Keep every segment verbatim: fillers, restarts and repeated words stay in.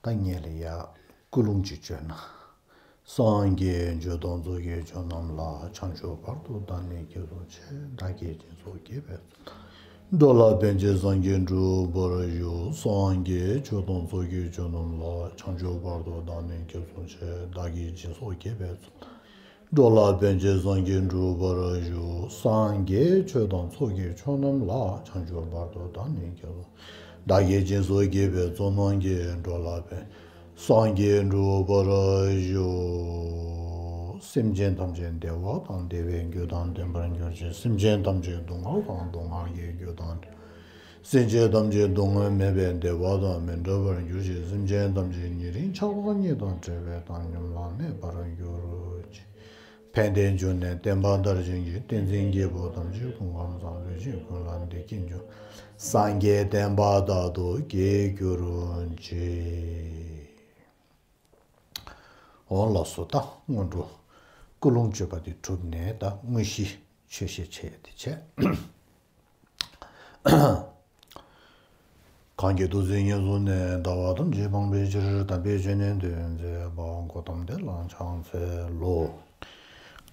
ད་ངེད་ལ་ཡ་ཀུན་སློང་ཅིག་བཅོས་ན། སངས་རྒྱས་ཆོས་དང་ཚོགས་ཀྱི་མཆོག་རྣམས་ལ། བྱང་ཆུབ་བར་དུ་བདག་ནི་སྐྱབས་སུ་མཆི། བདག་གིས་སྦྱིན་སོགས་བགྱིས་པའི་ཚོགས། འགྲོ་ལ་ཕན་ཕྱིར་སངས་རྒྱས་འགྲུབ་པར་ཤོག་སངས་རྒྱས་ཆོས་དང་ཚོགས་ཀྱི་མཆོག་རྣམས་ལ། བྱང་ཆུབ་བར་དུ་བདག་ནི་སྐྱབས་སུ་མཆི། བདག་གིས་སྦྱིན་སོགས་བགྱིས་པའི་ཚོགས། འགྲོ་ལ་ཕན་ཕྱིར་སངས་རྒྱས་འགྲུབ་པར་ཤོག་སངས་རྒྱས་ཆོས་དང་ཚོགས་ཀྱི་མཆོག་རྣམས་ལ། བྱང་ཆུབ་བར་དུ་བདག་ནི་སྐྱབས་སུ། བདག་གིས་སྦྱིན་སོགས་བགྱིས་པའི་ཚོགས་རྣམས་ཀྱིས། འགྲོ་ལ་ཕན། སངས་རྒྱས་འགྲུབ་པར་ཤོག་སེམས་ཅན་ཐམས་ཅད་བདེ་བ་དང་བདེ་བའི་རྒྱུ་དང་ལྡན་པར་གྱུར་ཅིག་སེམས་ཅན་ཐམས་ཅད་སྡུག་བསྔལ་དང་སྡུག་བསྔལ་གྱི་རྒྱུ་དང་བྲལ། སེམས་ཅན་ཐམས་ཅད་སྡུག་བསྔལ་མེད་པའི་བདེ་བ་དང་མི་འབྲལ་བར་གྱུར་ཅིག་སེམས་ཅན་ཐམས་ཅད་ཉེ་རིང་ཆགས་སྡང་གཉིས་དང་བྲལ་བའི་བཏང་སྙོམས་ལ་གནས་པར་གྱུར་ཅིག་ཕན་བདེ་འབྱུང་གནས་བསྟན་པ་དར་ཞིང་རྒྱས། བསྟན་འཛིན་རྒྱལ་པོ་ཐམས་ཅད་སྐུ་ཁམས་བཟང་། ལུས་ཅན་ཀུན་ལ་བདེ་སྐྱིད་འབྱུང་། སངས་རྒྱས་བསྟན་པ་དར་ཐོག་རྒྱས་གྱུར་ཅིག་འོང་ལགས་སོ། ད་སྔོན་འགྲོ་ཀུན་སློང་བཅོས་པ་དེ་གྲུབ་ནས་ད་དངོས་གཞི་ཆོས་བཤད་བྱས་ཏེ་བྱས། གང་གིས་ཐུགས་བརྩེ་ཉེར་བཟུང་ནས། ལྟ་བ་ཐམས་ཅད་སྤང་བའི་ཕྱིར། དམ་པའི་ཆོས་ནི་སྟོན་མཛད་པ། གཽ་ཏམ་དེ་ལ་ཕྱག་འཚལ་ལོ།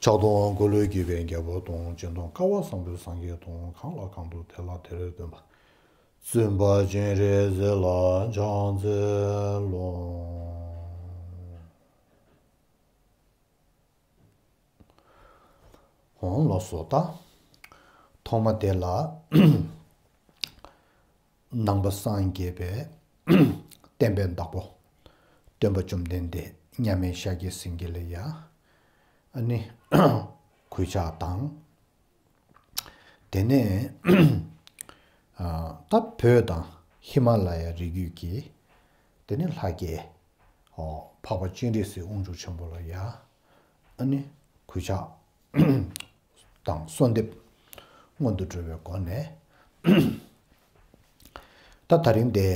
ཕྱག་དང་འཁོར་ལོས་སྒྱུར་བའི་རྒྱལ་པོ་དང་། སྤྱན་དང་སྐལ་བ་བཟང་པོའི་སངས་རྒྱས་དང་། གང་ལ་གང་འདུལ་དེ་ལ་དེར་སྟོན་པ། བཙུན་པ་སྤྱན་རས་གཟིགས་ལ་ཕྱག་འཚལ་ལོ། འོང་ལགས་སོ། ད་ཐོག་མ་དེ་ལ་ནང་པ་སངས་རྒྱས་པའི་བསྟན་པའི་བདག་པོ་སྟོན་པ་བཅོམ་ལྡན་འདས་མཉམ་མེད་ཤཱཀྱ་སེང་གེ་ལ་ཡ་ཨ་ནི་གུས་ཕྱག་དང་། དེ་ནས་ད་བོད་དང་ཧི་མ་ལ་ཡ་རི་རྒྱུད་ཀྱི་དེ་ནས་ལྷ་རྒྱལ་འཕགས་པ་སྤྱན་རས་གཟིགས་དབང་ཕྱུག་ཆེན་པོ་ལ་ཡ་ཨ་ནི་གུས་ཕྱག་དང་གསོལ་འདེབས་སྔོན་དུ་འགྲོ་བའི་སྒོ་ནས་ད་ད་རིང་དེ་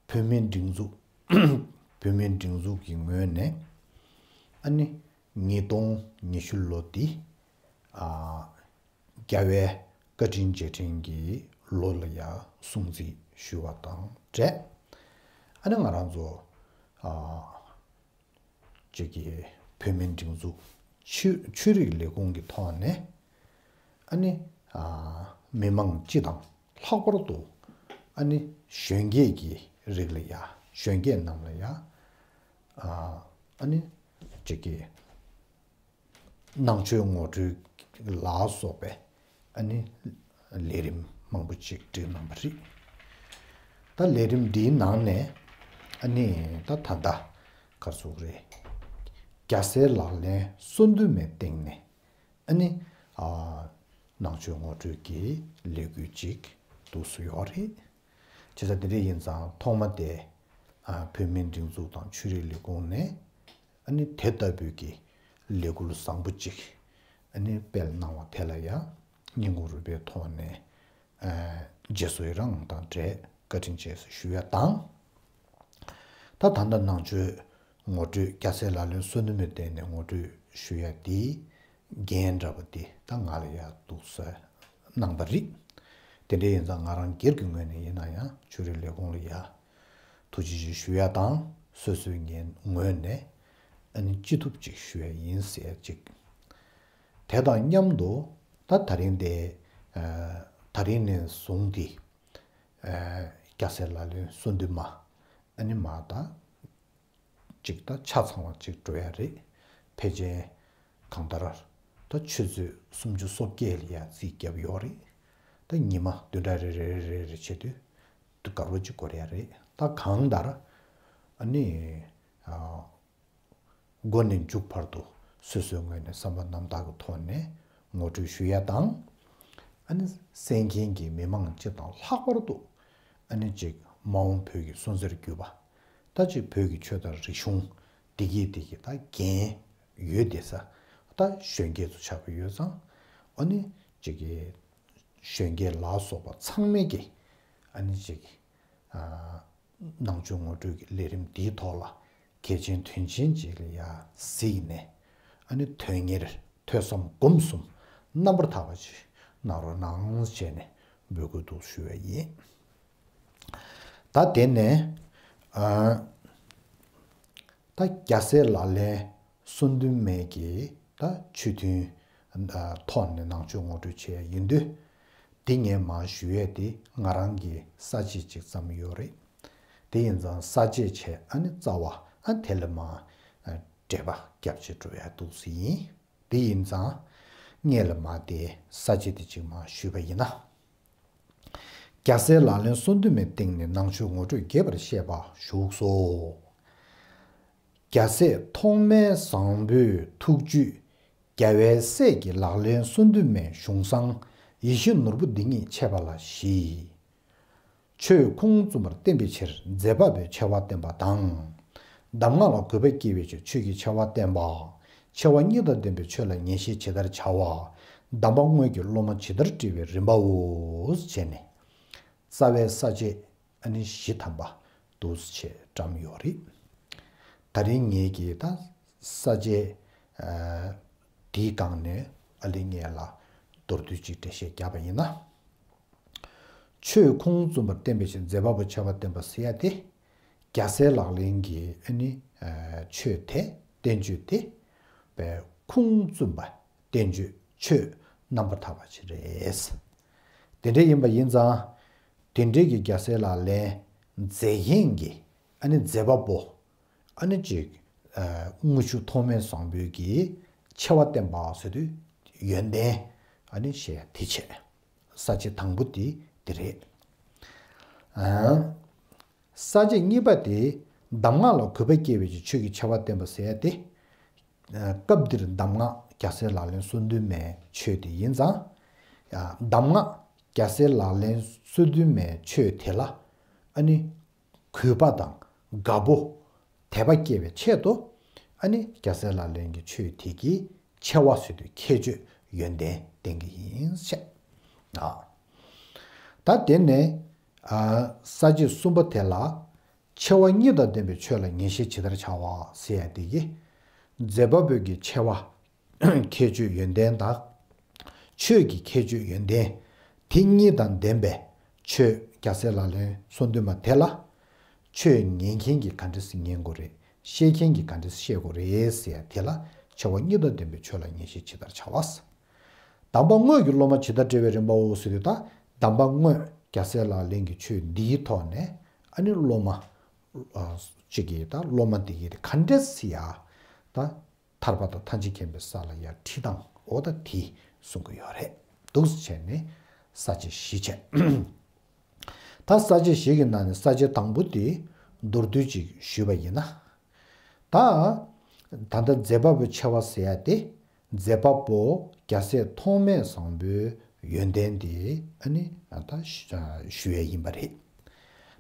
བོད་མིའི་སྒྲིག་འཛུགས། བོད་མིའི་སྒྲིག་འཛུགས་ཀྱི་ངོས་ནས་ཨ་ནི་ཉིས་སྟོང་ཉི་ཤུ་ལོ་འདི་ཨ་རྒྱལ་བའི་བཀའ་དྲིན་རྗེས་དྲན་གྱི་ལོ་ལ་ཡང་སྲུང་བརྩི་ཞུ་བ་དང་འབྲེལ། ཨ་ནི་ང་རང་ཚོ་ཨ་ཅིག་གི་བོད་མིའི་སྒྲིག་འཛུགས་ཆོས་ཆོས་རིག་ལས་ཁུངས་ཀྱི་ཐོག་ནས་ཨ་ནི་ཨ་མི་མང་སྤྱི་དང་ལྷག་པར་དུ་ཨ་ནི་གཞོན་སྐྱེས་ཀྱི་རིགས་ལ་ཡ་གཞོན་སྐྱེས་རྣམས་ལ་ཡ་ཨ་ཨ་ནི་ཅིག་གི་ནང་ཆོས་ངོ་སྤྲོད་ལ་སོགས་པའི་ཨ་ནི་ལས་རིམ་མང་པོ་ཅིག་བསྒྲིགས་གནང་བ་རེད། ད་ལས་རིམ་འདིའི་ནང་ནས་ཨ་ནི་ད་ད་ལྟ་ག་རེ་ཟེར་དགོས་རེད། རྒྱལ་སྲས་ལག་ལེན་སོ་བདུན་མའི་སྟེང་ནས་ཨ་ནི་ཨ་ནང་ཆོས་ངོ་སྤྲོད་ཀྱི་ལས་འགུལ་ཅིག་འདུག་སེ་ཡོད་རེད། བྱས་ཙང་དེ་འདྲ་ཡིན་ཙང་ཐོག་མ་དེ་ཨ་བོད་མིའི་སྒྲིག་འཛུགས་དང་ཆོས་རིག་ལས་ཁུངས་ནས་ཨ་ནི་དེ་ལྟ་བུའི་གི་ལས་འགུལ་བཟང་པོ་ཅིག་ཨ་ནི་སྤེལ་གནང་བ་དེ་ལ་ཡང་སྙིང་ཁོང་རུས་པའི་ཐོག་ནས་ཨ་རྗེས་སུ་ཡི་རང་དང་འབྲེལ་བཀའ་དྲིན་ཆེ་ཟེར་ཞུ་ཡ་དང་། ད་ད་ལྟ་ནང་ཆོས་ངོ་སྤྲོད་རྒྱལ་སྲས་ལག་ལེན་སོ་བདུན་མའི་སྟེང་ནས་ངོ་སྤྲོད་ཞུ་ཡ་དེའི་འགན་འདྲ་པོ་དེ་ད་ང་ལ་ཡ་འདུག་སེ་གནང་བ་རེད། དེ་འདྲ་ཡིན་ཙང་ང་རང་སྒེར་གྱི་ངོས་ནས་ཡིན་ན་ཡང་ཆོས་རིག་ལས་ཁུངས་ལ་ཡ་ཐུགས་རྗེ་ཆེ་ཞུ་ཡ་དང་སོ་སོའི་ངོས་ནས་ཨ་ནི་ཅི་ཐུབ་ཅིག་ཞུ་ཡ་ཡིན་ཟེར་ཅིག་དེ་དང་མཉམ་དུ་ད་ད་རིང་དེ་ཨ་ད་རིང་ནས་བཟུང་སྟེ་ཨ་རྒྱལ་སྲས་ལག་ལེན་སོ་བདུན་མ་ཨ་ནི་མ་ད་ཅིག་ད་ཆ་ཚང་བ་ཅིག་འགྲོ་ཡ་རེད། ཕལ་ཆེར་གང་ལྟར་ད་ཆུ་ཚོད་སུམ་ཅུ་སོ་བརྒྱད་ལ་ཡ་རྩིས་བརྒྱབ་ཡོད་རེད། ད་ཉི་མ་བདུན་ཕྲག་རེ་རེ་རེ་རེ་བྱེད་དུས་དུས་སྐར་མ་གཅིག་འགོར་ཡ་རེད། ད་གང་ལྟར་ཨ་ནི་ཨ་མགོ་ནས་མཇུག་བར་དུ་སོ་སོའི་ངོས་ནས་བསམ་པ་རྣམ་དག་གི་ཐོག་ནས་ངོ་སྤྲོད་ཞུ་ཡ་དང་། ཨ་ནི་གསན་མཁན་གྱི་མི་མང་སྤྱི་དང་ལྷག་པར་དུ་ཨ་ནི་ཅིག་མ་འོངས་བོད་ཀྱི་སོན་རྩར་གྱུར་པ། ད་ཅིག་བོད་ཀྱི་ཆོས་དང་རིག་གཞུང་འདི་གའི་འདི་གའི་ད་འགན་ཡོད་བསྡད་ས་ད་གཞོན་སྐྱེས་ཚོ་ཆགས་ཀྱི་ཡོད་ཙང་། ཨ་ནི་ཅིག་གི་གཞོན་སྐྱེས་ལ་སོགས་པ་ཚང་མས་ཀྱི་ཨ་ནི་ཅིག་ཨ་ནང་ཆོས་ངོ་སྤྲོད་ཀྱི་ལས་རིམ་འདིའི་ཐོག་ལ་གལ་ཆེན་དོན་ཆེན་ཅིག་ལ་ཡ་གཟིགས་ནས་ཨ་ནི་དོན་གཉེར་ཐོས་བསམ་སྒོམ་གསུམ་རྣམ་པར་དག་པ་ཅིག་གནང་རོགས་གནང་ཞེས་ནས་འབོད་སྐུལ་དུ་ཞུ་བ་ཡིན། ད་དེ་ནས་ཨ། ད་རྒྱལ་སྲས་ལག་ལེན་གསུམ་འདུས་མའི་གི་ད་ཆོས་ཐུན་ཨ་ཐོག་ནས་ནང་ཆོས་ངོ་སྤྲོད་བྱས་ཡིན་དུས། འདི་ངས་མར་ཞུ་ཡས་དེ་ང་རང་གི་ས་བཅད་ཅིག་བརྩམས་ཡོད་རེད། དེ་ཡིན་ཙང་ས་བཅད་བྱས་ཨ་ནི་རྩ་བ་ཨ་དེ་ལ་མར་ཨ་འགྲེལ་པ་རྒྱབ་བྱས་འགྲོ་ཡ་འདུག་སེ་ཡིན། དེ་ཡིན་ཙང་སྔོན་ལ་མར་དེ་ས་བཅད་དེ་ཅིག་མར་ཞུས་པ་ཡིན་ན། རྒྱལ་སྲས་ལག་ལེན་གསུམ་འདུས་མའི་སྟེང་ནས་ནང་ཆོས་ངོ་སྤྲོད་རྒྱས་པར་བཤད་པ་བཞུགས་སོ། རྒྱལ་སྲས་ཐོགས་མེད་བཟང་པོའི་ཐུགས་བཅུད་རྒྱལ་བའི་སྲས་ཀྱི་ལག་ལེན་གསུམ་འདུས་མའི་གཞུང་བཟང་ཡིད་བཞིན་ནོར་བུ་འདི་ཉིད་འཆད་པ་ལ་བཞི། ཆོས་ཁུངས་བཙུན་པར་བསྟན་པའི་ཕྱིར་མཛད་པ་པོའི་ཆེ་བ་བསྟན་པ་དང་། གདམས་ངག་ལ་གུས་པ་སྐྱེ་བའི་ཕྱིར་ཆོས་ཀྱི་ཆེ་བ་བསྟན་པ། ཆེ་བ་གཉིས་དང་ལྡན་པའི་ཆོས་ལ་ངེས་ཤེས་ཇི་ལྟར་བྱ་བ། གདམས་པ་དངོས་ཀྱི་སློབ་མ་ཇི་ལྟར་བཀྲི་བའི་རིམ་པའོ། བྱས་ནས་རྩ་བའི་ས་བཅད་ཨ་ནི་བཞི་ཐམ་པ་འདུག་སེ་བཀྲམ་ཡོད་རེད། ད་རིང་ངེད་ཀྱིས་ད་ས་བཅད་ཨ་འདིའི་སྒང་ནས་ཨ་ལེ་ངེད་ལ་མདོར་བསྡུས་ཅིག་འགྲེལ་བཤད་བརྒྱབ་པ་ཡིན་ན། ཆོས་ཁུངས་བཙུན་པར་བསྟན་པའི་ཕྱིར་མཛད་པ་པོའི་ཆེ་བ་བསྟན་པ་ཟེར་ཡ་དེ། རྒྱལ་སྲས་ལག་ལེན་གྱི་ཨ་ནི་ཨ་ཆོས་དེ་བསྟན་བཅོས་དེ་བའི་ཁུངས་བཙུན་པ་བསྟན་བཅོས་ཆོས་རྣམ་པར་དག་པ་ཅིག་རེད། དེ་འདྲ་ཡིན་པ་ཡིན་ཙང་། དེ་འདྲའི་གི་རྒྱལ་སྲས་ལག་ལེན་མཛད་མཁན་གྱི་ཨ་ནི་མཛད་པ་པོ། ཨ་ནི་ཅིག་ཨ་དངུལ་ཆུ་ཐོགས་མེད་བཟང་པོའི་གི་ཆེ་བ་བསྟན་པ་ཟེར་དུས་ཡོན་ཏན་ཨ་ནི་བཤད་ཡ་དེ་བྱས། ས་བཅད་དང་པོ་དེ་དེ་རེད། ཨ་ས་བཅད་གཉིས་པ་དེ་གདམས་ངག་ལ་གུས་པ་སྐྱེ་བའི་ཕྱིར་ཆོས་ཀྱི་ཆེ་བ་བསྟན་པ་ཟེར་ཡ་དེ། ཨ་སྐབས་འདིར་གདམས་ངག་རྒྱལ་སྲས་ལག་ལེན་གསུམ་འདུས་མའི་ཆོས་དེ་ཡིན་ཙང་། ཨ་གདམས་ངག་རྒྱལ་སྲས་ལག་ལེན་གསུམ་འདུས་མའི་ཆོས་དེ་ལ་ཨ་ནི། གུས་པ་དང་དགའ་པོ་དད་པ་སྐྱེ་བའི་ཆེད་དུ། ཨ་ནི་རྒྱལ་སྲས་ལག་ལེན་གྱི་ཆོས་དེ་གི་ཆེ་བ་ཟེར་དུས་ཁྱད་ཆོས་ཡོན་ཏན་བསྟན་གྱི་ཡིན་ཟེར། ཨ་ད་དེ་ནས་ཨ་ས་བཅད་གསུམ་པ་དེ་ལ་ཆེ་བ་གཉིས་དང་ལྡན་པའི་ཆོས་ལ་ངེས་ཤེས་ཇི་ལྟར་བྱ་བ་ཟེར་ཡ་དེ་གི་མཛད་པ་པོའི་གི་ཆེ་བ། ཁྱད་ཆོས་ཡོན་ཏན་དང་། ཆོས་ཀྱི་ཁྱད་ཆོས་ཡོན་ཏན། དེ་གཉིས་དང་ལྡན་པའི་ཆོས་རྒྱལ་སྲས་ལག་ལེན་གསུམ་འདུས་མ་དེ་ལ། ཆོས་ཉན་མཁན་གྱིས་ག་འདྲ་སེ་ཉན་དགོས་རེད། ཤེས་མཁན་གྱིས་ག་འདྲ་སེ་ཤེས་དགོས་རེད་ཟེར་ཡ་དེ་ལ་ཆེ་བ་གཉིས་དང་ལྡན་པའི་ཆོས་ལ་ངེས་ཤེས་ཇི་ལྟར་བྱ་བ། གདམས་པ་དངོས་ཀྱི་སློབ་མ་ཇི་ལྟར་བཀྲི་བའི་རིམ་པའོ་ཟེར་དུས་ད་གདམས་པ་དངོས་རྒྱལ་སྲས་ལག་ལེན་གྱི་ཆོས་འདིའི་ཐོག་ནས་ཨ་ནི་སློབ་མ་ཨ་གཅིག་གིས་ད་སློབ་མ་འདི་གིས་ག་འདྲ་སེ་ཡ་ད། ཐར་པ་དང་ཐམས་ཅད་མཁྱེན་པའི་ས་ལ་ཡར་ཁྲིད་སྟངས་འོ་ད་དེ་གསུང་གི་ཡོད་རེད། འདུག་སེ་བྱས་ནས་ས་བཅད་བཞི་བྱས། ད་ས་བཅད་བཞི་གི་ནང་ནས་ས་བཅད་དང་པོ་དེ་མདོར་བསྡུས་ཅིག་ཞུས་པ་ཡིན་ན། ད་ད་ལྟ་མཛད་པ་པོའི་ཆེ་བ་ཟེར་ཡ་དེ་མཛད་པ་པོ་རྒྱལ་སྲས་ཐོགས་མེད་བཟང་པོའི་ཡོན་ཏན་དེ་ཨ་ནི་ད་ཞུ་ཡ་ཡིན་པ་རེད།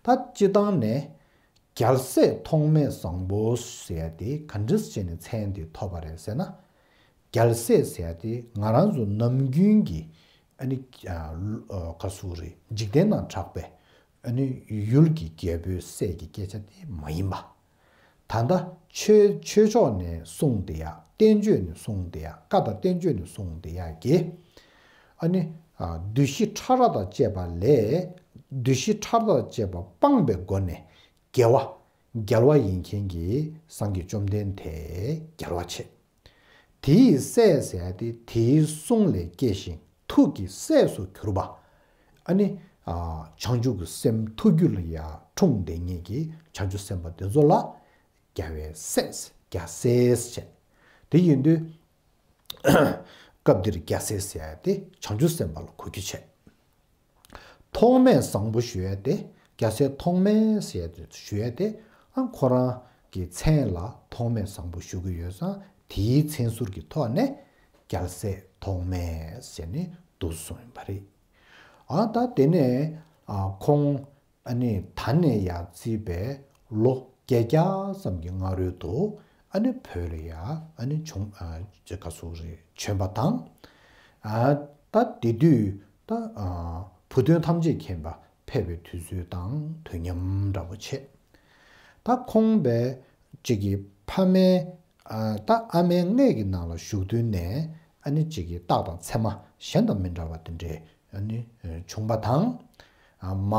ད་སྤྱིར་བཏང་ནས། རྒྱལ་སྲས་ཐོགས་མེད་བཟང་པོ་ཟེར་ཡ་དེ་ག་འདྲ་བྱས་ནས་མཚན་དེ་ཐོབ་པ་རེད་ཟེར་ན། རྒྱལ་སྲས་ཟེར་ཡ་དེ་ང་རང་ཚོ་ནམ་རྒྱུན་གྱི་ཨ་ནི་ཨ་ཨ་ག་ཟེར་རེད། འཇིག་རྟེན་ན་གྲགས་པའི་ཨ་ནི་ཡུལ་གྱི་རྒྱལ་པོའི་སྲས་ཀྱི་སྐད་ཆ་དེ་མ་ཡིན་པ། ད་ལྟ་ཆོས་ཆོས་ཕྱོགས་ནས་གསུངས་བསྡད་ཡ། བསྟན་བཅོས་ནས་གསུངས་བསྡད་ཡ། བཀའ་དང་བསྟན་བཅོས་ནས་གསུངས་བསྡད་ཡ་གི་ཨ་ནི་ཨ་བདུད་བཞི་ཕྲ་རགས་དང་བཅས་པ་ལས། བདུད་བཞི་ཕྲ་རགས་དང་བཅས་པ་སྤངས་པའི་སྒོ་ནས། རྒྱལ་བ། རྒྱལ་བ་ཡིན་མཁན་གྱི་སངས་རྒྱས་བཅོམ་ལྡན་འདས་རྒྱལ་བ་ཆེ། དེའི་སྲས་ཟེར་ཡ་དེ་དེའི་གསུང་ལས་སྐྱེས་ཤིང་ཐུགས་ཀྱི་སྲས་སུ་གྱུར་པ། ཨ་ནི། ཨ་བྱང་ཆུབ་ཀྱི་སེམས་ཐུགས་རྒྱུད་ལ་ཡར་འཁྲུངས་བསྡད་མཁན་གྱི་བྱང་ཆུབ་སེམས་དཔའ་དེ་ཚོ་ལ། རྒྱལ་བའི་སྲས། རྒྱལ་སྲས་བྱས། དེ་ཡིན་དུས། སྐབས་འདིར་རྒྱལ་སྲས་ཟེར་ཡ་དེ་བྱང་ཆུབ་སེམས་དཔའ་ལ་གོ་རྒྱུ་བྱས། ཐོགས་མེད་བཟང་པོ་ཞུ་ཡ་དེ། རྒྱལ་སྲས་ཐོགས་མེད་ཟེར་ཡ་དེ་ཞུ་ཡ་དེ། ཨ་ཁོ་རང་གི་མཚན་ལ་ཐོགས་མེད་བཟང་པོ་ཞུ་གི་ཡོད་ཙང་དེའི་མཚན་ཟུར་གྱི་ཐོག་ནས་རྒྱལ་སྲས་ཐོགས་མེད་ཟེར་ནས་འདུག་སེ་གསུངས་ཡིན་པ་རེད། ཨ་ད་དེ་ནས་ཨ་ཁོང་ཨ་ནི་ད་ནས་ཡར་བརྩིས་པའི་ལོ་བརྒྱད་བརྒྱ་ཙམ་གྱི་སྔ་རོལ་དུ་ཨ་ནི་བོད་ལ་ཡར་ཨ་ནི་བྱུང་ཨ་ཅེ་ག་ཟེར་རེད། བྱོན་པ་དང་། ཨ་ད་དེ་དུས་ད་ཨ་བུ་སྟོན་ཐམས་ཅད་མཁྱེན་པ་ཕེབས་པའི་དུས་ཚོད་དང་དུས་མཉམ་འདྲ་པོ་བྱས། ད་ཁོང་པའི་གཅིག་གི་ཕ་མའི་ཨ་ད་ཨ་མའི་མངལ་གྱི་ནང་ལ་བཞུགས་དུས་ནས་ཨ་ནི་གཅིག་གི་རྟགས་དང་མཚན་མ་གཞན་དང་མི་འདྲ་བ་དེ་འདྲའི་ཨ་ནི་བྱུང་པ་དང་། ཨ་མ་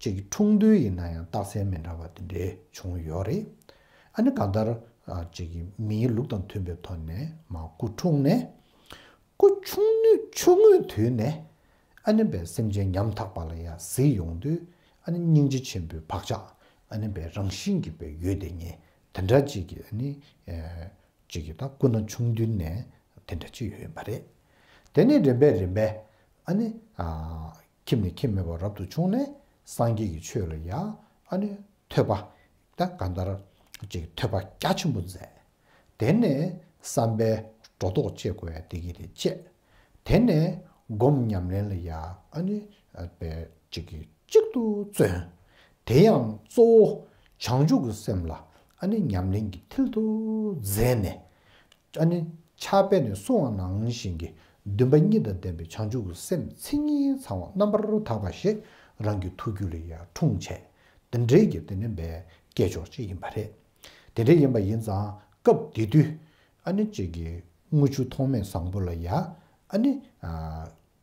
ཅིག་འཁྲུངས་དུས་ཡིན་ན་ཡང་རྟགས་མཚན་མི་འདྲ་བ་དེ་འདྲའི་བྱུང་ཡོད་རེད། ཨ་ནི་གང་ལྟར་ཨ་ཅིག་མིའི་ལུགས་དང་མཐུན་པའི་ཐོག་ནས་མར་སྐུ་འཁྲུངས་ནས། སྐུ་ཆུང་ནུས་ཆུང་ངུའི་དུས་ནས་ཨ་ནི་བས་སེམས་ཅན་ཉམ་ཐག་པ་ལ་ཡང་གཟིགས་ཡོང་དུས། ཨ་ནི་སྙིང་རྗེ་ཆེན་པོའི་བག་ཆགས་ཨ་ནི་བས་རང་བཞིན་གྱིས་བས་ཡོད་དེ་ངེས་དེ་འདྲ་ཅིག་གི་ཨ་ནི་ཅིག་གི་ད་སྐུ་ན་ཆུང་དུས་ནས་དེ་འདྲ་ཅིག་ཡོད་ཡིན་པ་རེད། དེ་ནས་རིམ་པས་རིམ་པས་ཨ་ནི་ཁྱིམ་ནས་ཁྱིམ་མེད་པར་རབ་ཏུ་བྱུང་ནས་སངས་རྒྱས་ཀྱི་ཆོས་ལ་ཡང་ཨ་ནི་ཐོས་པ། ད་གང་ལྟར་ཅིག་ཐོས་པ་རྒྱ་ཆེན་པོ་མཛད། དེ་ནས་བསམ་པའི་སྒྲོ་འདོགས་བཅད་དགོས་ཡ་དེ་གི་རེད་བཅད། དེ་ནས་སྒོམ་ཉམས་ལེན་ལ་ཡ་ཨ་ནི་པའི་གཅིག་གིས་གཅིག་ཏུ་བརྩོན། དེ་ཡང་གཙོ་བོ་བྱང་ཆུབ་ཀྱི་སེམས་ལ་ཨ་ནི་ཉམས་ལེན་གྱི་མཐིལ་དུ་མཛད་ནས། ཨ་ནི་ཕྱག་དཔེ་ནས་གསུངས་པ་ནང་བཞིན་གྱི་འདུན་པ་གཉིས་དང་ལྡན་པའི་བྱང་ཆུབ་ཀྱི་སེམས་མཚན་ཉིད་ཚང་བ་རྣམ་པར་དག་པ་ཞིག་རང་གི་ཐུགས་རྒྱུད་ལ་ཡ་འཁྲུངས་བྱས། དེ་འདྲའི་གི་དེ་ནི་བའི་སྐྱེས་སྦྱོར་ཅིག་ཡིན་པ་རེད། དེ་འདྲ་ཡིན་པ་ཡིན་ཙང་སྐབས་དེ་དུས་ཨ་ནི་གཅིག་གི་དངུལ་ཆུ་ཐོགས་མེད་བཟང་པོ་ལ་ཡ་ཨ་ནི་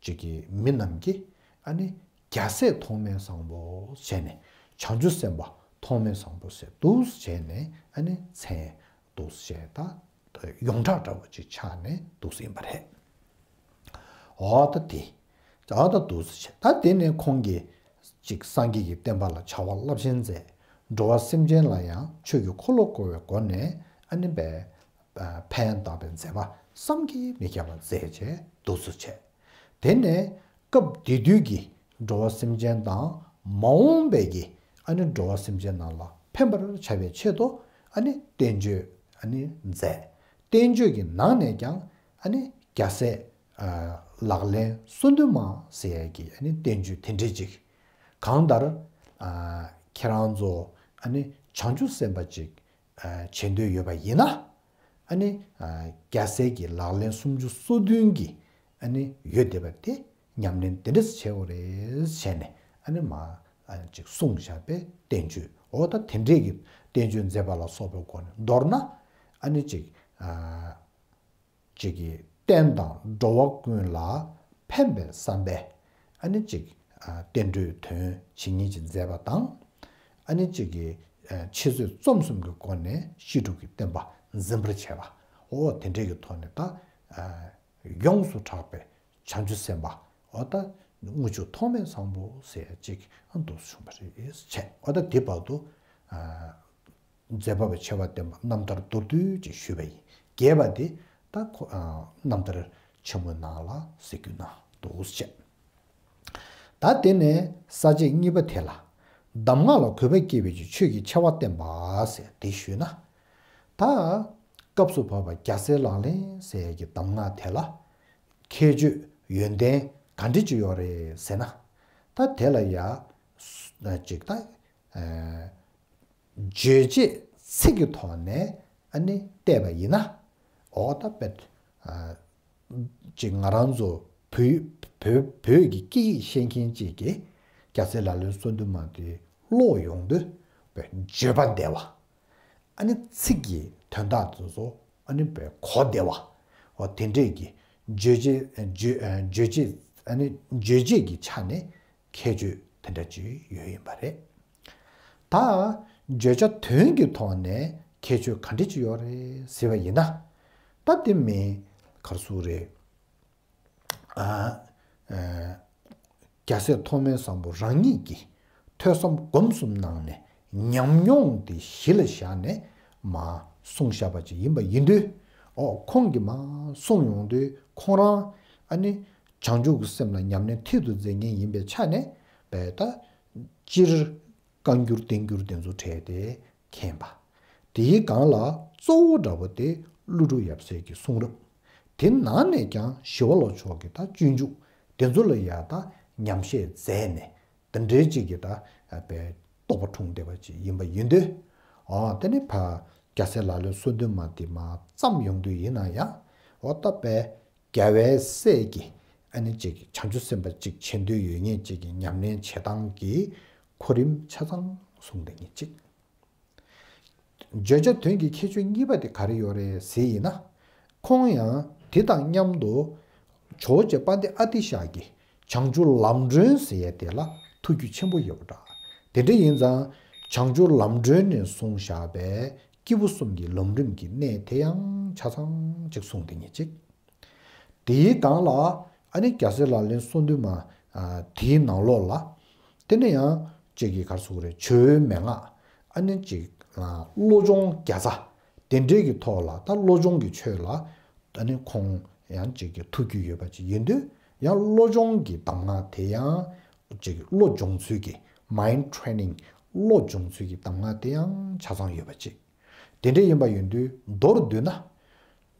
གཅིག་གི་མི་རྣམས་ཀྱིས་ཨ་ནི་རྒྱལ་སྲས་ཐོགས་མེད་བཟང་པོ་བྱས་ནས་བྱང་ཆུབ་སེམས་དཔའ་ཐོགས་མེད་བཟང་པོ་ཟེར་འདུག་བྱས་ནས་ཨ་ནི་མཚན་འདུག་བྱས་ད་ཡོངས་གྲགས་འདྲ་བོ་ཅིག་ཆགས་ནས་འདུག་ཡིན་པ་རེད། འོ་ད་དེ། འོ་ད་འདུག་སེ་བྱས། ད་དེ་ནས་ཁོང་གིས་ཅིག་སངས་རྒྱས་ཀྱི་བསྟན་པ་ལ་བྱ་བ་རླབས་ཆེན་མཛད། འགྲོ་བ་སེམས་ཅན་ལ་ཡང་ཆོས་ཀྱི་འཁོར་ལོ་བསྐོར་བའི་སྒོ་ནས་ཨ་ནི་པའི་ཕན་བཏགས་པའི་མཛད་པ་བསམ་གྱིས་མི་ཁྱབ་པ་མཛད་བྱས་འདུག་སེ་བྱས། དེ་ནས་སྐབས་དེ་དུས་ཀྱི་འགྲོ་བ་སེམས་ཅན་དང་མ་འོངས་པའི་གི་ཨ་ནི་འགྲོ་བ་སེམས་ཅན་རྣམས་ལ་ཕན་པར་བྱ་བའི་ཆེད་དུ་ཨ་ནི་བསྟན་བཅོས་ཨ་ནི་མཛད། བསྟན་བཅོས་ཀྱི་ནང་ནས་ཀྱང་ཨ་ནི་རྒྱལ་སྲས་ལག་ལེན་གསོལ་འདེབས་མ་ཟེར་ཡས་ཀྱི་ཨ་ནི་བསྟན་བཅོས་དེ་འདྲའི་ཅིག། གང་ལྟར་ཁྱེད་རང་ཚོ་ཨ་ནི་བྱང་ཆུབ་སེམས་དཔའ་ཅིག་བྱེད་འདོད་ཡོད་པ་ཡིན་ན། ཨ་ནི་རྒྱལ་སྲས་ཀྱི་ལག་ལེན་སུམ་ཅུ་སོ་བདུན་གྱི་ཨ་ནི་ཡོད་བསྡད་པ་དེ་ཉམས་ལེན་དེ་འདྲ་བྱེད་དགོས་རེད་བྱས་ནས་ཨ་ནི་མ་ཅིག་གསུངས་བཞག་པའི་བསྟན་བཅོས། འོ་ད་དེ་འདྲས་ཀྱི་བསྟན་བཅོས་མཛད་པ་ལ་སོགས་པའི་སྒོ་ནས་མདོར་ན་ཨ་ནི་ཅིག་ཅིག་གིས་བསྟན་དང་འགྲོ་བ་ཀུན་ལ་ཕན་པའི་བསམ་པས་ཨ་ནི་ཅིག་བསྟན་འགྲོའི་དོན་ཇི་སྙེད་ཅིག་མཛད་པ་དང་། ཨ་ནི་ཅིག་གིས་འཆད་རྩོད་རྩོམ་གསུམ་གྱི་སྒོ་ནས་བཤད་སྒྲུབ་ཀྱི་བསྟན་པ་འཛིན་པར་བྱས་པ། འོ་དེ་འདྲས་ཀྱི་ཐོག་ནས་ད་ཡོངས་སུ་གྲགས་པའི་བྱང་ཆུབ་སེམས་དཔའ་འོ་ད་དངུལ་ཆུ་ཐོགས་མེད་བཟང་པོ་ཟེར་ཅིག་འདུག་བྱུང་བ་རེད་བྱས། འོ་ད་དེ་བར་དུ་མཛད་པ་བའི་ཆེ་བ་བསྟན་པ་རྣམ་ཐར་མདོར་བསྡུས་ཅིག་ཞུས་པ་ཡིན། རྒྱས་པ་དེ་ད་ཁོ་རྣམ་ཐར་ཆེན་མོའི་ནང་ལ་གཟིགས་རྒྱུ་ན་འདུག་བྱས། ད་དེ་ནས་ས་བཅད་གཉིས་པ་དེ་ལ་གདམས་ངག་ལ་གུས་པ་སྐྱེ་བའི་ཆོས་ཀྱི་ཆེ་བ་བསྟན་པ་ཟེར་དེ་ཞུས་ན། ད་སྐབས་སུ་བབས་པ་རྒྱལ་སྲས་ལག་ལེན་ཟེར་ཡས་ཀྱི་གདམས་ངག་དེ་ལ་ཁྱད་ཆོས་ཡོན་ཏན་ག་འདྲ་ཅིག་ཡོད་རེད་ཟེར་ན། ད་དེ་ལ་ཡ་ཅིག་ད་རྗོད་བྱེད་ཚིག་གི་ཐོག་ནས་ཨ་ནི་བལྟས་པ་ཡིན་ན། འོ་ད་དཔེ་ཅིག་ང་རང་ཚོ་བོད་བོད་བོད་ཀྱི་སྐད་ཡིག་ཤེས་མཁན་ཅིག་གིས་རྒྱལ་སྲས་ལག་ལེན་གསོལ་འདེབས་མ་དེ་ཀློག་ཡོང་དུས་བརྗོད་པ་བདེ་བ། ཨ་ནི་ཚིག་གི་དོན་དག་དེ་ཚོ་ཨ་ནི་བས་གོ་བདེ་བ། འོ་དེ་འདྲས་ཀྱི་རྗོད་བྱེད་རྗོད་རྗོད་བྱེད་ཨ་ནི་རྗོད་བྱེད་ཀྱི་ཆ་ནས་ཁྱད་ཆོས་དེ་འདྲ་ཅིག་ཡོད་ཡིན་པ་རེད། ད་བརྗོད་བྱ་དོན་གྱི་ཐོག་ནས་ཁྱད་ཆོས་ག་འདྲ་ཅིག་ཡོད་རེད་ཟེར་བ་ཡིན་ན། ད་དེ་མིན་ག་རེ་ཟེར་དགོས་རེད། ཨ། ཨ། རྒྱལ་སྲས་ཐོགས་མེད་བཟང་པོ་རང་ཉིད་ཀྱིས་ཐོས་བསམ་སྒོམ་གསུམ་གནང་ནས་ཉམས་མྱོང་དེ་གཞི་ལ་བཞག་ནས་མར་གསུངས་བཞག་པ་ཅིག་ཡིན་པ་ཡིན་དུས། ཨོ་ཁོང་གིས་མར་གསུངས་ཡོང་དུས་ཁོང་རང་ཨ་ནི་བྱང་ཆུབ་ཀྱི་སེམས་ལ་ཉམས་ལེན་མཐིལ་དུ་མཛད་མཁན་ཡིན་པའི་ཆ་ནས་བས་ད་སྤྱིར། བཀའ་འགྱུར་བསྟན་འགྱུར་དེ་ཚོ་བྲལ་ཏེ་མཁྱེན་པ། དེའི་སྒང་ལ་གཙོ་བོ་འདྲ་བོ་དེ་ཀླུ་སྒྲུབ་ཡབ་སྲས་ཀྱི་གསུང་རབ། དེ་ནང་ནས་ཀྱང་ཞི་བ་ལྷ་མཆོག་གི་ད་སྤྱོད་འཇུག་དེ་ཚོ་ལ་ཡ་ད་ཉམས་བཞེས་མཛད་ནས་དེ་འདྲའི་ཅིག་གི་ད་པའི་རྟོགས་པ་འཁྲུངས་བསྡད་པ་ཅིག་ཡིན་པ་ཡིན་དུས། ཨ་དེ་ནི་ཕ་རྒྱལ་སྲས་ལག་ལེན་གསོལ་འདེབས་མ་དེ་མར་བརྩམས་ཡོང་དུས་ཡིན་ན་ཡང་འོ་ད་པའི་རྒྱལ་བའི་སྲས་ཀྱི་ཨ་ནི་ཅིག་བྱང་ཆུབ་སེམས་དཔའ་ཅིག་བྱེད་འདོད་ཡོད་མཁན་ཅིག་གི་ཉམས་ལེན་བྱེད་སྟངས་ཀྱི་གོ་རིམ་ཆ་ཚང་གསུངས་བསྡད་མཁན་ཅིག། བརྗོད་བྱ་དོན་གྱི་ཁྱད་ཆོས་གཉིས་པ་དེ་ག་རེ་ཡོད་རེད་ཟེར་ཡིན་ན། ཁོང་ཡང་དེ་དང་མཉམ་དུ་ཇོ་བོ་རྗེ་དཔལ་ལྡན་ཨ་ཏི་ཤ་གི་བྱང་ཆུབ་ལམ་སྒྲོན་ཟེར་ཡས་དེ་ལ་ཐུགས་རྒྱུས་ཆེན་པོ་ཡོད་པ་འདྲ། དེ་འདྲ་ཡིན་ཙང་བྱང་ཆུབ་ལམ་སྒྲོན་ནས་གསུངས་བཞག་པའི་སྐྱེས་བུ་གསུམ་གྱི་ལམ་རིམ་གྱི་གནད་དེ་ཡང་ཆ་ཚང་ཅིག་གསུངས་དེ་ཉིད་ཅིག་དེའི་སྒང་ལ་ཨ་ནི་རྒྱལ་སྲས་ལག་ལེན་གསུམ་འདུས་མ་དེའི་ནང་ལོགས་ལ་དེ་ནས་ཡང་ཅིག་གི་གར་སུ་རེ་ཇོ་བོའི་མན་ངག་ཨ་ནི་ཅིག་བློ་སྦྱོང་བརྒྱ་རྩ་དེ་འདྲའི་གི་ཐོག་ལ་ད་བློ་སྦྱོང་གི་ཆོས་ལ་ཨ་ནི་ཁོང་ཡང་ཅིག་གི་ཐུགས་རྒྱུས་ཡོད་པ་ཅིག་ཡིན་དུས་ཡང་བློ་སྦྱོང་གི་གདམས་ངག་དེ་ཡང་ཅིག་བློ་སྦྱོང་ཚུལ་གྱི་mind training བློ་སྦྱོང་ཚུལ་གྱི་གདམས་ངག་དེ་ཡང་ཆ་ཚང་ཡོད་པ་ཅིག་དེ་འདྲ་ཡིན་པ་ཡིན་དུས་མདོར་བསྡུས་ན།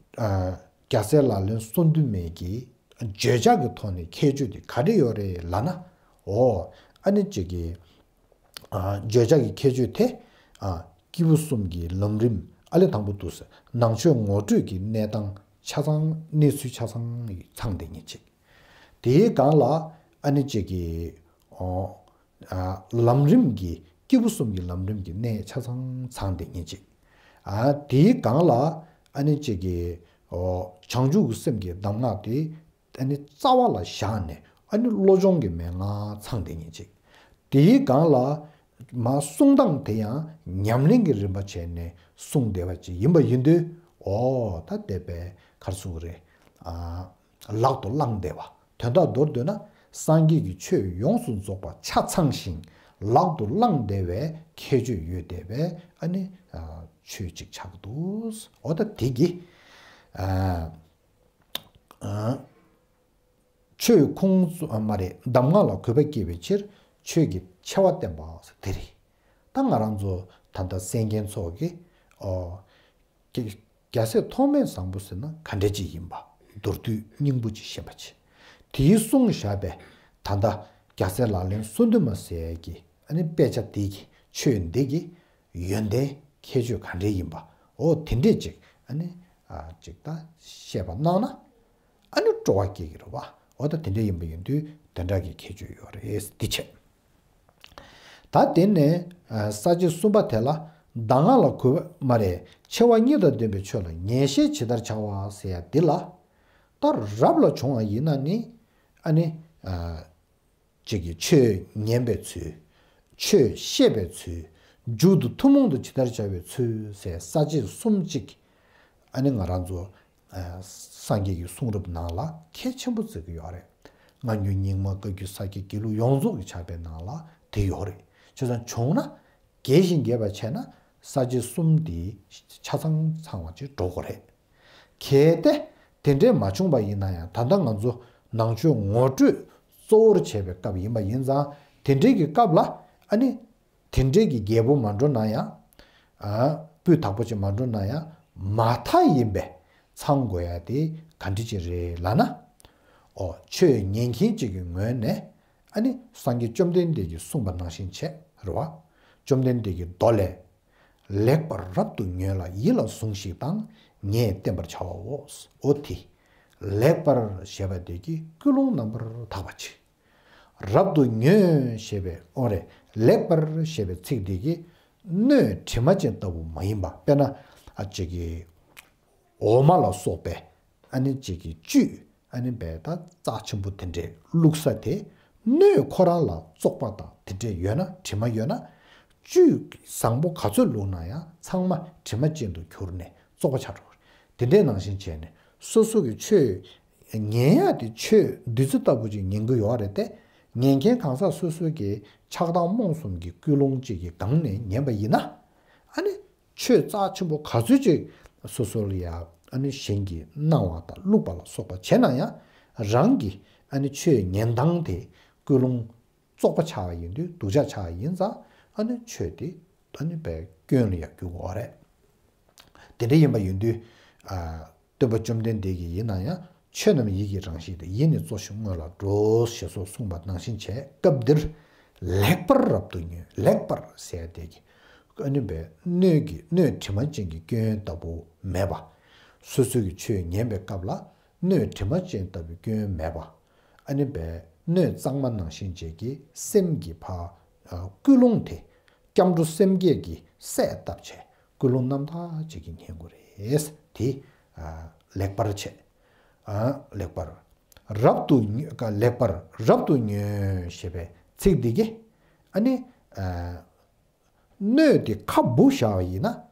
རྒྱལ་སྲས་ལག་ལེན་གསུམ་འདུས་མའི་གི་བརྗོད་བྱ་གི་ཐོག་ནས་ཁྱད་ཆོས་དེ་ག་འདྲ་ཡོད་རེད་ལབ་ན། འོ། ཨ་ནི་གཅིག་གི་བརྗོད་བྱ་གི་ཁྱད་ཆོས་དེ་སྐྱེས་བུ་གསུམ་གྱི་ལམ་རིམ་ཨ་ལས་དང་པོ་འདུག་ཟེར་ནང་ཆོས་ངོ་སྤྲོད་ཀྱི་གནས་སྟངས་ཆ་ཚང་གནས་ཚུལ་ཆ་ཚང་ཚང་དེ་ཉིད་ཅིག་དེའི་སྒང་ལ་ཨ་ནི་གཅིག་གི་འོ། ལམ་རིམ་གྱི་སྐྱེས་བུ་གསུམ་གྱི་ལམ་རིམ་གྱི་གནད་ཆ་ཚང་ཚང་དེ་ཉིད་ཅིག་ཨ་དེའི་སྒང་ལ་ཨ་ནི་གཅིག་གི་འོ་བྱང་ཆུབ་ཀྱི་སེམས་ཀྱི་གདམས་ངག་དེ་ཨ་ནི་རྩ་བ་ལ་བཞག་ནས་ཨ་ནི་བློ་སྦྱོང་གི་མན་ངག་ཚང་དེ་ཉིད་ཅིག་དེའི་སྒང་ལ་མ་གསུང་སྟངས་དེ་ཡང་ཉམས་ལེན་གྱི་རིམ་པ་བྱས་ནས་གསུངས་བསྡད་པ་ཅིག་ཡིན་པ་ཡིན་དུས་འོ་ད་དེ་པའི་གར་སུ་རེད་ཨ། ལག་ཏུ་བླངས་བསྡད་པ། དོན་དག་མདོར་བསྡུས་ན་སངས་རྒྱས་ཀྱི་ཆོས་ཡོངས་སུ་རྫོགས་པ་ཆ་ཚང་ཞིང་ལག་ཏུ་བླངས་བསྡད་པའི་ཁྱད་ཆོས་ཡོད་བསྡད་པའི་ཨ་ནི་ཆོས་ཅིག་ཆགས་འདུག་འོ་ད་དེ་གི་ཆོས་ཁུངས་མ་རེད་གདམས་ངག་ལ་གུས་པ་བསྐྱེད་པའི་ཕྱིར་ཆོས་ཀྱི་ཆེ་བ་བསྟན་པ་དེ་རེད། ད་ང་རང་ཚོ་ད་ལྟ་གསན་མཁན་ཚོ་གི་ཨོ། རྒྱལ་སྲས་ཐོགས་མེད་བཟང་པོ་ཟེར་ན་ག་འདྲ་ཅིག་ཡིན་པ་མདོར་བསྡུས་སྙིང་པོ་ཅིག་ཤེས་པ་བྱེད། དེའི་གསུངས་བཞག་པའི་ད་ལྟ་རྒྱལ་སྲས་ལག་ལེན་གསུམ་འདུས་མ་ཟེར་གྱི་ཨ་ནི་དཔེ་ཆ་འདི་གི་ཆོས་འདི་གི་ཡོན་ཏན་ཁྱད་ཆོས་ག་འདྲ་ཡིན་པ་འོ་དེ་འདྲས་ཅིག་ཨ་ནི་ཅིག་ད་བཤད་པ་གནང་ན་ཨ་ནི་སྤྲོ་བ་སྐྱེ་གི་རེད་བ། འོ་ད་དེ་འདྲ་ཡིན་པ་ཡིན་དུས་དེ་འདྲ་གི་ཁྱད་ཆོས་ཡོད་རེད་འདི་བྱས། ད་དེ་ནས་ས་བཅད་གསུམ་པ་དེ་ལ་གདམས་ངག་ལ་གུས་པ་མ་རེད་ཆེ་བ་གཉིས་དང་ལྡན་པའི་ཆོས་ལ་ངེས་ཤེས་ཇི་ལྟར་བྱ་བ་ཟེར་ཡ་འདི་ལ། ད་རབ་ལ་བྱུང་བ་ཡིན་ན་ནི་ཨ་ནི་ཅིག་གི་ཆོས་ཉན་པའི་ཚུལ། ཆོས་བཤད་པའི་ཚུལ། མཇུག་ཏུ་ཐུན་མོང་དུ་ཇི་ལྟར་བྱ་བའི་ཚུལ་ཟེར་ས་བཅད་གསུམ་གཅིག་ཨ་ནི་ང་རང་ཚོ་སངས་རྒྱས་ཀྱི་གསུང་རབ་ནང་ལ་གལ་ཆེན་པོ་བརྩི་གི་ཡོད་རེད། སྔ་འགྱུར་རྙིང་མ་བཀའ་བརྒྱུད་ས་སྐྱའི་དགེ་ལུགས་ཡོངས་རྫོགས་ཀྱི་ཕྱག་དཔེ་ནང་ལ་དེ་ཡོད་རེད། བྱས་ཙང་བྱུང་ན་རྒྱས་ཤིང་རྒྱས་པ་བྱས་ན་ས་བཅད་གསུམ་དེ་ཆ་ཚང་ཚང་བ་ཅིག་འགྲོ་དགོས་རེད། གལ་ཏེ་དེ་འདྲས་མ་བྱུང་བ་ཡིན་ན་ཡང་ད་ལྟ་ང་ཚོ་ནང་ཆོས་ངོ་སྤྲོད་གཙོ་བོར་བྱས་པའི་སྐབས་ཡིན་པ་ཡིན་ཙང་དེ་འདྲས་ཀྱི་སྐབས་ལ་ཨ་ནི། དེ་འདྲས་ཀྱི་རྒྱལ་པོ་མ་འགྲོ་ན་ཡང་། ཨ། སྤུས་དག་པོ་ཅིག་མ་འགྲོ་ན་ཡང་མ་མཐའ་ཡིན་པའི་ཚང་དགོས་ཡ་དེ་ག་འདྲ་ཅིག་རེད་ལབ་ན། ཨོ་ཆོས་ཉན་མཁན་ཅིག་གི་ངོས་ནས་ཨ་ནི་སངས་རྒྱས་བཅོམ་ལྡན་འདས་ཀྱིས་གསུངས་པ་ནང་བཞིན་བྱས་རེད་བ། བཅོམ་ལྡན་འདས་ཀྱི་མདོ་ལས། ལེགས་པར་རབ་ཏུ་ཉོན་ལ་ཡིད་ལ་ཟུངས་ཤིག་དང་ངས་བསྟན་པར་བྱ་བའོ། ཨོ་དེ། ལེགས་པར་ཞེས་པ་དེ་གི་ཀུན་སློང་རྣམ་པར་དག་པ་ཅིག་རབ་ཏུ་ཉོན་ཞེས་པའི་ཨོ་རེད། ལེགས་པར་ཞེས་པའི་ཚིག་འདི་གིས་སྣོད་དྲི་མ་ཅན་ལྟ་བུ་མ་ཡིན་པ་དཔེར་ན་ཨ་ཅིག་གི་འོ་མ་ལ་སོགས་པའི་ཨ་ནི་ཅིག་གི་བཅུད་ཨ་ནི་བས་ད་རྩ་ཆེན་པོ་དེ་འདྲའི་བླུགས་ས་དེ་སྣོད་ཁོ་རང་ལ་བཙོག་པ་དང་དེ་འདྲའི་ཡོད་ན་དྲི་མ་ཡོད་ན་བཅུད་བཟང་པོ་ག་ཚོད་བླུགས་ན་ཡང་ཚང་མ་དྲི་མ་ཅན་དུ་གྱུར་ནས་བཙོག་པ་ཆགས་འགྲོ་གི་རེད། དེ་འདྲའི་ནང་བཞིན་བྱས་ནས་སོ་སོ་གི་ཆོས་ཉན་ཡག་དེ་ཆོས་བདུད་རྩི་ལྟ་བུ་ཅིག་ཉན་གི་ཡོད་རེད་དེ། ཉན་མཁན་གང་ཟག་སོ་སོ་གི་ཆགས་སྡང་རྨོངས་གསུམ་གྱི་ཀུན་སློང་ཅིག་གི་སྒང་ནས་ཉན་པ་ཡིན་ན། ཨ་ནི་ཆོས་རྩ་ཆེན་པོ་ག་ཚོད་ཅིག་སོ་སོ་ལ་ཡ་ཨ་ནི་གཞན་གྱིས་གནང་བ་དང་བླུགས་པ་ལ་སོགས་པ་བྱས་ན་ཡང་རང་གི་ཨ་ནི་ཆོས་ཉན་སྟངས་དེ་ཀུན་སློང་བཙོག་པ་ཆགས་པ་ཡིན་དུས་སྡུག་ཅག་ཆགས་པ་ཡིན་ཙང་ཨ་ནི་ཆོས་དེ་ཨ་ནི་བས་སྐྱོན་ལ་ཡང་འགྱུར་གྱི་ཡོད་རེད། དེ་འདྲ་ཡིན་པ་ཡིན་དུས་ཨ། སྟོན་པ་བཅོམ་ལྡན་འདས་ཀྱིས་ཡིན་ན་ཡང་ཆོས་རྣམས་ཡིད་ཀྱི་རང་བཞིན་ཏེ། ཡིད་ནི་གཙོ་ཞིང་སྔོན་ལ་འགྲོ་ཞེས་སོགས་གསུངས་པ་ནང་བཞིན་བྱས་སྐབས་འདིར་ལེགས་པར་རབ་ཏུ་ཉོན། ལེགས་པར་ཟེར་དེ་གི་ཨ་ནི་བས་སྣོད་ཀྱི་སྣོད་དྲི་མ་ཅན་གྱི་སྐྱོན་ལྟ་བུ་མེད་པ། སོ་སོ་གི་ཆོས་ཉན་པའི་སྐབས་ལ་སྣོད་དྲི་མ་ཅན་ལྟ་བུའི་སྐྱོན་མེད་པ། ཨ་ནི་བས་སྣོད་གཙང་མ་ནང་བཞིན་བྱས་ཀྱི་སེམས་ཀྱི་ཕ་ཀུན་སློང་དེ་སྐྱབས་འགྲོ་སེམས་བསྐྱེད་ཀྱི་སས་བཏབ་བྱས་ཀུན་སློང་རྣམ་དག་ཅིག་གིས་ཉན་དགོས་རེད། དེ་ལེགས་པར་བྱས། ལེགས་པར་རབ་ཏུ་ཉོན། ལེགས་པར་རབ་ཏུ་ཉོན་ཞེས་པའི་ཚིག་འདི་གིས་ཨ་ནི་ སྣོད་དེ་ཁ་སྦུབ་བཞག་པ་ཡིན་ན།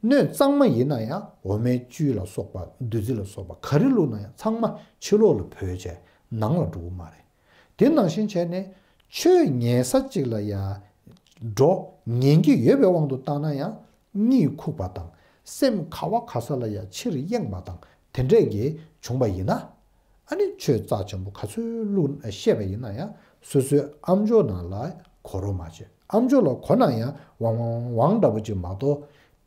སྣོད་གཙང་མ་ཡིན་ན་ཡང་འོ་མའི་བཅུད་ལ་སོགས་པ་བདུད་རྩི་ལ་སོགས་པ་ག་རེ་བླུགས་ན་ཡང་ཚང་མ་ཕྱི་ལོགས་ལ་བུད་བྱས་ནང་ལ་འགྲོ་གི་མ་རེད། དེ་ནང་བཞིན་བྱས་ནས་ཆོས་ཉན་ས་གཅིག་ལ་ཡང་འགྲོ། ཉན་གྱི་ཡོད་པའི་དབང་དུ་བཏང་ན་ཡང་གཉིད་ཁུག་པ་དང་སེམས་ག་བ་ག་ས་ལ་ཡང་ཕྱིར་གཡེངས་པ་དང་དེ་འདྲས་ཀྱི་བྱུང་པ་ཡིན་ན། ཨ་ནི་ཆོས་རྩ་ཆེན་པོ་ག་ཚོད་བླུགས་བཤད་པ་ཡིན་ན་ཡང་སོ་སོའི་ཨམ་ཅོག་ནང་ལ་གོ་རོ་མ་བྱེད། ཨམ་ཅོག་ལ་གོ་ན་ཡང་ཝང་ཝང་ཝང་འདྲ་པོ་ཅིག་མ་གཏོགས་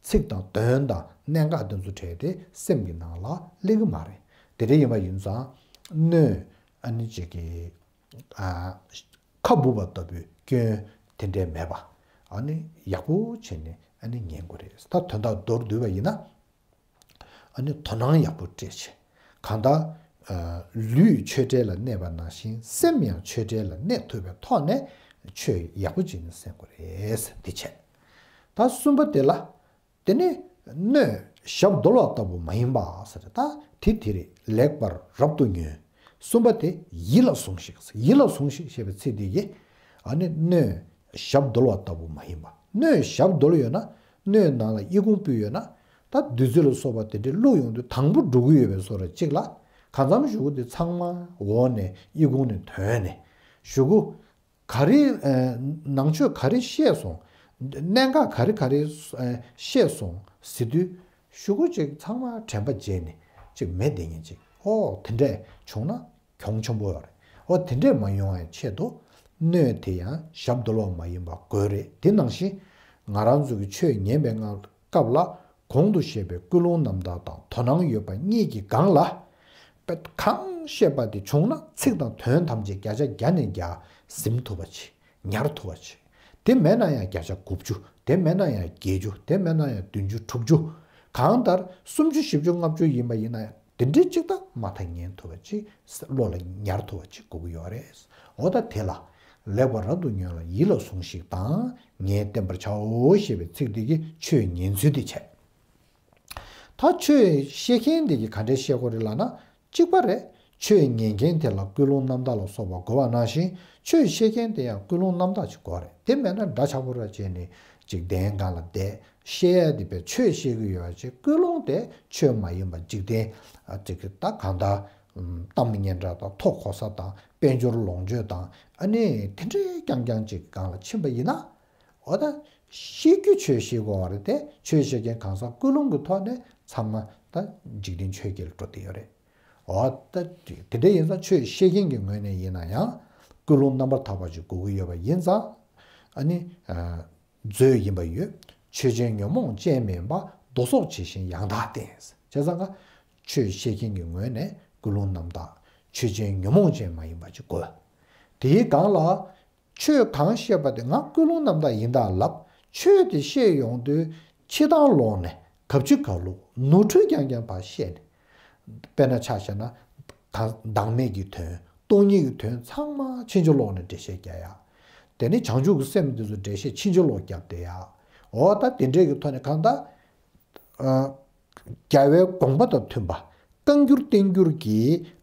ཚིག་དང་དོན་དང་གནད་འགག་དེ་ཚོ་བྲལ་ཏེ་སེམས་ཀྱི་ནང་ལ་སླེབས་ཀྱི་མ་རེད། དེ་འདྲ་ཡིན་པ་ཡིན་ཙང་སྣོད་ཨ་ནི་ཅིག་གི་ཨ་ཁ་སྦུབ་པ་ལྟ་བུའི་སྐྱོན་དེ་འདྲས་མེད་པ་ཨ་ནི་ཡག་པོ་བྱས་ནས་ཨ་ནི་ཉན་དགོས་རེད། ད་དོན་དག་མདོར་བསྡུས་པ་ཡིན་ན། ཨ་ནི་དོ་སྣང་ཡག་པོ་སྤྲད་བྱས། གང་ལྟར་ཨ་ལུས་ཆོས་འབྲེལ་ལ་གནས་པ་ནང་བཞིན་སེམས་ཡང་ཆོས་འབྲེལ་ལ་གནས་ཐུབ་པའི་ཐོག་ནས་ཆོས་ཡག་པོ་བྱས་ནས་གསན་དགོས་རེད། འདི་བྱས། ད་གསུམ་པ་དེ་ལ། དེ་ནི་སྣོད་ཞབས་རྡོལ་བ་ལྟ་བུ་མ་ཡིན་པ་ཟེར། ད་དེ་དེ་རེད། ལེགས་པར་རབ་ཏུ་ཉོན། གསུམ་པ་དེ་ཡིད་ལ་ཟུངས་ཤིག། ཡིད་ལ་ཟུངས་ཤིག་ཞེས་པའི་ཚིག་འདི་གིས་ཨ་ནི་སྣོད་ཞབས་རྡོལ་བ་ལྟ་བུ་མ་ཡིན་པ། སྣོད་ཞབས་རྡོལ་ཡོད་ན། སྣོད་ནང་ལ་ཨི་ཁུང་སྤོས་ཡོད་ན། ད་བདུད་རྩི་ལ་སོགས་པ་དེ་འདྲའི་བླུགས་ཡོང་དུས་དང་པོ་འགྲོ་གི་ཡོད་པའི་བཟོ་འདྲ་གཅིག་ལ། གང་འཚམ་གཞུག་གུ་དེ་ཚང་མ་འོག་ནས་ཨི་ཁུང་ནས་ཐོན་ནས་གཞུག་གུ་ག་རེ་ཨ་ནང་ཆོས་ག་རེ་བཤད་སོང་། གནད་འགག་ག་རེ་ག་རེ་ཨ་བཤད་སོང་ཟེར་དུས་གཞུག་གུ་ཅིག་ཚང་མ་དྲན་པ་བརྗེད་ནས་ཅིག་མེད་བསྡད་མཁན་ཅིག། ཨོ་དེ་འདྲས་བྱུང་ན། གྱོང་ཆེན་པོ་ཡོད་རེད། འོ་དེ་འདྲས་མ་ཡོང་བའི་ཆེད་དུ་སྣོད་དེ་ཡང་ཞབས་རྡོལ་བ་མ་ཡིན་པ་དགོས་རེད། དེ་ནང་བཞིན་ང་རང་ཚོ་གི་ཆོས་ཉན་པའི་སྔ་སྐབས་ལ་གོང་དུ་བཤད་པའི་ཀུན་སློང་རྣམ་དག་དང་དོ་སྣང་ཡོད་པ་གཉིས་ཀྱི་སྒང་ལ། དཔེ་གང་བཤད་པ་དེ་བྱུང་ན་ཚིག་དང་དོན་ཐམས་ཅད་བརྒྱ་ཆ་བརྒྱ་ནས་བརྒྱ་ཟིན་ཐུབ་པ་བྱེད། ཉར་ཐུབ་པ་བྱེད། དེ་མེད་ན་ཡང་བརྒྱ་ཆ་དགུ་བཅུ། དེ་མེད་ན་ཡང་བརྒྱད་ཅུ། དེ་མེད་ན་ཡང་བདུན་ཅུ་དྲུག་ཅུ། གང་ལྟར་སུམ་ཅུ་བཞི་བཅུ་ལྔ་བཅུ་ཡིན་པ་ཡིན་ན་ཡང་དེ་འདྲའི་གཅིག་ད་མ་མཐའ་ཉན་ཐུབ་པ་ཅིག་བློ་ལ་ཉར་ཐུབ་པ་ཅིག་དགོས་ཀྱི་ཡོད་རེད། འོ་ད་དེ་ལ་ལེགས་པར་རབ་ཏུ་ཉོན་ལ་ཡིད་ལ་ཟུངས་ཤིག་དང་ངས་བསྟན་པར་བྱའོ་ཞེས་པའི་ཚིག་འདི་གིས་ཆོས་ཉན་ཚུལ་འདི་བྱས། ད་ཆོས་བཤད་མཁན་དེ་གིས་ག་འདྲས་བཤད་དགོས་རེད་ལབ་ན་གཅིག་པ་རེད། ཆོས་ཉན་མཁན་དེ་ལ་ཀུན་སློང་རྣམ་དག་ལ་སོགས་པ་དགོས་པ་ནང་བཞིན་ཆོས་བཤད་མཁན་དེ་ཡང་ཀུན་སློང་རྣམ་དག་ཅིག་དགོས་རེད། དེ་མེད་ན་འདྲ་ཆགས་པོ་ར་བྱས་ནས་ཅིག་གདན་སྒང་ལ་བསྡད་བཤད་ཡ་དེ་བས་ཆོས་བཤད་གི་ཡོད་པ་ཅིག་ཀུན་སློང་དེ་ཆོས་མ་ཡིན་པ་འཇིག་རྟེན་ཨ་ཅིག་ད་གང་ལྟར་གཏམ་སྙན་གྲགས་དང་ཐོ་གོ་ས་དང་དཔལ་འབྱོར་ལོངས་སྤྱོད་དང་ཨ་ནི་དེ་འདྲའི་རྐྱང་རྐྱང་ཅིག་སྒང་ལ་ཕྱིན་པ་ཡིན་ན། འོ་ད། ཤེས་རྒྱུ་ཆོས་བཤད་དགོས་པ་རེད་དེ་ཆོས་བཤད་མཁན་གང་ཟག་ཀུན་སློང་གི་ཐོག་ནས་ཚང་མ་ད་འཇིག་རྟེན་ཆོས་བརྒྱད་ལ་འགྲོ་བསྡད་ཡོད་རེད། འོ་ད་དེ་འདྲ་ཡིན་ཙང་ཆོས་བཤད་མཁན་གྱི་ངོས་ནས་ཡིན་ན་ཡང་ཀུན་སློང་རྣམ་པར་དག་པ་ཅིག་དགོས་ཀྱི་ཡོད་པ་ཡིན་ཙང་ཨ་ནི་མཛོད་ཡིན་པ་ཡོད། ཆོས་ཅན་ཉོན་མོངས་ཅན་མིན་པ་མདོ་སོགས་ཇི་བཞིན་ཡང་དག་བསྟེན། བྱས་ཙང་ཀ་ཆོས་བཤད་མཁན་གྱི་ངོས་ནས་ཀུན་སློང་རྣམ་དག་ཆོས་ཅན་ཉོན་མོངས་ཅན་མ་ཡིན་པ་ཅིག་དགོས། དེའི་སྒང་ལ། ཆོས་གང་བཤད་པ་དེ་ང་ཀུན་སློང་རྣམ་དག་ཡིན་ད་ལབ། ཆོས་དེ་བཤད་ཡོང་དུས་ཕྱི་དང་ལོག་ནས་གབ་ཅི་གབ་ལུགས་ནོར་འཁྲུལ་རྐྱང་རྐྱང་ཕར་བཤད་ནས། དཔེར་ན་ཆ་བཞག་ན། གང་བདག་མེད་ཀྱི་དོན་སྟོང་ཉིད་ཀྱི་དོན་ཚང་མ་ཕྱིན་ཅི་ལོག་ནས་འགྲེལ་བཤད་རྒྱག་ཡ། དེ་ནི་བྱང་ཆུབ་ཀྱི་སེམས་དེ་ཚོ་འགྲེལ་བཤད་ཕྱིན་ཅི་ལོག་རྒྱབ་བསྡད་ཡ། འོ་ད་དེ་འདྲས་ཀྱི་ཐོག་ནས་གང་ལྟར། ཨ། རྒྱལ་བའི་དགོངས་པ་དང་མཐུན་པ། བཀའ་འགྱུར་བསྟན་འགྱུར་གྱི་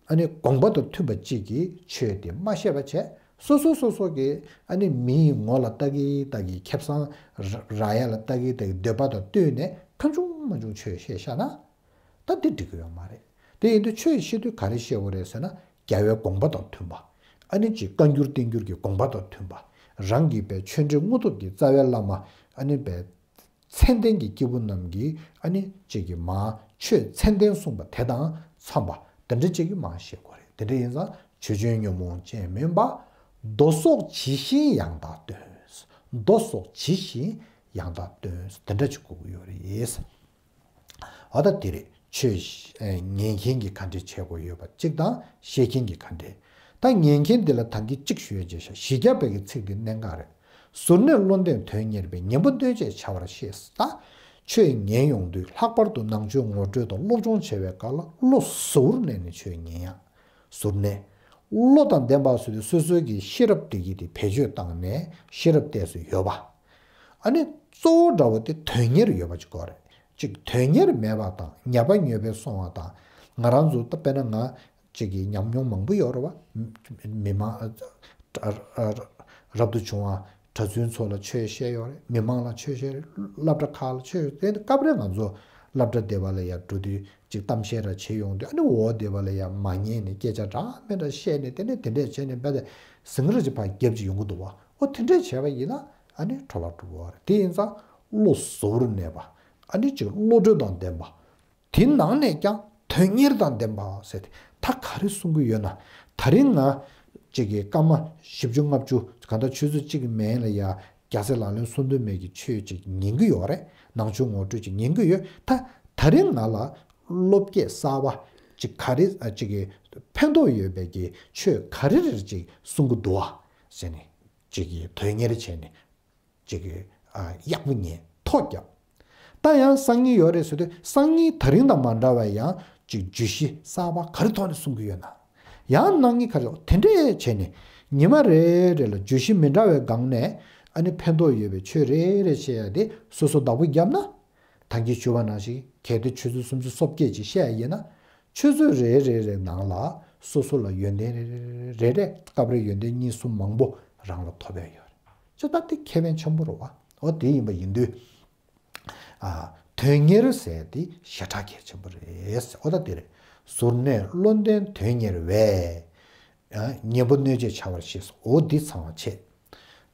ཨ་ནི་དགོངས་པ་དང་མཐུན་པ་གཅིག་གིས་ཆོས་དེ་མ་བཤད་པ་བྱས། སོ་སོ་སོ་སོ་གི་ཨ་ནི་མི་ཡི་ངོ་ལ་ལྟ་གི་ལྟ་གི་ཁེ་བཟང་རག་ཡ་ལ་ལྟ་གི་ལྟ་གི་འདོད་པ་དང་བསྟུན་ནས་ཁ་ཆུང་མ་ཆུང་ཆོས་བཤད་བཞག་ན། ད་འདི་འགྲིག་གི་ཡོད་མ་རེད། དེ་ཡིན་དུས་ཆོས་བཤད་དུས་ག་རེ་བཤད་དགོས་རེད་ཟེར་ན་རྒྱལ་བའི་དགོངས་པ་དང་མཐུན་པ། ཨ་ནི་ཅིག་བཀའ་འགྱུར་བསྟན་འགྱུར་གྱི་དགོངས་པ་དང་མཐུན་པ། རང་གི་པའི་ཆོས་འབྲེལ་དངོས་ཐོབ་ཀྱི་རྩ་བའི་བླ་མ་ཨ་ནི་པའི། མཚན་ལྡན་གྱི་སྐྱེས་བུ་རྣམས་ཀྱིས་ཨ་ནི་གཅིག་གིས་མར་ཆོས་མཚན་ལྡན་གསུངས་པ་དེ་དང་འཚམས་པ་དེ་འདྲ་གཅིག་གིས་མར་བཤད་དགོས་རེད། དེ་འདྲ་ཡིན་ཙང་ཆོས་ཅན་ཉོན་མོངས་ཅན་མིན་པ། མདོ་སོགས་ཇི་བཞིན་ཡང་དག་སྟོན། མདོ་སོགས་ཇི་བཞིན་ཡང་དག་སྟོན་དེ་འདྲ་ཅིག་དགོས་ཀྱི་ཡོད་རེད། འོ་ད་དེ་རེད། ཆོས་ཉན་མཁན་གྱིས་ག་འདྲས་བྱེད་དགོས་ཡོད་པ་གཅིག་དང་བཤད་མཁན་གྱིས་ག་འདྲས། ད་ཉན་མཁན་འདི་ལ་ད་གིན་གཅིག་ཞུ་ཡ་བྱས་ཤག་བཞི་བརྒྱ་པའི་གི་ཚིག་འདི་གནད་འགག་རེད། གཟུར་གནས་བློ་ལྡན་དོན་གཉེར་པས། ཉན་པ་སྣོད་ཅེས་བྱ་བར་ཤེས། ད་ཆོས་ཉན་ཡོང་དུས་ལྷག་པར་དུ་ནང་ཆོས་ངོ་སྤྲོད་དང་སློབ་སྦྱོང་བྱེད་པའི་སྐབས་ལ་བློ་གཟུར་གནས་ནས་ཆོས་ཉན་ཡ། གཟུར་གནས། བློ་དང་ལྡན་པ་སུ་དེ་སོ་སོའི་གི་ཤེས་རབ་དེ་གི་དེ་བེད་སྤྱོད་བཏང་ནས་ཤེས་རབ་གཏད་སྲོལ་ཡོད་པ། ཨ་ནི་གཙོ་བོ་འདྲ་བོ་དེ་དོན་གཉེར་ཡོད་པ་ཅིག་དགོས་རེད། ཅིག་དོན་གཉེར་མེད་པ་དང་ཉ་པ་ཉོས་པའི་སོང་བ་དང་། ང་རང་ཚོ་ད་དཔེར་ན་ང་ཅིག་གི་ཉམས་མྱོང་མང་པོ་ཡོད་རེད་བ། མི་མང་རབ་ཏུ་བྱུང་བ་ གྲྭ་བཙུན་ཚོ་ལ་ཆོས་བཤད་ཡོད་རེད། མི་མང་ལ་ཆོས་བཤད་རེད། སློབ་གྲྭ་ཁག་ལ་ཆོས་བཤད་རེད། དེ་སྐབས་རེ་ང་ཚོ་སློབ་གྲྭ་སྡེ་བ་ལ་ཡར་འགྲོ་དུས་ཅིག་གཏམ་བཤད་ར་བྱེད་ཡོང་དུས། ཨ་ནི་འོ་སྡེ་བ་ལ་ཡར་མ་ཉན་ནས་སྐད་ཆ་འདྲ་མི་འདྲ་བཤད་ནས། དེ་ནས་དེ་འདྲས་བྱས་ནས་རྦད་དེ་ཟིང་ར་ཅིག་ཕར་རྒྱབ་ཅིག་ཡོང་གི་འདུག་བ། འོ་དེ་འདྲས་བྱས་པ་ཡིན་ན་ཨ་ནི་འཕྲོ་བརླག་འགྲོ་གི་ཡོད་རེད། དེ་ཡིན་ཙང་བློ་གཟུ་བོར་གནས་པ། ཨ་ནི་ཅིག་བློ་གྲོས་དང་ལྡན་པ། དེ་ནང་ནས་ཀྱང་དོན་གཉེར་དང་ལྡན་པ་ཟེར་ཏེ། ད་ག་རེ་གསུང་གི་ཡོད་ན། ད་རིང་ང་ཅིག་གི་སྐར་མ་བཞི་བཅུ་ལྔ་བཅུ་གང་ལྟར་ཆུ་ཚོད་གཅིག་མན་ལ་ཡ་རྒྱལ་སྲས་ལག་ལེན་གསུམ་དུ་མའི་གི་ཆོས་ཅིག་ཉན་གི་ཡོད་རེད། ནང་ཆོས་ངོ་སྤྲོད་ཅིག་ཉན་གི་ཡོད། ད་ད་རིང་ང་ལ་བློ་སྐྱེད་གསར་པ་ཅིག་ག་རེ་ཨ་ཅིག་གི་ཕན་ཐོགས་ཡོད་པའི་གི་ཆོས་ག་རེ་རེ་ཅིག་གསུང་གི་འདུག་བ་ཟེར་ནས། ཅིག་གི་དོན་གཉེར་བྱས་ནས། ཅིག་གི་ཨ་ཡག་པོ་ཉན། ཐོ་རྒྱབ། ད་ཡང་སང་ཉིན་ཡོད་རེད་ཟེར་དུས། སང་ཉིན་ད་རིང་དང་མ་འདྲ་བའི་ཡང་ཅིག་བརྗོད་གཞི་གསར་པ་ག་རེ་ཐོག་ནས་གསུང་གི་ཡོད་ན། ཡང་གནངས་ཉིན་ག་རེ། དེ་འདྲས་བྱས་ནས་ཉི་མ་རེ་རེ་ལ་བརྗོད་གཞི་མི་འདྲ་བའི་སྒང་ནས་ཨ་ནི་ཕན་ཐོགས་ཡོད་པའི་ཆོས་རེ་རེ་བཤད་ཡ་དེ་སོ་སོ་བདག་པོ་བརྒྱབ་ན། ད་གིན་ཞུས་པ་ནང་བཞིན་གལ་ཏེ་ཆུ་ཚོད་སུམ་ཅུ་སོ་བརྒྱད་ཅིག་བཤད་ཡ་ཡིན་ན། ཆུ་ཚོད་རེ་རེ་རེ་ནང་ལ་སོ་སོ་ལ་ཡོན་ཏན་རེ་རེ་རེ་རེ། སྐབས་རེ་ཡོན་ཏན་གཉིས་གསུམ་མང་པོ་རང་ལ་ཐོབ་ཡ་ཡོད་རེད། ཅི་ལྟར་དེ་ཁེ་ཕན་ཆེན་པོ་རེད་བ། འོ་དེ་ཡིན་པ་ཡིན་དུས། ཨ། དོན་གཉེར་ཟེར་དེ་ཞེ་དྲག་གལ་ཆེན་པོ་རེད། འོ་ད་དེ་རེད། གཟུར་གནས་བློ་ལྡན་དོན་གཉེར་བས། ཨ། གཉེན་པོ་གནོད་བྱེད་བྱ་བར་ཤེས་སོ། འོ་འདི་ཚང་བ་བྱེད།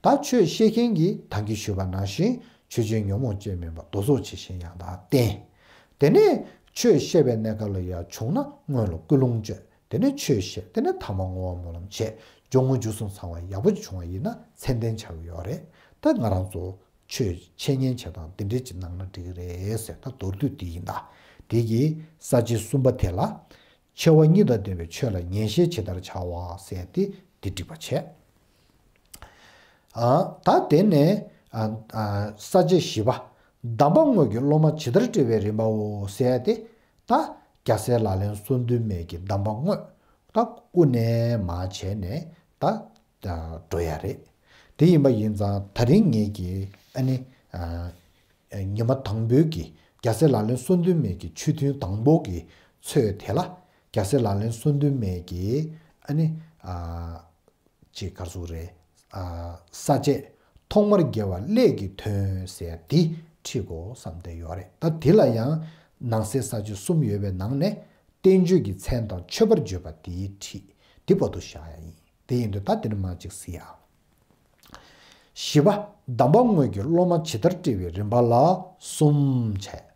ད་ཆོས་བཤད་མཁན་གྱིས་ད་གིན་ཞུས་པ་ནང་བཞིན་ཆོས་ཅན་ཉོན་མོངས་ཅན་མིན་པ་མདོ་སོགས་ཇི་བཞིན་ཡང་དག་བསྟན། དེ་ནས་ཆོས་བཤད་པའི་གནས་སྐབས་ལ་ཡང་བྱུང་ན་སྔོན་ལ་ཀུན་སློང་བཅོས། དེ་ནས་ཆོས་བཤད། དེ་ནས་ཐ་མ་བསྔོ་བ་སྨོན་ལམ་བྱས། སྦྱོར་དངོས་རྒྱུ་གསུམ་ཚང་བ་ཡག་པོ་ཅིག་བྱུང་བ་ཡིན་ན་མཚན་ལྡན་ཆགས་ཀྱི་ཡོད་རེད། ད་ང་རང་ཚོ་ཆོས་འཆད་ཉན་བྱེད་སྟངས་འདི་འདྲས་ཅིག་གནང་ན་འགྲིག་གི་རེད་ཟེར། ད་མདོར་བསྡུས་འདི་ཡིན་ད། དེ་གི་ས་བཅད་གསུམ་པ་དེ་ལ། ཆེ་བ་གཉིས་དང་ལྡན་པའི་ཆོས་ལ་ཉན་ཤེས་ཇི་ལྟར་བྱ་བ་ཟེར་ཏེ་འདི་འགྲིག་པ་བྱས། ཨ། ད་དེ་ནས་ཨ་ཨ་ས་བཅད་བཞི་པ། གདམས་པ་དངོས་ཀྱི་སློབ་མ་ཇི་ལྟར་བཀྲི་བའི་རིམ་པའོ་ཟེར་ཏེ། ད་རྒྱལ་སྲས་ལག་ལེན་གསུམ་དུ་མའི་གི་གདམས་པ་དངོས་ད་དབུ་ནས་མར་བྱས་ནས་ད་འགྲོ་ཡ་རེད། དེ་ཡིན་པ་ཡིན་ཙང་ད་རིང་ངེད་ཀྱིས་ཨ་ནི་ཨ། ཉི་མ་དང་པོའི་གི་རྒྱལ་སྲས་ལག་ལེན་གསུམ་དུ་མའི་གི་ཆོས་ཐུན་དང་པོ་གི་ཚོད་དེ་ལ། རྒྱལ་སྲས་ལག་ལེན་གསུམ་དུ་མའི་གི་ཨ་ནི་ཨ་ཅིག་ག་རེ་ཟེར་དགོས་རེད། ཨ། ས་བཅད་ཐོག་མར་དགེ་བ་ཀླད་ཀྱི་དོན་ཟེར་འདི་ཁྲིད་དགོས་བསམ་བསྡད་ཡོད་རེད། ད་འདི་ལ་ཡང་ནང་གསེས་ས་བཅད་གསུམ་ཡོད་པའི་ནང་ནས་བསྟན་བཅོས་ཀྱི་མཚན་དང་མཆོད་པར་བརྗོད་པ་འདི་ཁྲིད། འདི་བར་དུ་བཞག་ཡ་ཡིན། དེ་ཡིན་དུས་ད་འདི་ནས་མར་ཅིག་གཟིགས་ཡ། བཞི་པ། གདམས་པ་དངོས་ཀྱི་སློབ་མ་ཇི་ལྟར་བཀྲི་བའི་རིམ་པ་ལ་གསུམ་བྱས།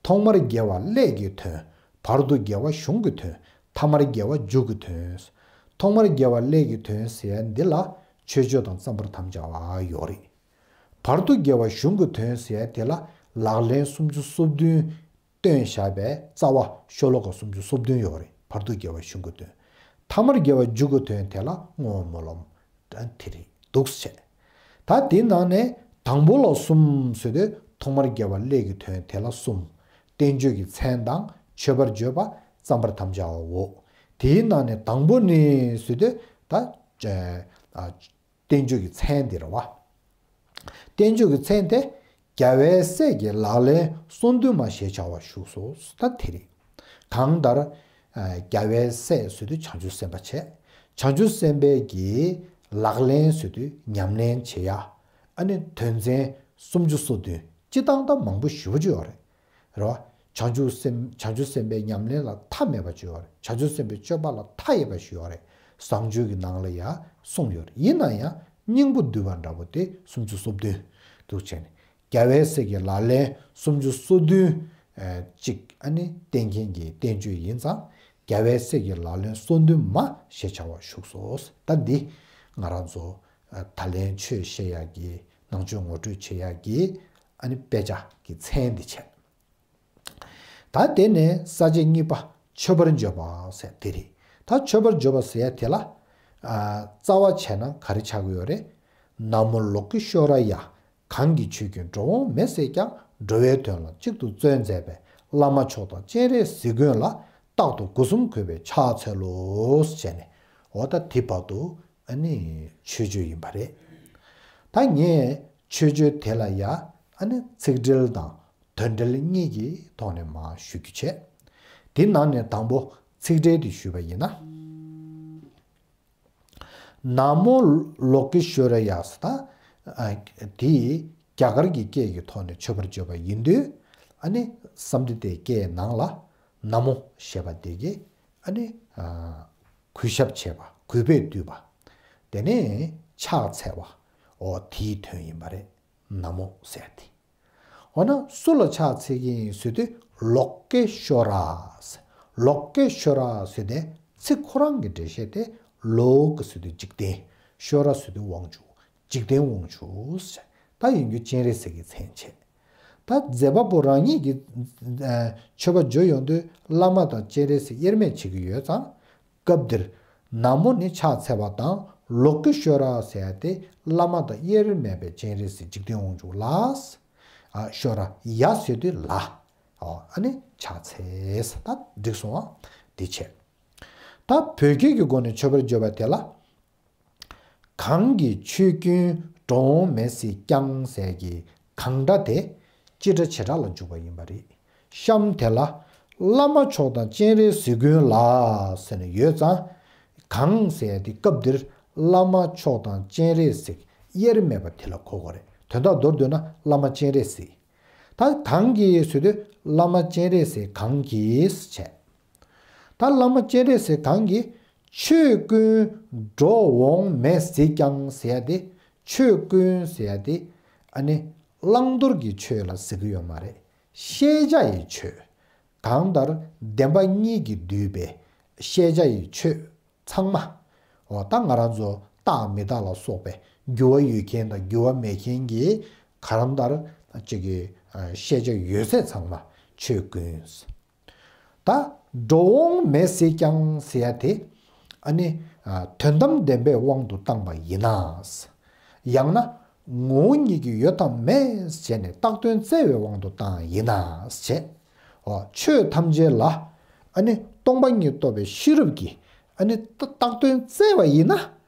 ཐོག་མར་དགེ་བ་ཀླད་ཀྱི་དོན། བར་དུ་དགེ་བ་གཞུང་གི་དོན། ཐ་མར་དགེ་བ་མཇུག་གི་དོན། ཐོག་མར་དགེ་བ་ཀླད་ཀྱི་དོན་ཟེར་ཡ་འདི་ལ་མཆོད་བརྗོད་དང་བརྩམ་པར་དམ་བཅའ་བ་ཡོད་རེད། བར་དུ་དགེ་བ་གཞུང་གི་དོན་ཟེར་ཡ་དེ་ལ་ལག་ལེན་སུམ་ཅུ་སོ་བདུན། བཏོན་བཞག་པའི་རྩ་བ་ཤོ་ལོ་ཀ་སུམ་ཅུ་སོ་བདུན་ཡོད་རེད། བར་དུ་དགེ་བ་གཞུང་གི་དོན། ཐ་མར་དགེ་བ་མཇུག་གི་དོན་དེ་ལ་བསྔོ་བ་སྨོན་ལམ་དེ་རེད་འདུག་ཟེར། ད་དེའི་ནང་ནས་དང་པོ་ལ་གསུམ་ཟེར་དུས་ཐོག་མར་དགེ་བ་ཀླད་ཀྱི་དོན་དེ་ལ་གསུམ། བསྟན་བཅོས་ཀྱི་མཚན་དང་མཆོད་པར་བརྗོད་པ་བརྩམ་པར་དམ་བཅའ་བའོ། དེའི་ནང་ནས་དང་པོ་ནི་ཟེར་དུས་ད། བསྟན་བཅོས་ཀྱི་མཚན་འདི་རེད་བ། བསྟན་བཅོས་ཀྱི་མཚན་དེ། རྒྱལ་བའི་སྲས་ཀྱི་ལག་ལེན་གསུམ་འདུས་མ་ཞེས་བྱ་བ་བཞུགས་སོ། ད་དེ་རེད། གང་ལྟར། ཨ། རྒྱལ་བའི་སྲས་ཟེར་དུས་བྱང་ཆུབ་སེམས་དཔའ་བྱས། བྱང་ཆུབ་སེམས་དཔའི་གི་ལག་ལེན་ཟེར་དུས་ཉམས་ལེན་བྱེད་ཡ། ཨ་ནི་དོན་ཚན་སུམ་ཅུ་སོ་བདུན། སྤྱིར་བཏང་ད་མང་པོ་ཞེ་པོ་ཅིག་ཡོད་རེད། རེད་བ། བྱང་ཆུབ་སེམས། བྱང་ཆུབ་སེམས་དཔའི་ཉམས་ལེན་ལ་མཐའ་མེད་པ་ཅིག་ཡོད་རེད། བྱང་ཆུབ་སེམས་དཔའི་སྤྱོད་པ་ལ་མཐའ་ཡས་པ་ཞིག་ཡོད་རེད། བཟང་སྤྱོད་ཀྱི་ནང་ལ་ཡང་གསུངས་ཡོད་རེད། ཡིན་ན་ཡང་སྙིང་པོ་བསྡུས་པ་འདྲ་པོ་དེ་སུམ་ཅུ་སོ་བདུན་འདུག་བྱས་ནས། རྒྱལ་བའི་སྲས་ཀྱི་ལག་ལེན་སུམ་ཅུ་སོ་བདུན་ཨ་ཅིག་ཨ་ནི་བསྟན་མཁན་གྱི་བསྟན་བཅོས་ཡིན་ཙང་། རྒྱལ་བའི་སྲས་ཀྱི་ལག་ལེན་སོ་བདུན་མ་ཞེས་བྱ་བ་བཞུགས་སོ། ད་འདི་ང་རང་ཚོ་ད་ལན་ཆོས་བཤད་ཡག་གི། ནང་ཆོས་ངོ་སྤྲོད་བྱེད་ཡག་གི་ཨ་ནི་དཔེ་ཆ་གི་མཚན་འདི་བྱས། ད་དེ་ནས་ས་བཅད་གཉིས་པ་མཆོད་པར་བརྗོད་པ་ཟེར་དེ་རེད། ད་མཆོད་པར་བརྗོད་པ་ཟེར་ཡ་དེ་ལ། ཨ། རྩ་བ་བྱས་ན་ག་རེ་ཆགས་ཀྱི་ཡོད་རེད། ན་མོ་ལོ་ཀེ་ཤྭ་ར་ཡ། གང་གི་ཆོས་ཀྱིས་འགྲོ་འོང་མེད་བསྲེགས་ཀྱང་། འགྲོ་བའི་དོན་ལ་གཅིག་ཏུ་བརྩོན་མཛད་པའི། བླ་མ་མཆོག་དང་སྤྱན་རས་གཟིགས་མགོན་ལ། རྟག་ཏུ་སྒོ་གསུམ་གུས་པས་ཕྱག་འཚལ་ལོ་ཟེར་ནས། འོ་ད་དེ་བར་དུ་ཨ་ནི་མཆོད་བརྗོད་ཡིན་པ་རེད། ད་ངས་མཆོད་བརྗོད་དེ་ལ་ཡ་ཨ་ནི་ཚིག་འགྲེལ་དང་དོན་འགྲེལ་གཉིས་ཀྱི་ཐོག་ནས་མར་ཞུ་རྒྱུ་བྱས། དེ་ནང་ནས་དང་པོ་ཚིག་འགྲེལ་དེ་ཞུས་པ་ཡིན་ན། ན་མོ་ལོ་ཀེ་ཤྭ་ར་ཡ་ཟེར། ད་ ཨ་དེ་རྒྱ་གར་གྱི་སྐད་ཀྱི་ཐོག་ནས་མཆོད་པར་བརྗོད་པ་ཡིན་དུས། ཨ་ནི་བསམ་གཏན་ཏའི་སྐད་ནང་ལ་ན་མོ་ཞེས་པ་དེ་གིས་ཨ་ནི་ཨ་གུས་ཞབས་བྱེད་པ། གུས་པས་འདུད་པ། དེ་ནས་ཕྱག་འཚལ་བ། འོ་དེའི་དོན་ཡིན་པ་རེད། ན་མོ་ཟེར་དེ། འོ་ན་སུ་ལ་ཕྱག་འཚལ་གྱི་ཡིན་ཟེར་དུས། ལོ་ཀེ་ཤྭ་ར། ལོ་ཀེ་ཤྭ་ར་ཟེར་དེ་ཚིག་ཁོ་རང་གི་འགྲེལ་བཤད་དེ། ལོ་ཀ་ཟེར་དུས་འཇིག་རྟེན། ཤྭ་ར་ཟེར་དུས་དབང་ཕྱུག། འཇིག་རྟེན་དབང་ཕྱུག་ཟེར། ད་ཡིན་རྒྱུ་སྤྱན་རས་གཟིགས་ཀྱི་མཚན་བྱས། ད་མཛད་པ་པོ་རང་ཉིད་ཀྱིས་ཨ་མཆོད་པ་བརྗོད་ཡོང་དུས་བླ་མ་དང་སྤྱན་རས་གཟིགས་དབྱེར་མེད་བྱེད་ཀྱི་ཡོད་ཙང་། སྐབས་འདིར་ན་མོ་ནི་ཕྱག་འཚལ་བ་དང་། ལོ་ཀེ་ཤྭ་ར་ཟེར་ཡ་དེ་བླ་མ་དང་དབྱེར་མེད་པའི་སྤྱན་རས་གཟིགས་འཇིག་རྟེན་དབང་ཕྱུག་ལ། ཨ་ཤྭ་ར་ཡ་ཟེར་དུས་ལ། ཨ་ནི་ཕྱག་འཚལ་ཟེར། ད་འགྲིག་སོང་ཨ། འདི་བྱས། ད་བོད་སྐད་ཀྱི་སྒོ་ནས་མཆོད་པར་བརྗོད་པ་དེ་ལ། གང་གི་ཆོས་ཀུན་འགྲོ་འོང་མེད་སྲིད་ཀྱང་ཟེར་གྱི་གང་སྒྲ་དེ་སྤྱི་སྒྲ་བྱེ་བྲག་ལ་འཇུག་པ་ཡིན་པ་རེད། གཤམ་དེ་ལ། བླ་མ་མཆོག་དང་སྤྱན་རས་གཟིགས་མགོན་ལ་ཟེར་ནས་ཡོད་ཙང་། གང་ཟེར་ཡ་དེ་སྐབས་འདིར་བླ་མ་མཆོག་དང་སྤྱན་རས་གཟིགས་དབྱེར་མེད་པ་དེ་ལ་གོ་དགོས་རེད། དོན་དག་མདོར་བསྡུས་ན་བླ་མ་སྤྱན་རས་གཟིགས། ད་གང་གི་ཟེར་དུས་བླ་མ་སྤྱན་རས་གཟིགས་གང་གིས་བྱས། ད་བླ་མ་སྤྱན་རས་གཟིགས་གང་གིས་ཆོས་ཀུན་འགྲོ་འོང་མེད་སྲིད་ཀྱང་ཟེར་ཡ་དེ། ཆོས་ཀུན་ཟེར་ཡ་དེ་ཨ་ནི་བླང་དོར་གྱི་ཆོས་ལ་ཟེར་གྱི་ཡོད་མ་རེད། ཤེས་བྱ་ཡི་ཆོས། གང་ལྟར་བདེན་པ་གཉིས་ཀྱིས་བསྡུས་པའི་ཤེས་བྱ་ཡི་ཆོས་ཚང་མ། འོ་ད་ང་རང་ཚོ་རྟག་མི་རྟག་ལ་སོགས་པའི་འགྱུར་བ་ཡོད་མཁན་དང་འགྱུར་བ་མེད་མཁན་གྱི་གང་ལྟར་ཅིག་གི་ཤེས་བྱ་ཡོད་ཚད་ཚང་མ་ཆོས་ཀུན། ད་འགྲོ་འོང་མེད་སྲིད་ཀྱང་ཟེར་ཡ་དེ་ཨ་ནི་དོན་དམ་བདེན་པའི་དབང་དུ་བཏང་བ་ཡིན་ན། ཡང་ན་ངོ་བོ་ཉིད་ཀྱིས་ཡོད་དམ་མེད་བྱས་ནས་བཏགས་དོན་བཙལ་བའི་དབང་དུ་བཏང་ཡིན་ན་བྱས། འོ་ཆོས་ཐམས་ཅད་ལ་ཨ་ནི་སྟོང་པ་ཉིད་རྟོགས་པའི་ཤེས་རབ་ཀྱིས་ཨ་ནི་བཏགས་དོན་བཙལ་བ་ཡིན་ན།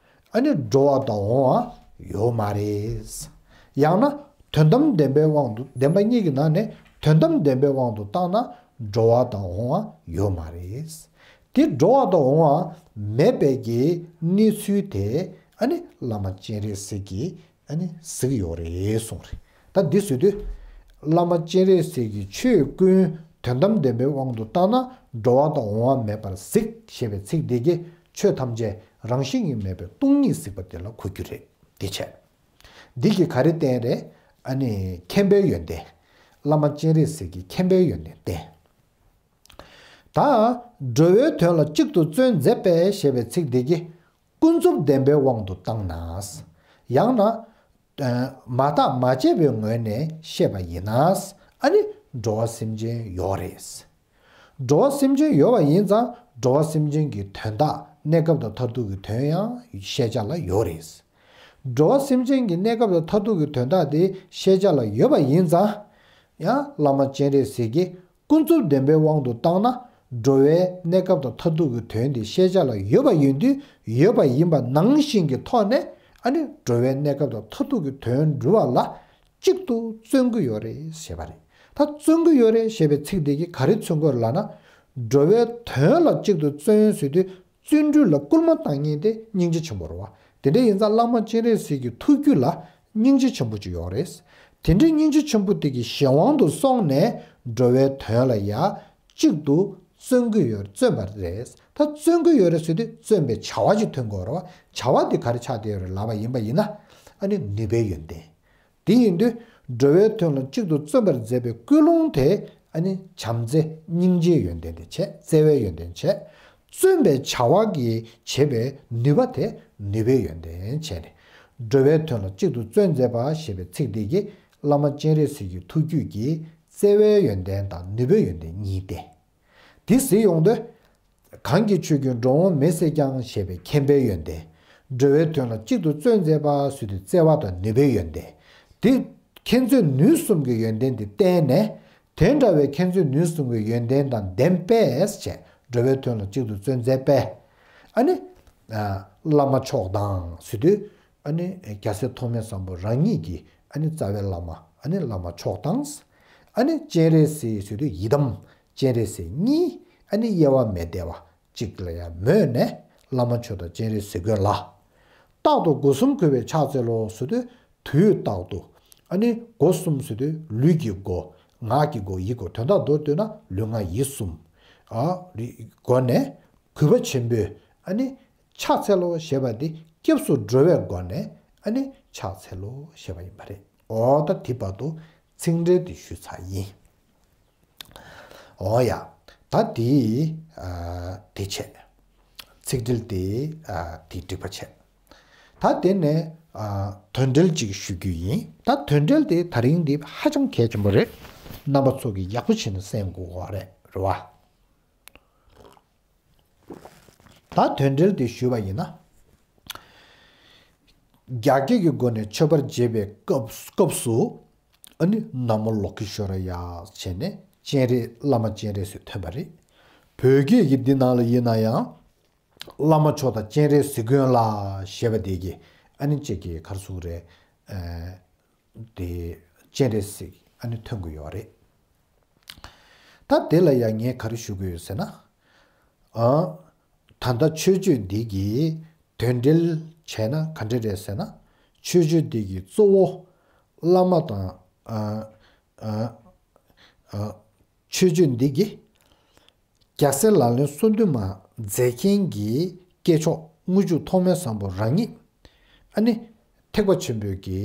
ཨ་ནི་འགྲོ་བ་དང་འོང་བ་ཡོད་མ་རེད། ཡང་ན་དོན་དམ་བདེན་པའི་དབང་དུ། བདེན་པ་གཉིས་ཀྱི་ནང་ནས་དོན་དམ་བདེན་པའི་དབང་དུ་བཏང་ན་འགྲོ་བ་དང་འོང་བ་ཡོད་མ་རེད། དེ་འགྲོ་བ་དང་འོང་བ་མེད་པའི་གི་གནས་ཚུལ་དེ་ཨ་ནི་བླ་མ་སྤྱན་རས་གཟིགས་ཀྱིས་ཨ་ནི་གཟིགས་ཡོད་རེད་གསུངས་རེད། ད་འདི་ཟེར་དུས། བླ་མ་སྤྱན་རས་གཟིགས་ཀྱིས་ཆོས་ཀུན་དོན་དམ་བདེན་པའི་དབང་དུ་བཏང་ན་འགྲོ་བ་དང་འོང་བ་མེད་པར་གཟིགས་ཞེས་པའི་ཚིག་འདི་གིས་ཆོས་ཐམས་ཅད་རང་བཞིན་གྱིས་མེད་པའི་སྟོང་ཉིད་གཟིགས་པ་དེ་ལ་གོ་རྒྱུ་རེད། འདི་བྱས། འདི་གིས་ག་རེ་བསྟན་རེད། ཨ་ནི་མཁྱེན་པའི་ཡོན་ཏན། བླ་མ་སྤྱན་རས་གཟིགས་ཀྱི་མཁྱེན་པའི་ཡོན་ཏན་བསྟན། ད་འགྲོ་བའི་དོན་ལ་གཅིག་ཏུ་བརྩོན་མཛད་པས་ཞེས་པའི་ཚིག་འདི་གིས་ཀུན་རྫོབ་བདེན་པའི་དབང་དུ་བཏང་ན། ཡང་ན། མ་བརྟགས་མ་དཔྱད་པའི་ངོས་ནས་བཤད་པ་ཡིན་ན། ཨ་ནི་འགྲོ་བ་སེམས་ཅན་ཡོད་རེད། འགྲོ་བ་སེམས་ཅན་ཡོད་པ་ཡིན་ཙང་འགྲོ་བ་སེམས་ཅན་གྱི་དོན་དག་གནས་སྐབས་དང་མཐར་ཐུག་གི་དོན་ཡང་ཤེས་བྱ་ལ་ཡོད་རེད། འགྲོ་བ་སེམས་ཅན་གྱི་གནས་སྐབས་དང་མཐར་ཐུག་གི་དོན་དག་དེ་ཤེས་བྱ་ལ་ཡོད་པ་ཡིན་ཙང་། ཡང་བླ་མ་སྤྱན་རས་གཟིགས་ཀྱིས་ཀུན་རྫོབ་བདེན་པའི་དབང་དུ་བཏང་ན། འགྲོ་བའི་གནས་སྐབས་དང་མཐར་ཐུག་གི་དོན་དེ་ཤེས་བྱ་ལ་ཡོད་པ་ཡིན་དུས། ཡོད་པ་ཡིན་པ་ནང་བཞིན་གྱི་ཐོག་ནས་ཨ་ནི་འགྲོ་བའི་གནས་སྐབས་དང་མཐར་ཐུག་གི་དོན་སྒྲུབ་པ་ལ་གཅིག་ཏུ་བརྩོན་གྱི་ཡོད་རེད་ཞེས་པ་རེད། ད་བརྩོན་གྱི་ཡོད་རེད་ཞེས་པའི་ཚིག་དེ་གིས་ག་རེ་མཚོན་གྱི་ཡོད་ལབ་ན། འགྲོ་བའི་དོན་ལ་གཅིག་ཏུ་བརྩོན་ཟེར་དུས། བརྩོན་འགྲུས་ལ་སྐུལ་མ་བཏང་མཁན་དེ་སྙིང་རྗེ་ཆེན་པོ་རེད་བ། དེ་འདྲ་ཡིན་ཙང་བླ་མ་སྤྱན་རས་གཟིགས་ཀྱི་ཐུགས་རྒྱུད་ལ་སྙིང་རྗེ་ཆེན་པོ་ཅིག་ཡོད་རེད། དེ་འདྲའི་སྙིང་རྗེ་ཆེན་པོ་དེ་གི་གཞན་དབང་དུ་སོང་ནས་འགྲོ་བའི་དོན་ལ་ཡ་གཅིག་ཏུ་བརྩོན་གྱི་ཡོད། བརྩོན་པ་རེད། ད་བརྩོན་གྱི་ཡོད་རེད་ཟེར་དུས་བརྩོན་པའི་བྱ་བ་ཅིག་ཐོན་དགོས་རེད་བ། བྱ་བ་དེ་ག་རེ་ཆགས་བསྡད་ཡོད་རེད་ལབ་པ་ཡིན་པ་ཡིན་ན། ཨ་ནི་ནུས་པའི་ཡོན་ཏན། དེ་ཡིན་དུས་འགྲོ་བའི་དོན་ལ་གཅིག་ཏུ་བརྩོན་པར་མཛད་པའི་ཀུན་སློང་དེ་ཨ་ནི་བྱམས་བརྩེ་སྙིང་རྗེའི་ཡོན་ཏན་དེ་བྱས། བརྩེ་བའི་ཡོན་ཏན་བྱས། བརྩོན་པའི་བྱ་བ་གིས་བྱེད་པའི་ནུས་པ་དེ་ནུས་པའི་ཡོན་ཏན་བྱས་ནས། འགྲོ་བའི་དོན་ལ་གཅིག་ཏུ་བརྩོན་མཛད་པ་ཞེས་པའི་ཚིག་འདི་གིས་བླ་མ་སྤྱན་རས་གཟིགས་ཀྱི་ཐུགས་རྒྱུད་ཀྱི་བརྩེ་བའི་ཡོན་ཏན་དང་ནུས་པའི་ཡོན་ཏན་གཉིས་བསྟན། དེ་གཟིགས་ཡོང་དུས། གང་གི་ཆོས་ཀུན་འགྲོ་འོང་མེད་སྲིད་ཀྱང་ཞེས་པའི་མཁྱེན་པའི་ཡོན་ཏན། འགྲོ་བའི་དོན་ལ་གཅིག་ཏུ་བརྩོན་མཛད་པ་ཟེར་དུས་བརྩེ་བ་དང་ནུས་པའི་ཡོན་ཏན། དེ་མཁྱེན་བརྩེ་ནུས་གསུམ་གྱི་ཡོན་ཏན་དེ་བསྟན་ནས། དེ་འདྲ་བའི་མཁྱེན་བརྩེ་ནུས་གསུམ་གྱི་ཡོན་ཏན་དང་ལྡན་པས་བྱས། འགྲོ་བའི་དོན་ལ་གཅིག་ཏུ་བརྩོན་མཛད་པས། ཨ་ནི། བླ་མ་མཆོག་དང་ཟེར་དུས། ཨ་ནི་རྒྱལ་སྲས་ཐོགས་མེད་བཟང་པོ་རང་ཉིད་ཀྱི་ཨ་ནི་རྩ་བའི་བླ་མ། ཨ་ནི་བླ་མ་མཆོག་དང་། ཨ་ནི་སྤྱན་རས་གཟིགས་ཟེར་དུས་ཡི་དམ་སྤྱན་རས་གཟིགས་གཉིས། ཨ་ནི་དབྱེ་བ་མེད་དེ་བ་གཅིག་ལ་ཡང་མོས་ནས་བླ་མ་མཆོག་དང་སྤྱན་རས་གཟིགས་མགོན་ལ། རྟག་ཏུ་སྒོ་གསུམ་གུས་པས་ཕྱག་འཚལ་ལོ་ཟེར་དུས། དུས་རྟག་ཏུ། ཨ་ནི་སྒོ་གསུམ་ཟེར་དུས་ལུས་ཀྱི་སྒོ། ངག་གི་སྒོ། ཡིད་སྒོ། དོན་དག་མདོར་བསྡུས་ན་ལུས་ངག་ཡིད་གསུམ། ཨ་རི་སྒོ་ནས་གུས་པ་ཆེན་པོས་ཨ་ནི་ཕྱག་འཚལ་ལོ་ཞེས་པ་འདི་སྐྱབས་སུ་འགྲོ་བའི་སྒོ་ནས་ཨ་ནི་ཕྱག་འཚལ་ལོ་ཞེས་པ་ཡིན་པ་རེད། འོ་ད་དེ་བར་དུ་ཚིག་འགྲེལ་འདི་ཞུས་ཚར་ཡིན། འོ་ཡ། ད་དེ་ཨ་དེ་བྱས། ཚིག་འགྲེལ་དེ་ཨ་དེ་འགྲིག་པ་བྱས། ད་དེ་ནས་ཨ་དོན་འགྲེལ་ཅིག་ཞུ་རྒྱུ་ཡིན། ད་དོན་འགྲེལ་དེ་ད་རིང་འདི་ཧ་ཅང་གལ་ཆེན་པོ་རེད། རྣམ་པ་ཚོ་གིས་ཡག་པོ་བྱས་ནས་གསན་དགོས་པ་རེད། རེད་བ། ད་དོན་འགྲེལ་དེ་ཞུས་པ་ཡིན་ན། རྒྱ་སྐད་ཀྱི་སྒོ་ནས་མཆོད་པར་བརྗོད་པའི་སྐབས་སྐབས་སུ། ཨ་ནི་ན་མོ་ལོ་ཀེ་ཤྭ་ར་ཡ་བྱས་ནས་སྤྱན་རས་བླ་མ་སྤྱན་རས་གཟིགས་ཐོན་པ་རེད། བོད་སྐད་ཀྱི་འདི་ནང་ལ་ཡིན་ན་ཡང་། བླ་མ་མཆོག་དང་སྤྱན་རས་གཟིགས་མགོན་ལ་ཞེས་པ་དེ་གི་ཨ་ནི་གཅིག་གི་ག་རེ་ཟེར་དགོས་རེད། ཨ་དེ་སྤྱན་རས་གཟིགས་ཨ་ནི་ཐོན་གྱི་ཡོད་རེད། ད་དེ་ལ་ཡང་ངས་ག་རེ་ཞུ་གི་ཡོད་ཟེར་ན། ཨ་ད་ལྟ་མཆོད་བརྗོད་འདི་གི་དོན་འགྲེལ་བྱས་ན་ག་འདྲ་རེད་ཟེར་ན། མཆོད་བརྗོད་འདི་གི་གཙོ་བོ་བླ་མ་དང་ཨ་ཨ་ཨ་མཆོད་བརྗོད་འདི་གི་རྒྱལ་སྲས་ལག་ལེན་སོ་བདུན་མ་མཛད་མཁན་གྱི་སྐྱེས་མཆོག་དངུལ་ཆུ་ཐོགས་མེད་བཟང་པོ་རང་ཉིད། ཨ་ནི་ཐེག་པ་ཆེན་པོའི་གི་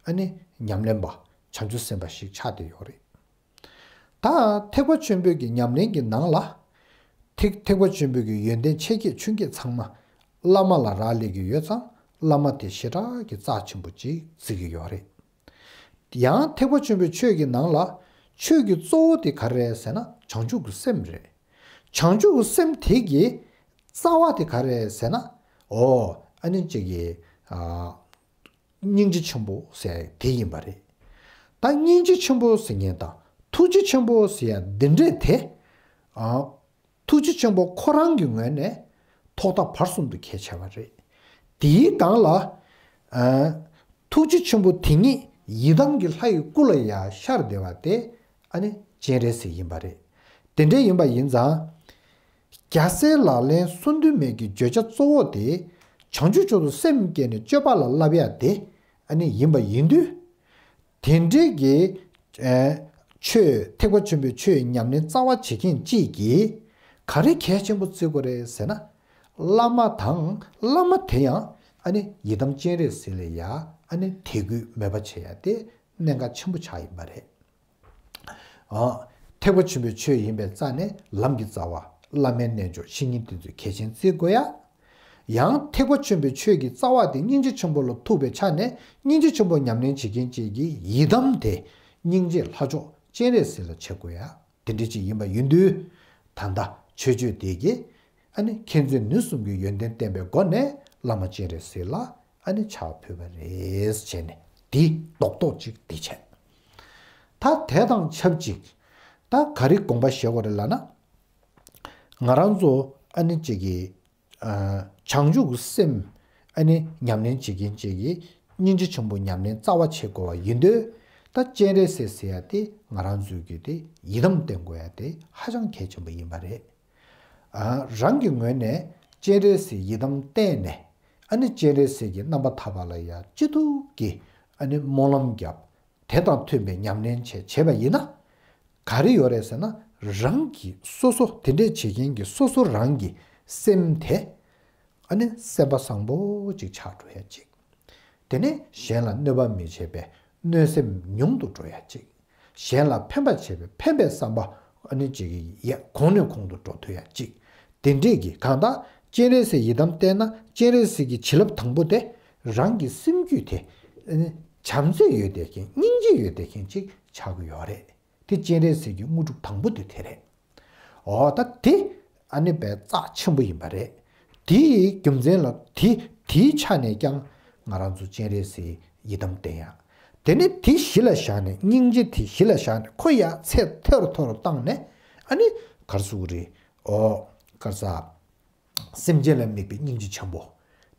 ཨ་ནི་ཉམས་ལེན་པ་བྱང་ཆུབ་སེམས་དཔའ་ཞིག་ཆགས་བསྡད་ཡོད་རེད། ད་ཐེག་པ་ཆེན་པོའི་གི་ཉམས་ལེན་གྱི་ནང་ལ། ཐེག་ཐེག་པ་ཆེན་པོའི་གི་ཡོན་ཏན་ཆེ་བསྐྱེད་ཆུང་བསྐྱེད་ཚང་མ་བླ་མ་ལ་རག་ལས་ཀྱི་ཡོད་ཙང་། བླ་མ་དེ་ཞེ་དྲག་གི་རྩ་ཆེན་པོ་ཅིག་བརྩི་གི་ཡོད་རེད། ཡང་ཐེག་པ་ཆེན་པོའི་ཆོས་ཀྱི་ནང་ལ་ཆོས་ཀྱི་གཙོ་བོ་དེ་ག་རེ་རེད་ཟེར་ན་བྱང་ཆུབ་ཀྱི་སེམས་རེད། བྱང་ཆུབ་ཀྱི་སེམས་དེ་གི་རྩ་བ་དེ་ག་རེ་རེད་ཟེར་ན། འོ་ཨ་ནི་གཅིག་གི་ཨ་སྙིང་རྗེ་ཆེན་པོ་ཟེར་ཡ་དེ་ཡིན་པ་རེད། ད་སྙིང་རྗེ་ཆེན་པོ་ཟེར་མཁན་དང་ཐུགས་རྗེ་ཆེན་པོ་ཟེར་ཡ་འདི་འདྲས་དེ། ཨ་ཐུགས་རྗེ་ཆེན་པོ་ཁོ་རང་གི་ངོས་ནས་ཐོག་མཐའ་བར་གསུམ་དུ་གལ་ཆེ་བ་རེད། དེའི་སྒང་ལ། ཨ་ཐུགས་རྗེ་ཆེན་པོ་དེ་ཉིད་ཡི་དམ་གྱི་ལྷ་ཡི་སྐུ་ལ་ཡང་ཤར་བསྡད་པ་དེ་ཨ་ནི་སྤྱན་རས་གཟིགས་ཡིན་པ་རེད། དེ་འདྲ་ཡིན་པ་ཡིན་ཙང་། རྒྱལ་སྲས་ལག་ལེན་སོ་བདུན་མའི་གི་བརྗོད་བྱ་གཙོ་བོ་དེ། བྱང་ཆུབ་མཆོག་ཏུ་སེམས་བསྐྱེད་ནས་སྤྱོད་པ་ལ་བསླབ་ཡ་དེ་ཨ་ནི་ཡིན་པ་ཡིན་དུས། དེ་འདྲའི་གི་ཨ་ཆོས་ཐེག་པ་ཆེན་པོའི་ཆོས་ཉམས་ལེན་རྩ་བ་བྱེད་མཁན་གཅིག་གིས་ག་རེ་གལ་ཆེན་པོ་བརྩི་དགོས་རེད་ཟེར་ན། བླ་མ་དང་བླ་མ་དེ་ཡང་ཨ་ནི་ཡི་དམ་སྤྱན་རས་གཟིགས་ལ་ཡ་ཨ་ནི་དད་གུས་མོས་པ་བྱེད་ཡ་དེ་གནད་འགག་ཆེན་པོ་ཆགས་ཡིན་པ་རེད། ཨ་ཐེག་པ་ཆེན་པོའི་ཆོས་ཡིན་པའི་རྩ་ནས་ལམ་གྱི་རྩ་བ་བླ་མའི་རྣལ་འབྱོར་བཤེས་གཉེན་དེ་ཚོས་གལ་ཆེན་བརྩི་དགོས་ཡ། ཡང་ཐེག་པ་ཆེན་པོའི་ཆོས་ཀྱི་རྩ་བ་དེ་སྙིང་རྗེ་ཆེན་པོ་ལ་ཐུག་པའི་ཆ་ནས་སྙིང་རྗེ་ཆེན་པོ་ཉམས་ལེན་བྱེད་མཁན་གཅིག་གིས་ཡི་དམ་དེ་སྙིང་རྗེ་ལྷ་མཆོག་སྤྱན་རས་གཟིགས་ལ་བྱེད་དགོས་ཡ། དེ་འདྲ་ཅིག་ཡིན་པ་ཡིན་དུས། ད་ལྟ་མཆོད་བརྗོད་དེ་གིས་ཨ་ནི་མཁྱེན་བརྩེ་ནུས་གསུམ་གྱི་ཡོན་ཏན་བསྟན་པའི་སྒོ་ནས་བླ་མ་སྤྱན་རས་གཟིགས་ལ་ཨ་ནི་ཕྱག་ཕུལ་བ་རེད་བྱས་ནས་འདི་རྡོག་རྡོག་ཅིག་འདི་བྱས། ད་དེ་དང་ཆབས་ཅིག་ད་ག་རེ་དགོངས་པ་བཞེས་དགོས་རེད་ལབ་ན། ང་རང་ཚོ་ཨ་ནི་གཅིག་གི་ཨ་བྱང་ཆུབ་ཀྱི་སེམས་ཨ་ནི་ཉམས་ལེན་བྱེད་མཁན་གཅིག་གིས་སྙིང་རྗེ་ཆེན་པོ་ཉམས་ལེན་རྩ་བ་བྱེད་དགོས་པ་ཡིན་དུས། ད་སྤྱན་རས་གཟིགས་ཟེར་ཡ་དེ་ང་རང་ཚོའི་གི་དེ་ཡི་དམ་བསྟེན་དགོས་ཡ་དེ་ཧ་ཅང་གལ་ཆེན་པོ་ཡིན་པ་རེད། ཨ་རང་གི་ངོས་ནས་སྤྱན་རས་གཟིགས་ཡི་དམ་བསྟེན་ནས། ཨ་ནི་སྤྱན་རས་གཟིགས་ཀྱི་རྣམ་པ་ཐར་པ་ལ་ཡ་ཅི་ཐུབ་ཀྱིས་ཨ་ནི་སྨོན་ལམ་བརྒྱབ། དེ་དང་མཐུན་པའི་ཉམས་ལེན་བྱས་བྱས་པ་ཡིན་ན། ག་རེ་ཡོད་རེད་ཟེར་ན། རང་གི་སོ་སོ་དེ་འདྲས་བྱེད་མཁན་གྱི་སོ་སོ་རང་གི་སེམས་དེ་ཨ་ནི་སེམས་པ་བཟང་པོ་ཅིག་ཆགས་འགྲོ་ཡ་ཅིག་དེ་ནས་གཞན་ལ་གནོད་པ་མི་བྱེད་པའི་གནོད་སེམས་ཉུང་དུ་འགྲོ་ཡ་ཅིག་གཞན་ལ་ཕན་པ་བྱེད་པའི་ཕན་པའི་བསམ་པ་ཨ་ནི་ཅིག་ཡ་གོང་ནས་གོང་དུ་འགྲོ་ཐུབ་ཡ་ཅིག་དེ་འདྲས་ཀྱི་གང་ལྟར་སྤྱན་རས་གཟིགས་ཡི་དམ་བསྟེན་ན། སྤྱན་རས་གཟིགས་ཀྱི་བྱིན་རླབས་དང་པོ་དེ་རང་གི་སེམས་རྒྱུད་དེ་ཨ་ནི་བྱམས་བརྩེ་ཡོད་བསྡད་མཁན་སྙིང་རྗེ་ཡོད་བསྡད་མཁན་ཅིག་ཆགས་ཀྱི་ཡོད་རེད། དེ་སྤྱན་རས་གཟིགས་ཀྱི་དངོས་གྲུབ་དང་པོ་དེ་དེ་རེད། འོ་ད་དེ་ཨ་ནི་དཔེ་རྩ་ཆེན་པོ་ཡིན་པ་རེད། དེའི་རྒྱུ་མཚན་ལ་དེ་དེའི་ཆ་ནས་ཀྱང་ང་རང་ཚོ་སྤྱན་རས་གཟིགས་ཡི་དམ་བསྟེན་ཡ། དེ་ནས་དེ་གཞི་ལ་བཞག་ནས་སྙིང་རྗེ་དེ་གཞི་ལ་བཞག་ནས་ཁོ་ཡ་ཚད་མཐོ་རུ་མཐོ་རུ་བཏང་ནས་ཨ་ནི་ག་རེ་ཟེར་དགོས་རེད། འོ་ག་རེ་ཟ། སེམས་ཅན་ལ་དམིགས་པའི་སྙིང་རྗེ་ཆེན་པོ།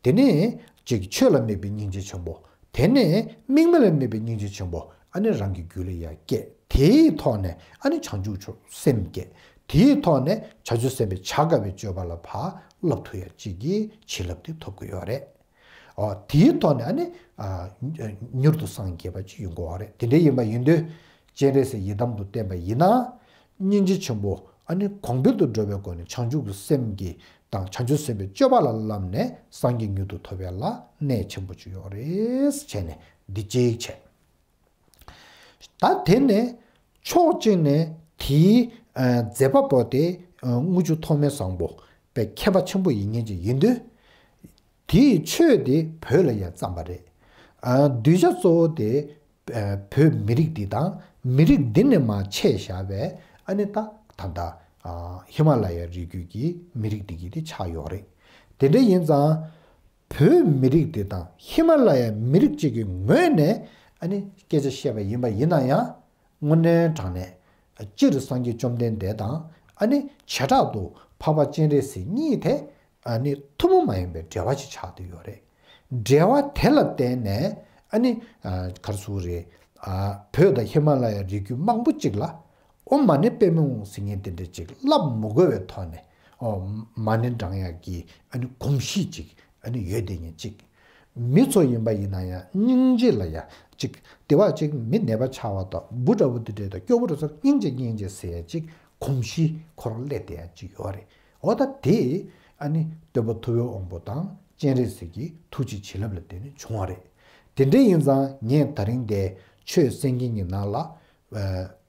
དེ་ནས་ཅིག་ཆོས་ལ་དམིགས་པའི་སྙིང་རྗེ་ཆེན་པོ། དེ་ནས་དམིགས་མེད་ལ་དམིགས་པའི་སྙིང་རྗེ་ཆེན་པོ་ཨ་ནི་རང་གི་རྒྱུད་ལ་ཡར་སྐྱེས། དེའི་ཐོག་ནས་ཨ་ནི་བྱང་ཆུབ་མཆོག་སེམས་སྐྱེས། དེའི་ཐོག་ནས་བྱང་ཆུབ་སེམས་དཔའི་བྱ་དཀའ་བའི་སྤྱོད་པ་ལ་ཕར་བསླབ་ཐུབ་ཡ་གཅིག་གི་བྱིན་རླབས་དེ་ཐོབ་ཀྱི་ཡོད་རེད། ཨོ་དེའི་ཐོག་ནས་ཨ་ནི་ཨ་མྱུར་དུ་སངས་རྒྱས་པ་ཅིག་ཡོང་དགོས་པ་རེད། དེ་འདྲ་ཡིན་པ་ཡིན་དུས་སྤྱན་རས་གཟིགས་ཡི་དམ་དུ་བསྟེན་པ་ཡིན་ན། སྙིང་རྗེ་ཆེན་པོ་ཨ་ནི་གོང་འཕེལ་དུ་འགྲོ་བའི་སྒོ་ནས་བྱང་ཆུབ་ཀྱི་སེམས་ཀྱི་དང་བྱང་ཆུབ་སེམས་དཔའི་སྤྱོད་པ་ལ་བསླབས་ནས་སངས་རྒྱས་མྱུར་དུ་ཐོབ་ཡ་ལ་གནད་ཆེན་པོ་ཅིག་ཡོད་རེད་བྱས་ནས་འདི་གཅིག་བྱས། ད་དེ་ནས་ཕྱོགས་གཅིག་ནས་དེའི་ཨ་མཛད་པ་པོ་དེ་ཨ་དངུལ་ཆུ་ཐོགས་མེད་བཟང་པོ་དཔེ་མཁས་པ་ཆེན་པོ་ཡིན་མཁན་ཅིག་ཡིན་དུས། དེའི་ཆོས་དེ་བོད་ལ་ཡང་བརྩམས་པ་རེད། ཨ་གདུལ་བྱ་གཙོ་བོ་དེ་ཨ་བོད་མི་རིགས་འདི་དང་མི་རིགས་འདི་ནས་མར་ཆད་བཞག་པའི་ཨ་ནི་ད་ད་ལྟ་ཨ་ཧི་མ་ལ་ཡའི་རི་རྒྱུད་ཀྱི་མི་རིགས་འདི་གི་དེ་ཆགས་ཡོད་རེད། དེ་འདྲ་ཡིན་ཙང་། བོད་མི་རིགས་དེ་དང་ཧི་མ་ལ་ཡའི་མི་རིགས་གཅིག་གི་ངོས་ནས་ཨ་ནི་སྐད་ཆ་བཤད་པ་ཡིན་པ་ཡིན་ན་ཡང་། དངོས་གནས་དྲང་གནས་སྤྱིར་སངས་རྒྱས་བཅོམ་ལྡན་འདས་དང་ཨ་ནི་བྱེ་བྲག་ཏུ་འཕགས་པ་སྤྱན་རས་གཟིགས་གཉིས་དེ་ཨ་ནི་ཐུན་མོང་མ་ཡིན་པའི་འབྲེལ་བ་ཞིག་ཆགས་བསྡད་ཡོད་རེད། འབྲེལ་བ་དེ་ལ་བརྟེན་ནས་ཨ་ནི་ཨ་ག་རེ་ཟེར་དགོས་རེད། ཨ་བོད་དང་ཧི་མ་ལ་ཡའི་རི་རྒྱུད་མང་པོ་ཅིག་ལ་ཨོཾ་མ་ཎི་པདྨེ་ཧཱུྃ་ཟེར་མཁན་དེ་འདྲ་ཅིག་བསླབ་མི་དགོས་པའི་ཐོག་ནས་ཨོཾ་མ་ཎི་བགྲང་ཡག་གི་ཨ་ནི་གོམས་གཤིས་ཅིག་ཨ་ནི་ཡོད་བསྡད་མཁན་ཅིག་མི་ཚོ་ཡིན་པ་ཡིན་ན་ཡང་སྙིང་རྗེ་ལ་ཡ་ཅིག་དེ་བ་ཅིག་མི་ནད་པ་ཆགས་པ་དང་བུ་འདྲ་བོ་དེ་འདྲ་དང་སྐྱོ་བོ་འདྲ་ཚོར་སྙིང་རྗེ་སྙིང་རྗེ་ཟེར་ཡ་ཅིག་གོམས་གཤིས་ཁོ་རང་སླེབས་བསྡད་ཡ་ཅིག་ཡོད་རེད། འོ་ད་དེ་ཨ་ནི་སྟོན་པ་ཐུབ་པའི་དབང་པོ་དང་སྤྱན་རས་གཟིགས་ཀྱི་ཐུགས་རྗེ་བྱིན་རླབས་ལ་བརྟེན་ནས་བྱུང་བ་རེད། དེ་འདྲ་ཡིན་ཙང་ངས་ད་རིང་འདིར་ཆོས་གསན་མཁན་གྱི་ནང་ལ། ཨ་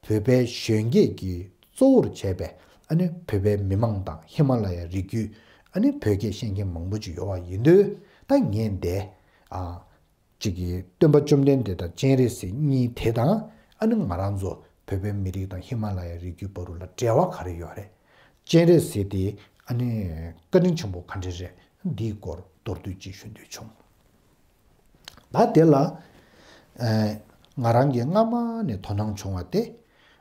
བོད་པའི་གཞོན་སྐྱེས་ཀྱིས་གཙོ་བོར་བྱས་པའི་ཨ་ནི་བོད་པའི་མི་མང་དང་ཧི་མ་ལ་ཡའི་རི་རྒྱུད་ཨ་ནི་བོད་སྐད་ཤེས་མཁན་མང་པོ་ཅིག་ཡོད་པ་ཡིན་དུས། ད་ངས་འདིར་ཨ་ཅིག་གི་སྟོན་པ་བཅོམ་ལྡན་འདས་དང་སྤྱན་རས་གཟིགས་གཉིས་དེ་དང་ཨ་ནི་ང་རང་ཚོ་བོད་པའི་མི་རིགས་དང་ཧི་མ་ལ་ཡའི་རི་རྒྱུད་བར་དུ་ལ་འབྲེལ་བ་ག་རེ་ཡོད་རེད། སྤྱན་རས་གཟིགས་དེ་ཨ་ནི་བཀའ་དྲིན་ཆེན་པོ་ག་འདྲ་རེད། འདིའི་སྐོར་མདོར་བསྡུས་ཅིག་ཞུ་འདོད་བྱུང་། ད་དེ་ལ་ཨ་ང་རང་གིས་སྔ་མ་ནས་དོ་སྣང་བྱུང་བ་དེ།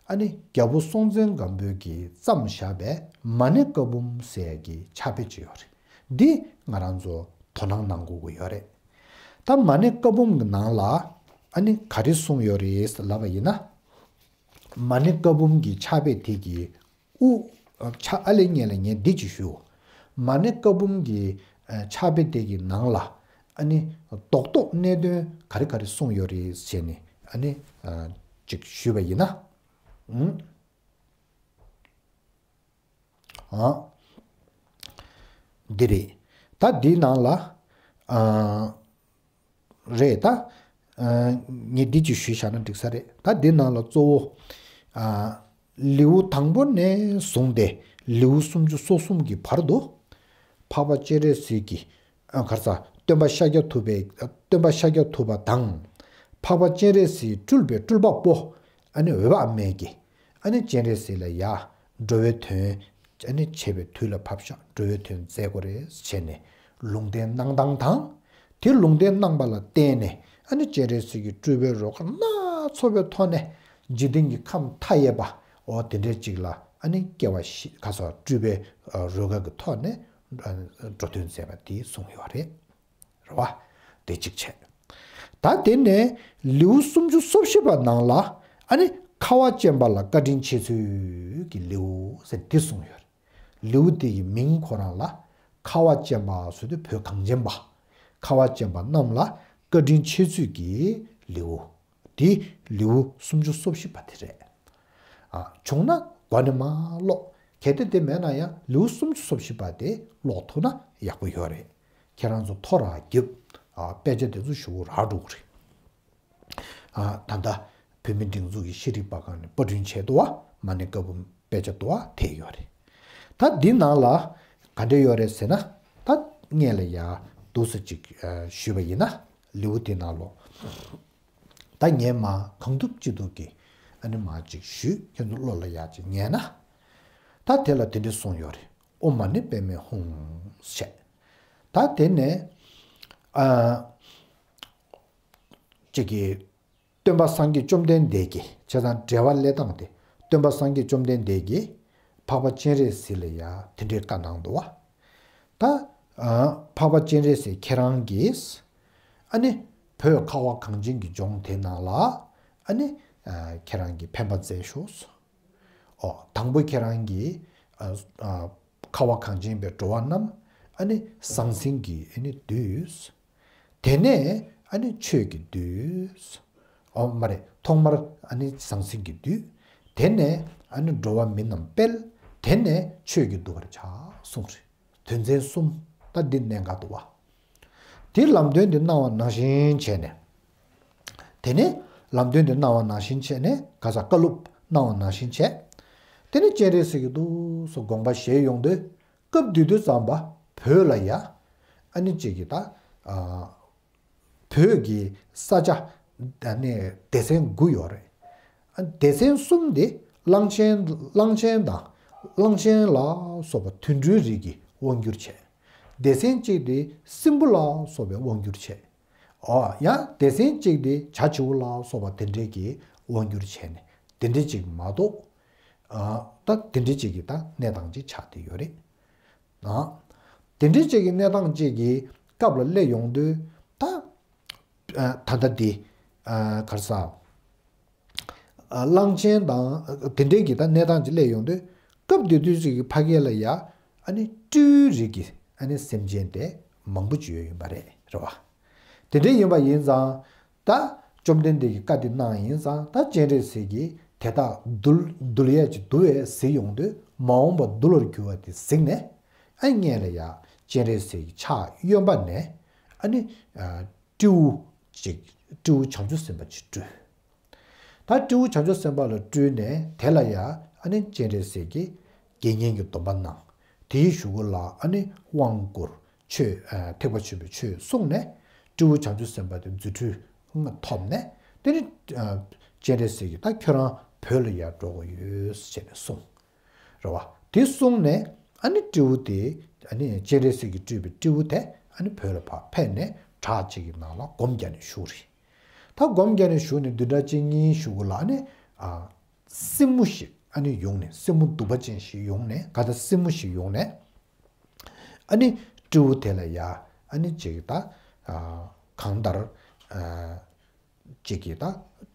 ཨ་ནི་རྒྱལ་པོ་སྲོང་བཙན་སྒམ་པོས་ཀྱིས་བརྩམས་བཞག་པའི་མ་ཎི་བཀའ་འབུམ་ཟེར་ཡག་གི་ཕྱག་དཔེ་ཅིག་ཡོད་རེད། འདི་ང་རང་ཚོ་དོ་སྣང་གནང་དགོས་ཀྱི་ཡོད་རེད། ད་མ་ཎི་བཀའ་འབུམ་གྱི་ནང་ལ་ཨ་ནི་ག་རེ་གསུངས་ཡོད་རེད་ལབ་པ་ཡིན་ན། མ་ཎི་བཀའ་འབུམ་གྱི་ཕྱག་དཔེ་དེ་གི་དབུ། ཕྱག་ཨ་ལས་ཉེ་ལ་ངས་འདི་ཅིག་ཞུ། མ་ཎི་བཀའ་འབུམ་གྱི་ཨ་ཕྱག་དཔེ་དེ་གི་ནང་ལ་ཨ་ནི་རྡོག་རྡོག་གནད་དོན་ག་རེ་ག་རེ་གསུངས་ཡོད་རེད་ཟེར་ནས་ཨ་ནི་ཨ་ཅིག་ཞུས་པ་ཡིན་ན། ཨུམ། ཨ། འདི་རེད། ད་འདིའི་ནང་ལ། ཨ། རེད་ད། ཨ། ངས་འདི་ཅིག་ཞུས་བཞག་ན་འགྲིག་ས་རེད། ད་འདི་ནང་ལ་གཙོ་བོ། ཨ། ལེའུ་དང་པོ་ནས་བཟུང་སྟེ་ལེའུ་སུམ་ཅུ་སོ་གསུམ་གྱི་བར་དུ། འཕགས་པ་སྤྱན་རས་གཟིགས་ཀྱི། ཨ། ག་རེ་ཟ། སྟོན་པ་ཤཱཀྱ་ཐུབ་པའི། སྟོན་པ་ཤཱཀྱ་ཐུབ་པ་དང་། འཕགས་པ་སྤྱན་རས་གཟིགས་སྤྲུལ་པའི་སྤྲུལ་པ་པོ། ཨ་ནི་འོད་དཔག་མེད་ཀྱིས། ཨ་ནི་སྤྱན་རས་གཟིགས་ལ་ཡ། འགྲོ་བའི་དོན། ཨ་ནི་བྱེད་པའི་དུས་ལ་བབ་ཤག་འགྲོ་བའི་དོན་མཛད་དགོས་རེད་བྱས་ནས་ལུང་བསྟན་གནང་སྟངས་དང་། དེ་ལུང་བསྟན་གནང་པ་ལ་བརྟེན་ནས་ཨ་ནི་སྤྱན་རས་གཟིགས་ཀྱི་སྤྲུལ་པའི་རོལ་གར་སྣ་ཚོགས་པའི་ཐོག་ནས་འཇིག་རྟེན་གྱི་ཁམས་མཐའ་ཡས་པ་འོ་དེ་འདྲའི་ཅིག་ལ་ཨ་ནི་སྐྱེ་བ་ཞིག་ག་སོགས་སྤྲུལ་པའི་རོལ་གར་གྱི་ཐོག་ནས་འགྲོ་དོན་མཛད་པ་དེ་གསུངས་ཡོད་རེད། རེད་བ། དེ་གཅིག་བྱས། ད་དེ་ནས་ལེའུ་སུམ་ཅུ་སོ་བཞི་པ་ནང་ལ་ཨ་ནི་ཁ་བ་ཅན་པ་ལ་བཀའ་དྲིན་ཆེ་ཚུལ་གྱི་ལེའུ་ཟེར་འདི་གསུངས་ཡོད་རེད། ལེའུ་དེ་ཡི་མིང་ཁོ་རང་ལ་ཁ་བ་ཅན་པ་ཟེར་དུས་བོད་གངས་ཅན་པ། ཁ་བ་ཅན་པ་རྣམས་ལ་བཀའ་དྲིན་ཆེ་ཚུལ་གྱི་ལེའུ། དེ་ལེའུ་སུམ་ཅུ་སོ་བཞི་པ་དེ་རེད། ཨ། བྱུང་ན་མགོ་ནས་མར་ཀློག་གལ་ཏེ་དེ་མེད་ན་ཡང་ལེའུ་སུམ་ཅུ་སོ་བཞི་པ་དེ་ཀློག་ཐུབ་ན་ཡག་པོ་ཡོད་རེད། ཁྱེད་རང་ཚོ་ཐོ་རངས་རྒྱབ། ཨ། དཔེ་ཆ་དེ་ཚོ་ཞེ་པོ་རག་འགྲོ་གི་རེད། ཨ། ད་ལྟ་བོད་མིའི་སྒྲིག་འཛུགས་ཀྱི་ཤེས་རིག་པ་ཁང་ནས་པར་སྐྲུན་བྱས་འདུག་བ། མ་ཎི་བཀའ་འབུམ་དཔེ་ཆ་འདུག་བ་དེ་ཡོད་རེད། ད་འདི་ནང་ལ་ག་འདྲ་ཡོད་རེད་ཟེར་ན། ད་སྔོན་ལ་ཡ་འདུག་སེ་ཅིག་ཨ་ཞུས་པ་ཡིན་ན་ལེའུ་དེ་ནང་ལོགས། ད་ངས་མར་གང་ཐུབ་ཅི་ཐུབ་ཀྱིས་ཨ་ནི་མར་ཅིག་ཞུས། ཁྱེད་ཚོ་བློ་ལ་ཡ་ཅིག་ངེས་ན། ད་དེ་ལ་དེ་འདྲ་གསུངས་ཡོད་རེད། ཨོཾ་མ་ཎི་པདྨེ་ཧཱུྃ་ཞེས། ད་དེ་ནས་ཨ་ཅིག་གི་སྟོན་པ་སངས་རྒྱས་བཅོམ་ལྡན་འདས་ཀྱིས། བྱས་ཙང་འབྲེལ་བ་སླེབས་སྟངས་དེ་སྟོན་པ་སངས་རྒྱས་བཅོམ་ལྡན་འདས་ཀྱིས་འཕགས་པ་སྤྱན་རས་གཟིགས་ལ་ཡ་དེ་འདྲའི་བཀའ་གནང་འདུག་བ། ད་ཨ་འཕགས་པ་སྤྱན་རས་གཟིགས་ཁྱེད་རང་གིས་ཨ་ནི་བོད་ཁ་བ་གངས་ཅན་གྱི་ལྗོངས་དེ་ནང་ལ་ཨ་ནི་ཨ་ཁྱེད་རང་གིས་འཕེན་པ་མཛད་ཤོག། ཨོ། དང་པོ་ཁྱེད་རང་གིས་ཨ་ཨ་ཁ་བ་གངས་ཅན་པའི་འགྲོ་བ་རྣམས་ཨ་ནི་ཟང་ཟིང་གིས་ཨ་ནི་འདུལ། དེ་ནས་ཨ་ནི་ཆོས་ཀྱི་བདུད། ཨོ་མ་རེད། ཐོག་མར་ཨ་ནི་ཟང་ཟིང་གི་བདུད། དེ་ནས་ཨ་ནི་འགྲོ་བ་མི་རྣམས་སྤེལ། དེ་ནས་ཆོས་ཀྱི་བསྡུ་བར་བྱ་གསུངས་རེད། དོན་ཚན་གསུམ། ད་འདི་གནད་འགག་འདུག་བ། དེ་ལམ་སྟོན་འདི་གནང་བ་ནང་བཞིན་བྱས་ནས། དེ་ནས་ལམ་སྟོན་འདི་གནང་བ་ནང་བཞིན་བྱས་ནས་ག་ས་བཀའ་སློབ་གནང་བ་ནང་བཞིན་བྱས། དེ་ནས་སྤྱན་རས་གཟིགས་ཀྱིས་འདུག་སེ་དགོངས་པ་བཞེས་ཡོང་དུས། སྐབས་དེ་དུས་ཙམ་པ་བོད་ལ་ཡ། ཨ་ནི་གཅིག་གིས་ད། ཨ། བོད་ཀྱི་ས་ཆ། ཨ་ནི་སྡེ་ཚན་དགུ་ཡོད་རེད། ཨ། སྡེ་ཚན་གསུམ་དེ་གླང་ཆེན། གླང་ཆེན་དང་། གླང་ཆེན་ལ་སོགས་པ་དུད་འགྲོའི་རིགས་ཀྱིས་དབང་བསྒྱུར་བྱས། སྡེ་ཚན་གཅིག་དེ་སྲིན་པོ་ལ་སོགས་པས་དབང་བསྒྱུར་བྱས། ཨོ་ཡང་སྡེ་ཚན་གཅིག་དེ་བྱ་བྱིའུ་ལ་སོགས་པ་དེ་འདྲས་ཀྱིས་དབང་བསྒྱུར་བྱས་ནས་དེ་འདྲས་གཅིག་མ་གཏོགས། ཨ། ད་དེ་འདྲས་གཅིག་གི་ད་གནས་སྟངས་གཅིག་ཆགས་བསྡད་ཡོད་རེད། ཨ། དེ་འདྲའི་གཅིག་གི་གནས་སྟངས་གཅིག་གི་སྐབས་ལ་སླེབས་ཡོང་དུས་ད། ཨ། ད་ལྟ་འདི། ཨ། ག་རེ་ཟ། ཨ། གླང་ཆེན་དང་དེ་འདྲའི་གི་ད་གནས་སྟངས་ཅིག་སླེབས་ཡོང་དུས། སྐབས་དེ་དུས་ཅིག་གི་ཕ་གི་ལ་ཡ། ཨ་ནི་སྤྲེའུའི་རིགས་ཀྱི་ཨ་ནི་སེམས་ཅན་དེ་མང་པོ་ཅིག་ཡོད་ཡིན་པ་རེད། རེད་བ། དེ་འདྲ་ཡིན་པ་ཡིན་ཙང་། ད་བཅོམ་ལྡན་འདས་ཀྱིས་བཀའ་འདི་གནང་ཡིན་ཙང་། ད་སྤྱན་རས་གཟིགས་ཀྱིས་དེ་དག་འདུལ། འདུལ་ཡས་ཀྱི་འདུལ་བས་གཟིགས་ཡོང་དུས། མ་འོངས་པ་འདུལ་བར་འགྱུར་བ་དེ་གཟིགས་ནས། ཨ། སྔོན་ལ་ཡ་སྤྱན་རས་གཟིགས་ཀྱི་ཕྱག་གཡོན་པ་ནས། ཨ་ནི། ཨ། སྤྲེའུ་ཅིག་སྤྲེའུ་བྱང་ཆུབ་སེམས་དཔའ་ཅིག་སྤྲུལ། ད་སྤྲེའུ་བྱང་ཆུབ་སེམས་དཔའ་ལ་སྤྲུལ་ནས། དེ་ལ་ཡ་ཨ་ནི་སྤྱན་རས་གཟིགས་ཀྱིས་དགེ་བསྙེན་གྱི་སྡོམ་པ་གནང་། དེའི་གཞུག་གུ་ལ་ཨ་ནི་དབང་བསྐུར། ཆོས། ཨ། ཐེག་པ་ཆེན་པོའི་ཆོས་གསུངས་ནས། སྤྲེའུ་བྱང་ཆུབ་སེམས་དཔའ་དེ་རྫུ་འཕྲུལ་ཐོབ་ནས། དེ་ནི། ཨ། སྤྱན་རས་གཟིགས་ཀྱིས་ད་ཁྱོད་རང་བོད་ལ་ཡར་འགྲོ་དགོས་ཡོད་ཟེར་ནས་གསུངས། རེད་བ། དེ་གསུངས་ནས། ཨ་ནི་སྤྲེའུ་དེ། ཨ་ནི་སྤྱན་རས་གཟིགས་ཀྱིས་སྤྲུལ་པའི་སྤྲེའུ་དེ་ཨ་ནི་བོད་ལ་ཕར་ཕེབས་ནས་བྲག་ཅིག་གི་ནང་ལ་སྒོམ་རྒྱག་ནས་བཞུགས་རེད། ད་སྒོམ་རྒྱག་ནས་བཞུགས་ནས་བདུན་ཕྲག་གཅིག་གཉིས་གཞུག་གུ་ལ་ཨ་ནི། ཨ། སྲིན་མོ་ཞིག་ཨ་ནི་ཡོང་ནས། སྲིན་མོ་གདུག་པ་ཅན་ཞིག་ཡོང་ནས། ག་ད་སྲིན་མོ་ཞིག་ཡོང་ནས། ཨ་ནི་སྤྲེའུ་དེ་ལ་ཡ་ཨ་ནི་ཅིག་ད། ཨ། གང་ལྟར། ཨ། ཅིག་གིས་ད་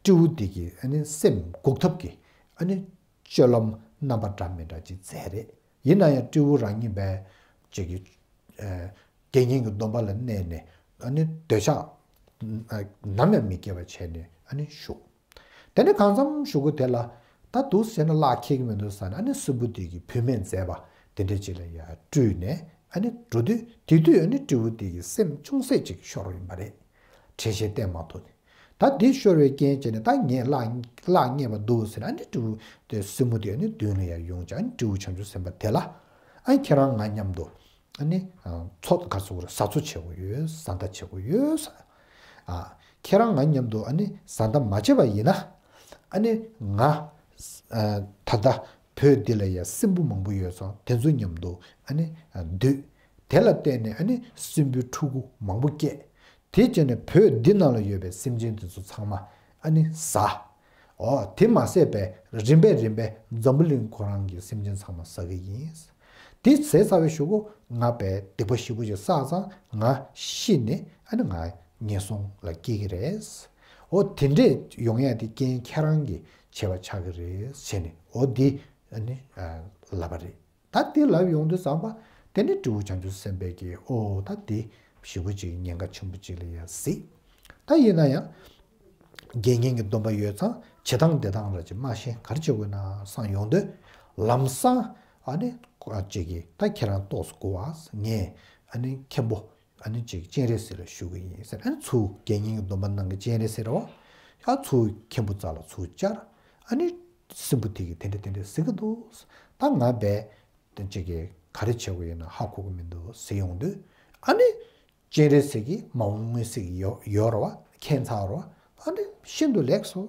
སྤྲེའུ་དེ་གི་ཨ་ནི་སེམས་འགུག་ཐབས་ཀྱི་ཨ་ནི་སྤྱོད་ལམ་རྣམ་པ་འདྲ་མི་འདྲ་ཅིག་མཛད་རེད། ཡིན་ན་ཡང་སྤྲེའུ་རང་ཉིད་པས་ཅིག་གིས། ཨ། དགེ་བསྙེན་གྱི་སྡོམ་པ་ལ་གནས་ནས། ཨ་ནི་འདོད་ཆགས། ཨ། ནམ་ཡང་མི་སྐྱེ་བ་བྱས་ནས་ཨ་ནི་བཞུགས། དེ་ནས་གང་འཚམ་གཞུག་གུ་དེ་ལ། ད་འདུག་ཟེར་ན་གླགས་འཁེལ་གྱི་མི་འདུག་ཟེར་ནས། ཨ་ནི་སྲིན་པོ་དེ་གིས་བུད་མེད་མཛད་པ་དེ་འདྲ་ཅིག་ལ་ཡ་སྤྲུལ་ནས་ཨ་ནི་འགྲོ་དུས། དེ་དུས་ཨ་ནི་སྤྲེའུ་དེ་གི་སེམས་ཅུང་ཟད་ཅིག་ཤོར་ཡིན་པ་རེད། དྲན་ཤེས་བསྟེན་མ་ཐུབ་ནས། ད་དེ་ཤོར་བའི་རྐྱེན་བྱས་ནས། ད་ངས་གླགས། གླགས་རྙེད་པ་འདུག་ཟེར་ནས། ཨ་ནི་སྤྲེའུ་དེ། སྲིན་མོ་དེ་ཨ་ནི་མདུན་ལ་ཡ་ཡོང་བྱས། ཨ་ནི་སྤྲེའུ་བྱང་ཆུབ་སེམས་དཔའ་དེ་ལ། ཨ་ནི་ཁྱེད་རང་ང་མཉམ་དུ། ཨ་ནི། ཨ། ཚོགས། ག་རེ་ཟེར་དགོས་རེད། བཟའ་ཚོ་བྱེད་དགོས་ཡོད། བཟའ་ཟླ་བྱེད་དགོས་ཡོད་ཟེར། ཨ། ཁྱེད་རང་ང་མཉམ་དུ་ཨ་ནི་བཟའ་ཟླ་མ་བྱས་པ་ཡིན་ན། ཨ་ནི་ང་། ཨ། ད་ལྟ་བོད་འདི་ལ་ཡ་སྲིན་པོ་མང་པོ་ཡོད་ཙང་། དེ་ཚོ་མཉམ་དུ་ཨ་ནི། ཨ། སྡོད། དེ་ལ་བརྟེན་ནས་ཨ་ནི་སྲིན་པོའི་ཕྲུ་གུ་མང་པོ་སྐྱེས། དེ་བྱས་ནས་བོད་འདི་ནང་ལ་ཡོད་པའི་སེམས་ཅན་དེ་ཚོ་ཚང་མ་ཨ་ནི་ཟ། ཨོ། དེ་མ་ཟད་པའི་རིམ་པས་རིམ་པས་འཛམ་བུ་གླིང་ཁོ་རང་གི་སེམས་ཅན་ཚང་མ་ཟ་གི་ཡིན། དེ་ཟས་ཚར་བའི་གཞུག་གུ་ང་དཔེ་སྡིག་པ་ཞེ་པོ་ཅིག་བསགས་ཙང་། ང་ཤི་ནས་ཨ་ནི་ང་ངན་སོང་ལ་སྐྱེ་གི་རེད། ཨོ། དེ་འདྲས་ཡོང་ཡ་དེ་རྐྱེན་ཁྱེད་རང་གི་བྱས་པ་ཆགས་ཀྱི་རེད་ཟེར་ནས། ཨོ། དེ་ཨ་ནི། ཨ། ལབ་པ་རེད། ད་དེ་ལབ་ཡོང་དུས་ཙམ་པ། དེ་ནི་སྤྲེའུ་བྱང་ཆུབ་སེམས་དཔའ་གིས། ཨོ། ད་དེ་ཞེ་པོ་ཅིག་ཉེན་ཁ་ཆེན་པོ་ཅིག་ལ་ཡ་གཟིགས། ད་ཡིན་ན་ཡང་དགེ་བསྙེན་གྱི་སྡོམ་པ་ཡོད་ཙང་། བྱེད་སྟངས་དེ་སྟངས་ར་ཅིག་མ་ཤེས། ག་རེ་བྱེད་དགོས་ན་བསམ་ཡོང་དུས། ལམ་སང་ཨ་ནི་ཅིག་གིས། ད་ཁྱེད་རང་ཏོག་ཙམ་སྒུག་ཨ། ངས་ཨ་ནི་མཁན་པོ་ཨ་ནི་ཅིག་སྤྱན་རས་གཟིགས་ལ་ཞུ་གི་ཡིན་ཟེར། ཨ་ནི་ཚུར་དགེ་བསྙེན་གྱི་སྡོམ་པ་གནང་གི་སྤྱན་རས་གཟིགས་རེད་བ། ཡང་ཚུར་མཁན་པོ་རྩ་ལ་ཚུར་བཅར། ཨ་ནི་སྲིན་པོ་དེ་གིས་དེ་འདྲ་དེ་འདྲ་ཟེར་གི་འདུག། ད་ང་དཔེ་དེ་ཅིག་གིས་ག་རེ་བྱེད་དགོས་ཡིན་ན་ཧ་གོ་གི་མི་འདུག་ཟེར་ཡོང་དུས། ཨ་ནི་སྤྱན་རས་གཟིགས་ཀྱིས་མ་འོངས་མངོན་གཟིགས་ཡོད་ཡོད་རེད་བ། མཁྱེན་ཚར་རེད་བ། ཨ་ནི་ཤིན་ཏུ་ལེགས་སོ།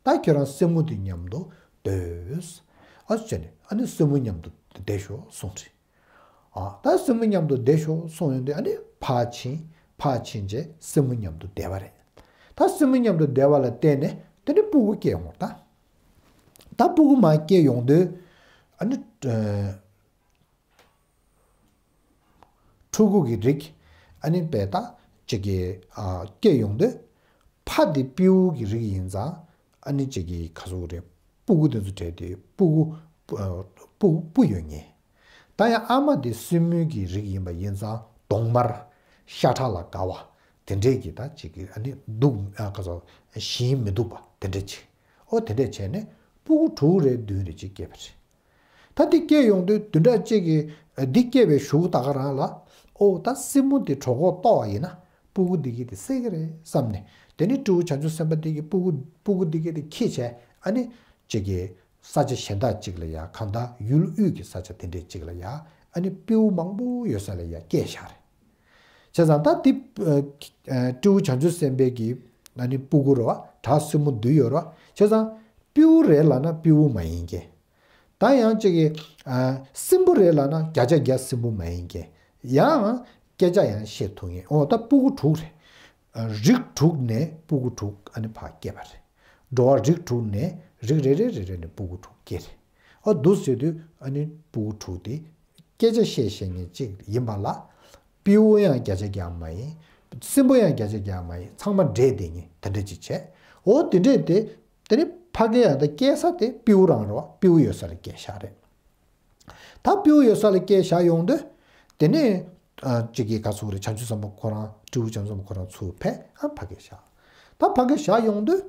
ད་ཁྱོད་རང་སྲིན་མོ་དེ་མཉམ་དུ་སྡོད། ཨ་ཟེར་ནས། ཨ་ནི་སྲིན་མོ་མཉམ་དུ་བསྡད་ཤོག་གསུངས་རེད། ཨ། ད་སྲིན་མོ་མཉམ་དུ་བསྡད་ཤོག་གསུངས་ཡོང་དུས། ཨ་ནི་ཕར་ཕྱིན། ཕར་ཕྱིན་བྱས་སྲིན་མོ་མཉམ་དུ་བསྡད་པ་རེད། ད་སྲིན་མོ་མཉམ་དུ་བསྡད་པ་ལ་བརྟེན་ནས་དེ་ནས་སྤུ་གུ་སྐྱེས་ཡོང་། ད་ད་སྤུ་གུ་མར་སྐྱེས་ཡོང་དུས། ཨ་ནི། ཨ། ཕྲུ་གུ་གི་རིགས་ཨ་ནི་དཔེ་ད་ཅིག་གི། ཨ། སྐྱེས་ཡོང་དུས། ཕ་དེ་སྤྲེའུ་གི་རིགས་ཡིན་ཙང་། ཨ་ནི་ཅིག་གི་ག་ཟེར་དགོས་རེད། སྤུ་གུ་དེ་ཚོ་གྲས་དེ་སྤུ་གུ། ཨ། སྤུ་སྤུ་ཡོད་ངེས། ད་ཡང་ཨ་མ་དེ་སྲིན་མོ་གི་རིགས་ཡིན་པ་ཡིན་ཙང་། གདོང་དམར། ཤ་ཁྲག་ལ་དགའ་བ། དེ་འདྲས་ཀྱི་ད་ཅིག་གི་ཨ་ནི་འདུག་ཨ་ག་ཚོད་ཞིང་མི་འདུག་པ་དེ་འདྲས་ཅིག་ཨོ་དེ་འདྲས་བྱས་ནས་སྤུ་གུ་དྲུག་རེ་བདུན་རེ་ཅིག་སྐྱེས་པ་རེད། ད་དེ་སྐྱེས་ཡོང་དུས་བདུན་ཕྲག་གཅིག་གི་འདི་སྐྱེས་པའི་གཞུག་ད་ག་རང་ལ་ཨོ་ད་སྲིན་མོ་འདི་གྲོད་ཁོག་ལྟོགས་པ་ཡིན་ན་སྤུ་གུ་འདི་གི་དེ་བསད་ཀྱི་རེད་བསམ་ནས། དེ་ནས་སྤྲེའུ་བྱང་ཆུབ་སེམས་དཔའ་འདི་གི་སྤུ་གུ་སྤུ་གུ་འདི་གི་དེ་འཁྱེར་བྱས་ཨ་ནི་ཅིག་གི་ས་ཆ་གཞན་དག་ཅིག་ལ་ཡ་གང་ལྟར་ཡུལ་དབུས་ཀྱི་ས་ཆ་དེ་འདྲས་ཅིག་ལ་ཡ་ཨ་ནི་སྤྲེའུ་མང་པོ་ཡོད་ས་ལ་ཡ་སྐྱེས་བཞག་རེད། བྱས་ཙང་ད་འདི་སྤྲེའུ་བྱང་ཆུབ་སེམས་དཔའི་གི་ཨ་ནི་སྤུ་གུ་རེད་བ། བྲག་སྲིན་མོ་འདུས་ཡོད་རེད་བ། བྱས་ཙང་སྤྲེའུ་རེད་ལབ་ན་སྤྲེའུ་མ་ཡིན་གྱི། ད་ཡང་ཅིག་གི་སྲིན་པོ་རེད་ལབ་ན་བརྒྱ་ཆ་བརྒྱ་སྲིན་པོ་མ་ཡིན་གྱི། ཡང་སྐད་ཆ་ཡང་བཤད་ཐུབ་ངེས། འོ་ད་སྤུ་གུ་དྲུག་རེད། རིགས་དྲུག་ནས་སྤུ་གུ་དྲུག་ཨ་ནི་ཕར་སྐྱེས་པ་རེད། འགྲོ་བ་རིགས་དྲུག་ནས་རིགས་རེ་རེ་རེ་རེ་ནས་སྤུ་གུ་དྲུག་སྐྱེས་རེད། ཨོ་འདུག་ཟེར་དུས་ཨ་ནི་སྤུ་གུ་དྲུག་དེ་སྐད་ཆ་བཤད་ཤེས་མཁན་གཅིག་ཡིན་པ་ལ། སྤྲེའུ་ཡང་བརྒྱ་ཆ་བརྒྱ་མ་ཡིན། སྲིན་པོ་ཡང་བརྒྱ་ཆ་བརྒྱ་མ་ཡིན། ཚང་མ་འདྲེས་བསྡད་མཁན་དེ་འདྲ་ཅིག་བྱས། ཨོ་དེ་འདྲས་དེ་དེ་ནི་ཕ་གི་ཡང་ད་སྐྱེས་ས་དེ་སྤྲེའུ་རང་རེད་བ། སྤྲེའུ་ཡོད་ས་ལ་སྐྱེས་ཤག་རེད། ད་སྤྲེའུ་ཡོད་ས་ལ་སྐྱེས་བཞག་ཡོང་དུས། དེ་ནས་ཨ་གཅིག་གིས་ག་ཚོད་རེད། བྱང་ཆུབ་སེམས་དཔའ་ཁོ་རང་སྤྲེའུ་བྱང་ཆུབ་སེམས་དཔའ་ཁོ་རང་ཚུར་ཕེབས་ཨ་ཕ་གི་བཞག་ད་ཕ་གི་བཞག་ཡོང་དུས།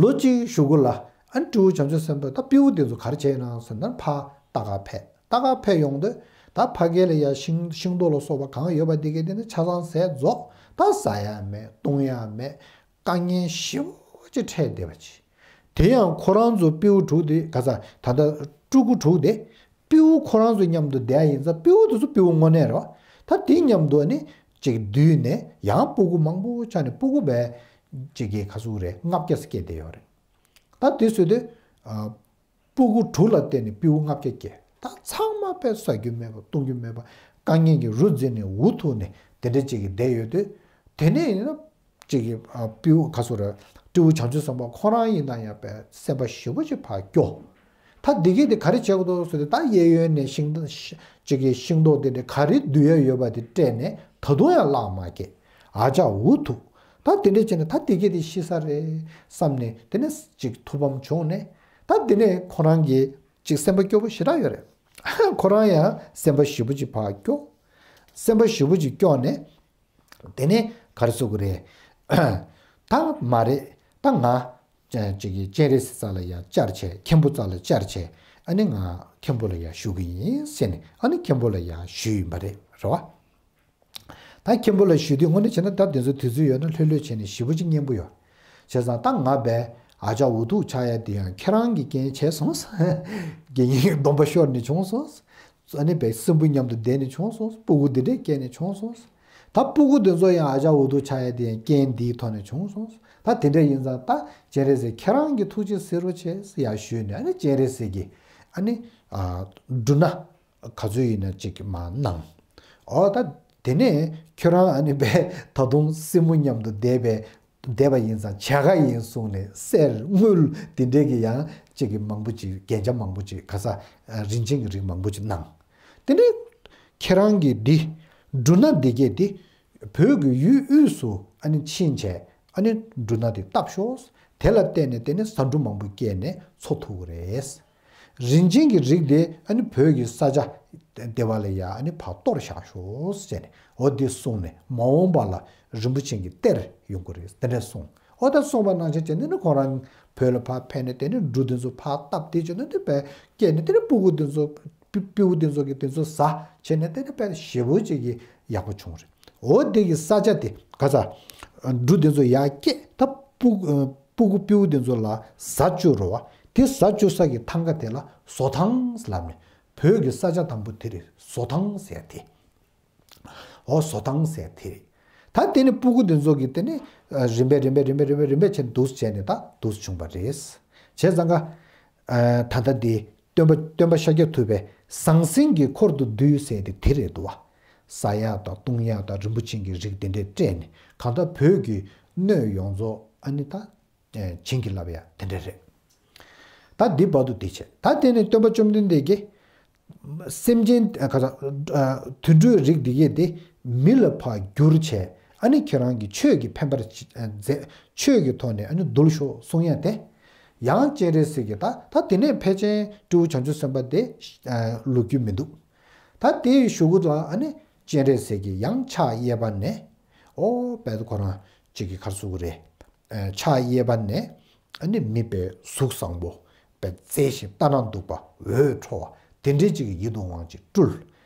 ལོ་གཅིག་གཞུག་གུ་ལ་ཨ་ནི་སྤྲེའུ་བྱང་ཆུབ་སེམས་དཔའ་ད་སྤྲེའུ་དེ་ཚོ་ག་རེ་བྱས་ན་ཟེར་ན་ཕར་ལྟ་ག་ཕེབས། ལྟ་ག་ཕེབས་ཡོང་དུས་ད་ཕ་གི་ལ་ཡ་ཤིང་ཤིང་ཏོག་ལ་སོགས་པ་གང་ཡོད་པ་དེ་གས་དེ་ནི་ཆ་ཚང་ཟས་རྫོགས། ད་ཟ་ཡ་མེད། བཏུང་ཡ་མེད། དཀའ་ངལ་ཞེ་པོ་ཅིག་འཕྲད་བསྡད་པ་ཅིག་དེ་ཡང་ཁོ་རང་ཚོ་སྤྲེའུ་དྲུག་དེ་ག་ས་ད་ལྟ་སྤྲུལ་སྐུ་དྲུག་དེ་སྤྲེའུ་ཁོ་རང་ཚོ་མཉམ་དུ་བསྡད་ཡ་ཡིན་ཙང་། སྤྲེའུ་དེ་ཚོ་སྤྲེའུ་དངོས་གནས་རེད་བ། ད་དེ་མཉམ་དུ་ནི་ཅིག་བསྡུས་ནས་ཡང་སྤུ་གུ་མང་པོ་ཆགས་ནས་སྤུ་གུ་བས་ཅིག་གི་ག་ཚོད་རེད། ལྔ་བརྒྱ་སྐྱེས་བསྡད་ཡོད་རེད། ད་དེ་བཟོས་དུས་ཨ། སྤུ་གུ་དྲུག་ལ་བརྟེན་ནས་སྤྲེའུ་ལྔ་བརྒྱ་སྐྱེས། ད་ཚང་མ་དཔེ་ཟ་རྒྱུ་མེད་པ་བཏུང་རྒྱུ་མེད་པ། དཀའ་ངལ་གྱིས་རུ་འཛིན་ནས་འུ་ཐུག་ནས་དེ་འདྲ་ཅིག་གི་བསྡད་ཡོད་དུས། དེ་ནས་ཡིན་ན་ཅིག་གི་ཨ་སྤྲེའུ་ག་ཚོད་རེད། སྤྲེའུ་བྱང་ཆུབ་སེམས་དཔའ་ཁོ་རང་ཡིན་ན་ཡང་དཔེ་སེམས་པ་ཞེ་པོ་ཅིག་ཕར་སྐྱོ། ད་འདི་གས་དེ་ག་རེ་བྱེད་དགོས་འདུག་ཟེར་དུས། ད་གཡས་གཡོན་ནས་ཤིང་ཅིག་གི་ཤིང་ཏོག་དེ་འདྲ་ག་རེ་བསྡུ་ཡ་ཡོད་པ་དེ་སྤྲད་ནས་ད་དུང་ཡང་གླགས་མ་སྐྱེས། ཨ་ཅག་འུ་ཐུག་ད་དེ་འདྲ་བྱས་ནས་ད་འདི་གས་དེ་ཤི་ས་རེད་བསམ་ནས། དེ་ནས་ཅིག་ཐུགས་ཕམ་བྱུང་ནས། ད་དེ་ནས་ཁོ་རང་གི་ཅིག་སེམས་པ་སྐྱོ་པོ་ཞེ་དྲག་ཡོད་རེད། ཁོ་རང་ཡང་སེམས་པ་ཞེ་པོ་ཅིག་ཕར་སྐྱོ། སེམས་པ་ཞེ་པོ་ཅིག་སྐྱོ་ནས། དེ་ནས་ག་རེ་ཟེར་དགོས་རེད། ད་མ་རེད། ད་ང་ཅིག་གི་སྤྱན་རས་གཟིགས་རྩ་ལ་ཡ་བཅར་བྱས། མཁན་པོ་རྩ་ལ་བཅར་བྱས། ཨ་ནི་ང་མཁན་པོ་ལ་ཡ་ཞུ་གི་ཡིན་ཟེར་ནས། ཨ་ནི་མཁན་པོ་ལ་ཡ་ཞུས་ཡིན་པ་རེད། རེད་བ། ད་མཁན་པོ་ལ་ཞུས་དུས། དངོས་གནས་བྱས་ན་ད་དེ་ཚོ་དུས་ཚོད་ཡོད་ན་ལྷོད་ལྷོད་བྱས་ནས་ཞེ་པོ་ཅིག་སྙན་པོ་ཡོད། བྱས་ཙང་ད་ང་བས་ཨ་ཅག་འུ་ཐུག་ཆགས་ཡ་དེ་ཡང་ཁྱེད་རང་གིས་རྐྱེན་བྱས་སོང་། དགེ་བསྙེན་གྱི་སྡོམ་པ་ཤོར་ནས་བྱུང་སོང་། ཨ་ནི་བས་སྲིན་པོ་མཉམ་དུ་བསྡད་ནས་བྱུང་སོང་། སྤུ་གུ་འདི་འདྲས་སྐྱེས་ནས་བྱུང་སོང་། ད་སྤུ་གུ་འདི་ཚོ་ཡང་ཨ་ཅག་འུ་ཐུག་ཆགས་ཡ་དེ་ཡང་རྐྱེན་འདིའི་ཐོག་ནས་བྱུང་སོང་། ད་དེ་འདྲ་ཡིན་ཙང་ད་སྤྱན་རས་གཟིགས་ཁྱེད་རང་གིས་ཐུགས་རྗེ་གཟིགས་རོགས་བྱས་ཟེར་ཡ་ཞུས་ནས། ཨ་ནི་སྤྱན་རས་གཟིགས་ཀྱིས་ཨ་ནི་ཨ་འབྲུ་སྣ་ག་ཚོད་ཡིན་ན་ཅིག་མར་གནང་། ཨོ་ད་དེ་ནས་ཁྱོད་རང་ཨ་ནི་བས་ད་དུང་སྲིན་མོ་མཉམ་དུ་བསྡད་པའི་བསྡད་པ་ཡིན་ཙང་བྱ་དགའ་ཡིན་གསུངས་ནས་གསེར་དངུལ་དེ་འདྲས་ཀྱི་ཡང་ཅིག་གི་མང་པོ་ཅིག་རྒྱན་ཆ་མང་པོ་ཅིག་ག་ས་རིན་ཆེན་གྱི་རིགས་མང་པོ་ཅིག་གནང་། དེ་ནས་ཁྱེད་རང་གིས་འདི་འབྲུ་སྣ་འདི་གས་འདི་བོད་ཀྱི་ཡུལ་དབུས་སུ་ཨ་ནི་ཕྱིན་བྱས། ཨ་ནི་འབྲུ་སྣ་དེ་བཏབ་ཤོག་དེ་ལ་བརྟེན་ནས་དེ་ནི་ཟ་འབྲུ་མང་པོ་སྐྱེས་ནས་འཚོ་ཐུབ་ཀྱི་རེད། རིན་ཆེན་གྱི་རིགས་དེ་ཨ་ནི་བོད་ཀྱི་ས་ཆ་དེ་བ་ལ་ཡ་ཨ་ནི་ཕར་གཏོར་བཞག་ཤོག་ཟེར་ནས། འོ་འདི་གསུངས་ནས་མ་འོངས་པ་ལ་རིན་པོ་ཆེ་གི་གཏེར་ཡོང་གི་རེད། དེ་འདྲ་གསུངས། འོ་ད་གསུངས་པ་ནང་བཞིན་བྱས་ནས་ནི་ཁོ་རང་བོད་ལ་ཕར་ཕེབས་ནས་དེ་ནི་འབྲུ་དེ་ཚོ་ཕར་བཏབ་དེ་བྱས་ནས་དེ་བས་སྐྱེས་ནས། དེ་ནི་སྤུ་གུ་དེ་ཚོ་སྤྲེའུ་དེ་ཚོ་གི་དེ་ཚོ་ཟ་བྱས་ནས་དེ་ནི་དཔེ་ཞེ་པོ་ཅིག་གི་ཡག་པོ་བྱུང་རེད། འོ་དེ་གི་ས་ཆ་དེ་ག་ས་འབྲུ་དེ་ཚོ་ཡར་སྐྱེས། ད་སྤུ་སྤུ་གུ་སྤྲེའུ་དེ་ཚོ་ལ་ཟ་བཅུག་རོ་བ། དེ་ཟ་བཅུག་ས་གི་ཐང་ག་དེ་ལ་ཟོ་ཐང་ལབ་ནས། བོད་ཀྱི་ས་ཆ་དང་པོ་དེ་རེད། ཟོ་ཐང་ཟེར་དེ། འོ་ཟོ་ཐང་ཟེར་དེ་རེད། ད་དེ་ནི་སྤུ་གུ་དེ་ཚོ་གི་དེ་ནི་རིམ་པས་རིམ་པས་རིམ་པས་རིམ་པས་རིམ་པས་བྱས་ནས་འདུག་བྱས་ནས་ད་འདུག་བྱུང་བ་རེད། བྱས་ཙང་ཀ་ད་ལྟ་དེ། སྟོན་པ་སྟོན་པ་ཤཱཀྱ་ཐུབ་པས་ཟང་ཟིང་གི་འཁོར་དུ་འདུས་ཟེར་དེ་དེ་རེད་འདུག་བ། ཟ་ཡག་དང་བཏུང་ཡག་དང་རིན་པོ་ཆེ་གི་རིགས་དེ་འདྲས་སྤྲད་ནས། གང་ལྟར་བོད་ཀྱི་སྣོད་ཡོངས་རྫོགས་ཨ་ནི་ད་བྱིན་གྱིས་བརླབས་ཡག་དེ་འདྲས་རེད། ད་འདི་བར་དུ་འདི་བྱས། ད་དེ་ནས་སྟོན་པ་བཅོམ་ལྡན་འདས་ཀྱིས་སེམས་ཅན་ག་ས་དུད་འགྲོའི་རིགས་འདི་གས་དེ་མི་ལ་ཕར་བསྒྱུར་བྱས། ཨ་ནི་ཁྱེད་རང་གིས་ཆོས་ཀྱི་ཕན་པར་མཛད། ཆོས་ཀྱི་ཐོག་ནས་ཨ་ནི་འདུལ་ཤོག་གསུང་ཡ་དེ། ཡང་སྤྱན་རས་གཟིགས་ཀྱིས་ད་ད་དེ་ནས་ཕལ་ཆེར་སྤྲེའུ་བྱང་ཆུབ་སེམས་དཔའ་དེ་ལོག་རྒྱུ་མི་འདུག་ད་དེའི་གཞུག་གུ་ལ་ཨ་ནི་སྤྱན་རས་གཟིགས་ཀྱིས་ཡང་ཕྱག་གཡས་པ་ནས། ཨོ་བས་ཁོ་རང་གཅིག་གི་གར་སུ་གུ་རེད། ཕྱག་གཡས་པ་ནས་ཨ་ནི་མི་བས་གཟུགས་བཟང་པོ་བས་མཛེས་ཤིང་ལྟ་ན་སྡུག་པ་འོད་འཕྲོ་བ་དེ་འདྲའི་གཅིག་གི་ཡིད་དུ་འོང་ཅིག་སྤྲུལ།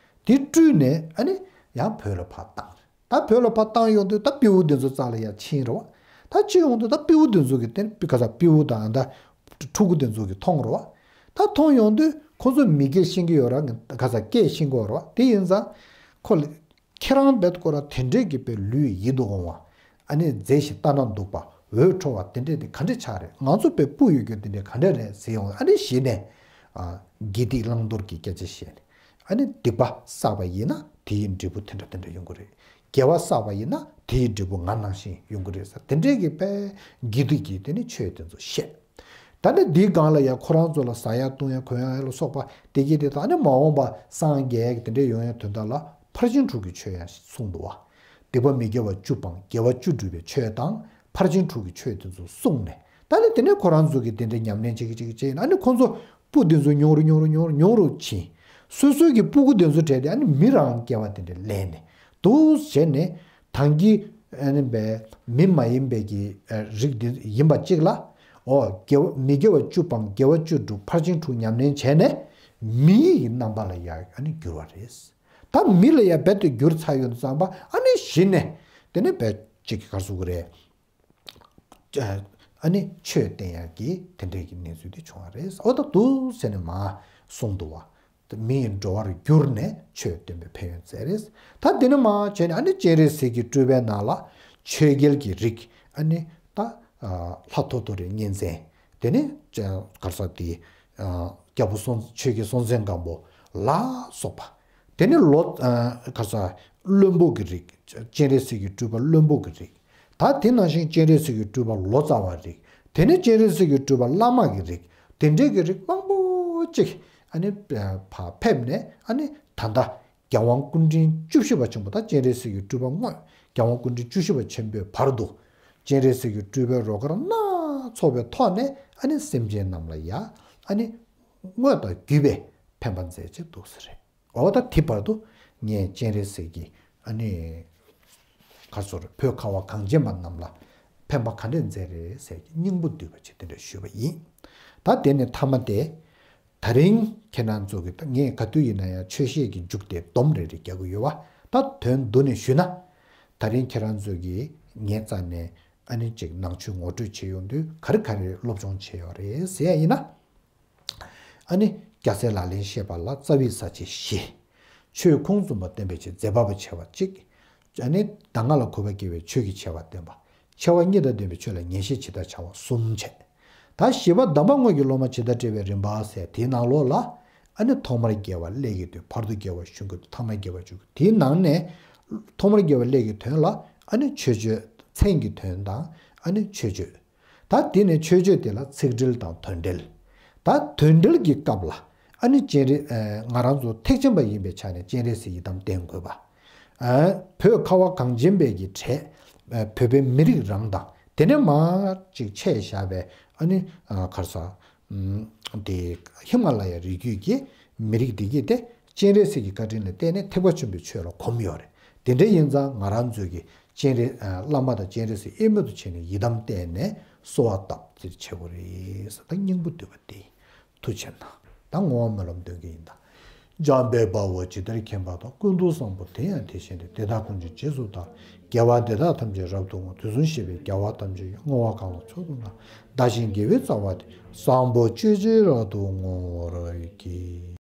དེ་སྤྲུལ་ནས་ཨ་ནི་ཡང་བོད་ལ་ཕར་བཏང་། ད་བོད་ལ་ཕར་བཏང་ཡོང་དུས་ད་སྤྲེའུ་དེ་ཚོ་རྩ་ལ་ཡར་ཕྱིན་རེད་བ། ད་ཕྱིན་ཡོང་དུས་ད་སྤྲེའུ་དེ་ཚོ་གི་དེ་ནི་ག་ས་སྤྲེའུ་དང་ད་ཕྲུ་གུ་དེ་ཚོ་གི་མཐོང་རེད་བ། ད་མཐོང་ཡོང་དུས་ཁོ་ཚོ་མི་སྐད་ཤེས་ཀྱི་ཡོད་ར་ག་ས་སྐད་ཤེས་ཀྱི་ཡོད་རེད་བ། དེ་ཡིན་ཙང་ཁོ་ལ་ཁྱེད་རང་བས་ཁོ་ར་དེ་འདྲས་ཀྱི་བས་ལུས་ཡིད་དུ་འོང་བ། ཨ་ནི་མཛེས་ཤིང་ལྟ་ན་སྡུག་པ་འོད་འཕྲོ་བ་དེ་འདྲས་དེ་ག་འདྲས་ཆགས་རེད། ང་ཚོ་བས་སྤུ་ཡོད་རྒྱུ་དེ་འདྲས་ག་འདྲས་རེད་ཟེར་ཡོང་། ཨ་ནི་གཞི་ནས་དགེ་སྡིག་བླང་དོར་གྱི་སྐད་ཆ་བཤད་ནས། ཨ་ནི་སྡིག་པ་བསགས་པ་ཡིན་ན་དེ་ཡི་འབྲས་བུ་དེ་འདྲ་དེ་འདྲ་ཡོང་གི་རེད། དགེ་བ་བསགས་པ་ཡིན་ན་དེ་ཡི་འབྲས་བུ་ང་ནང་བཞིན་ཡོང་གི་རེད་ཟེར། དེ་འདྲས་ཀྱི་བས་དགེ་སྡིག་གི་དེ་ནི་ཆོས་དེ་ཚོ་བཤད། ད་ནི་འདིའི་སྒང་ལ་ཡང་ཁོ་རང་ཚོ་ལ་ཟ་ཡ་བཏུང་ཡ་གོན་ཡ་ལ་སོགས་པ་དེ་གྱད་དེ་དང་ནི་མ་འོངས་པ་སངས་རྒྱས་དེ་འདྲས་ཡོང་ཡ་དོན་དག་ལ་ཕར་ཕྱིན་དྲུག་གི་ཆོས་ཡང་གསུངས་འདུག་བ། སྡིག་པ་མི་དགེ་བ་བཅུ་སྤངས་དགེ་བ་བཅུ་བསྒྲུབ་པའི་ཆོས་དང་ཕར་ཕྱིན་དྲུག་གི་ཆོས་དེ་ཚོ་གསུངས་ནས། ད་ནི་དེ་ནས་ཁོ་རང་ཚོ་གིས་དེ་འདྲའི་ཉམས་ལེན་བྱེད་ཀྱི་བྱེད་ཀྱི་བྱེད་ཡིན། ཨ་ནི་ཁོ་ཚོ་སྤུ་དེ་ཚོ་ཉུང་རུ་ཉུང་རུ་ཉུང་རུ་ཉུང་རུ་ཕྱིན། སོ་སོའི་གི་སྤུ་གུ་དེ་ཚོ་བྲལ་ཏེ་ཨ་ནི་མི་རང་སྐྱེ་བ་དེ་འདྲ་ལེན་ནས་འདུག་བྱས་ནས་ད་གིན་ཨ་ནི་བས་མི་མ་ཡིན་པའི་གི་རིགས་དེ་ཡིན་པ་གཅིག་ལ། ཨོ་དགེ་བ་མི་དགེ་བ་བཅུ་སྤངས་དགེ་བ་བཅུ་བསྒྲུབས་ཕར་ཕྱིན་དྲུག་ཉམས་ལེན་བྱས་ནས་མིའི་རྣམ་པ་ལ་ཡང་ཨ་ནི་འགྱུར་བ་རེད། ད་མི་ལ་ཡང་རྦད་དེ་འགྱུར་ཚར་ཡོང་དུས་ཙམ་པ་ཨ་ནི་གཞི་ནས་དེ་ནས་རྦད་ཅིག་གི་གར་སོང་གི་རེད། ཨ་ནི་ཆོས་བསྟན་ཡག་གི་དེ་འདྲའི་གི་གནས་ཚུལ་དེ་བྱུང་བ་རེད། ཨོ་ད་འདུག་ཟེར་ནས་མ་གསུངས་འདུག་བ། མི་ཡི་འགྲོ་བར་གྱུར་ནས་ཆོས་སྟོན་པའི་ཕན་ཡོན་མཛད་རེད། ད་དེ་ནས་མ་བྱས་ནས་ཨ་ནི་སྤྱན་རས་གཟིགས་ཀྱི་སྤྲུལ་པའི་ནང་ལ་ཆོས་རྒྱལ་གྱི་རིགས་ཨ་ནི་ད་ལྷ་ཐོ་ཐོ་རི་གཉན་བཙན། དེ་ནས་གར་ས་དེ་རྒྱལ་པོ་སྲོང་ཆོས་རྒྱལ་སྲོང་བཙན་སྒམ་པོ་ལ་སོགས་པ། དེ་ནས་ལོ་གར་ས་བློན་པོ་གི་རིགས། སྤྱན་རས་གཟིགས་ཀྱི་སྤྲུལ་པ་བློན་པོ་གི་རིགས། ད་དེ་ནང་བཞིན་སྤྱན་རས་གཟིགས་ཀྱི་སྤྲུལ་པ་ལོ་ཙཱ་བ་རིགས། དེ་ནས་སྤྱན་རས་གཟིགས་ཀྱི་སྤྲུལ་པ་བླ་མ་གི་རིགས། དེ་འདྲའི་གི་རིགས་མང་པོ་ཅིག་ཨ་ནི་ཕར་ཕེབས་ནས་ཨ་ནི་ད་ལྟ་རྒྱལ་དབང་སྐུ་ཕྲེང་བཅུ་བཞི་པ་ཆེན་པོ་ད་སྤྱན་རས་གཟིགས་ཀྱི་སྤྲུལ་པ་དངོས་རྒྱལ་དབང་སྐུ་ཕྲེང་བཅུ་བཞི་པ་ཆེན་པོའི་བར་དུ་སྤྱན་རས་གཟིགས་ཀྱི་སྤྲུལ་པའི་རོལ་གར་སྣ་ཚོགས་པའི་ཐོག་ནས་ཨ་ནི་སེམས་ཅན་རྣམས་ལ་ཡ་ཨ་ནི་དངོས་དང་བརྒྱུད་པའི་ཕན་པ་མཛད་ཅིག་འདུག་ཟེར་རེད། འོ་ད་དེ་བར་དུ་ངས་སྤྱན་རས་གཟིགས་ཀྱི་ཨ་ནི་ག་ཚོར་བོད་ཁ་བ་གངས་ཅན་པ་རྣམས་ལ་ཕན་པ་ག་འདྲས་མཛད་རེད་ཟེར་གྱི་སྙིང་པོ་བསྡུས་པ་ཅིག་དེ་འདྲ་ཞུས་པ་ཡིན། ད་དེ་ནས་མཐའ་མ་དེ། ད་རིང་ཁྱེད་རང་ཚོ་གི་ད་ངས་ག་དུས་ཡིན་ན་ཡང་ཆོས་བཤད་ཀྱི་མཇུག་དེ་སྡོམ་རེ་རེ་རྒྱག་གི་ཡོད་པ། ད་དོན་བསྡུ་ནས་ཞུས་ན། ད་རིང་ཁྱེད་རང་ཚོ་གིས་ངའི་རྩ་ནས་ཨ་ནི་ཅིག་ནང་ཆོས་ངོ་སྤྲོད་བྱེད་ཡོང་དུས་ག་རེ་ག་རེ་སློབ་སྦྱོང་བྱས་ཡོད་རེད་ཟེར་ཡ་ཡིན་ན། ཨ་ནི་རྒྱལ་སྲས་ལག་ལེན་བཤད་པ་ལ་རྩ་བའི་ས་བཅད་བཞི། ཆོས་ཁུངས་བཙུན་པ་བསྟན་པའི་ཆེད་མཛད་པ་པོ་ཆེ་བ་གཅིག། ཨ་ནི་གདམས་ངག་ལ་གུས་པ་སྐྱེ་བའི་ཆོས་ཀྱི་ཆེ་བ་བསྟན་པ། ཆེ་བ་གཉིས་དང་ལྡན་པའི་ཆོས་ལ་ངེས་ཤེས་ཇི་ལྟར་བྱ་བ་གསུམ་བྱས། ད་བཞི་པ་གདམས་པ་དངོས་ཀྱི་སློབ་མ་ཇི་ལྟར་བསྒྲལ་བའི་རིམ་པ་ཟེར་དེའི་ནང་ལོགས་ལ། ཨ་ནི་ཐོག་མར་དགེ་བ་ཀླད་ཀྱི་དོན། བར་དུ་དགེ་བ་གཞུང་གི་དོན། ཐ་མར་དགེ་བ་མཇུག་གི་དོན། དེའི་ནང་ནས་ཐོག་མར་དགེ་བ་ཀླད་ཀྱི་དོན་ལ་ཨ་ནི་མཆོད་བརྗོད་མཚན་གྱི་དོན་དང་ཨ་ནི་མཆོད་བརྗོད། ད་དེ་ནས་མཆོད་བརྗོད་དེ་ལ་ཚིག་འགྲེལ་དང་དོན་འགྲེལ། ད་དོན་འགྲེལ་གྱི་སྐབས་ལ་ཨ་ནི་སྤྱན་རས་ང་རང་ཚོ་ཐེག་ཆེན་པ་ཡིན་པའི་ཆ་ནས་སྤྱན་རས་གཟིགས་ཡི་དམ་བསྟེན་དགོས་པ། བོད་ཁ་བ་གངས་ཅན་པའི་གི་གྲས་བོད་པའི་མི་རིགས་རང་དང་དེ་ནས་མར་ཅིག་ཆད་བཞག་པའི་ཨ་ནི་གར་ས་དེ་ཧི་མ་ལ་ཡ་རི་རྒྱུད་ཀྱི་མི་རིགས་འདི་གྱད་དེ་སྤྱན་རས་གཟིགས་ཀྱི་བཀའ་དྲིན་ལ་བརྟེན་ནས་ཐེག་པ་ཆེན་པོའི་ཆོས་ལ་གོམས་ཡོད་རེད། དེ་འདྲ་ཡིན་ཙང་ང་རང་ཚོས་ཀྱི་སྤྱན་རས་བླ་མ་དང་སྤྱན་རས་གཟིགས་དབྱེར་མེད་དུ་བྱས་ནས་ཡི་དམ་བསྟེན་ནས་གསོལ་བ་བཏབ་ཟེར་བྱེད་དགོས་རེད་ཟེར། ད་སྙིང་པོ་བསྡུས་པ་དེ་ཐུགས་ཆེ་གནང་། ད་བསྔོ་བ་སྨོན་ལམ་འདོན་གྱི་ཡིན་ད། འཇམ་དཔལ་དཔའ་བོས་ཇི་ལྟར་མཁྱེན་པ་དང་། ཀུན་ཏུ་བཟང་པོ་དེ་ཡང་དེ་བཞིན་ཏེ། དེ་དག་ཀུན་གྱི་རྗེས་སུ་བདག་དགེ་བ་འདི་དག་ཐམས་ཅད་རབ་ཏུ་བསྔོ། དུས་གསུམ་གཤེགས་པའི་རྒྱལ་བ་ཐམས་ཅད་ཀྱིས། བསྔོ་བ་གང་ལ་མཆོག་ཏུ་བསྔགས། བདག་གཞན་དགེ་བའི་རྩ་བ་སྟེ། བཟང་པོ་སྤྱོད་ཕྱིར་རབ་ཏུ་བསྔོ་བར་བགྱི།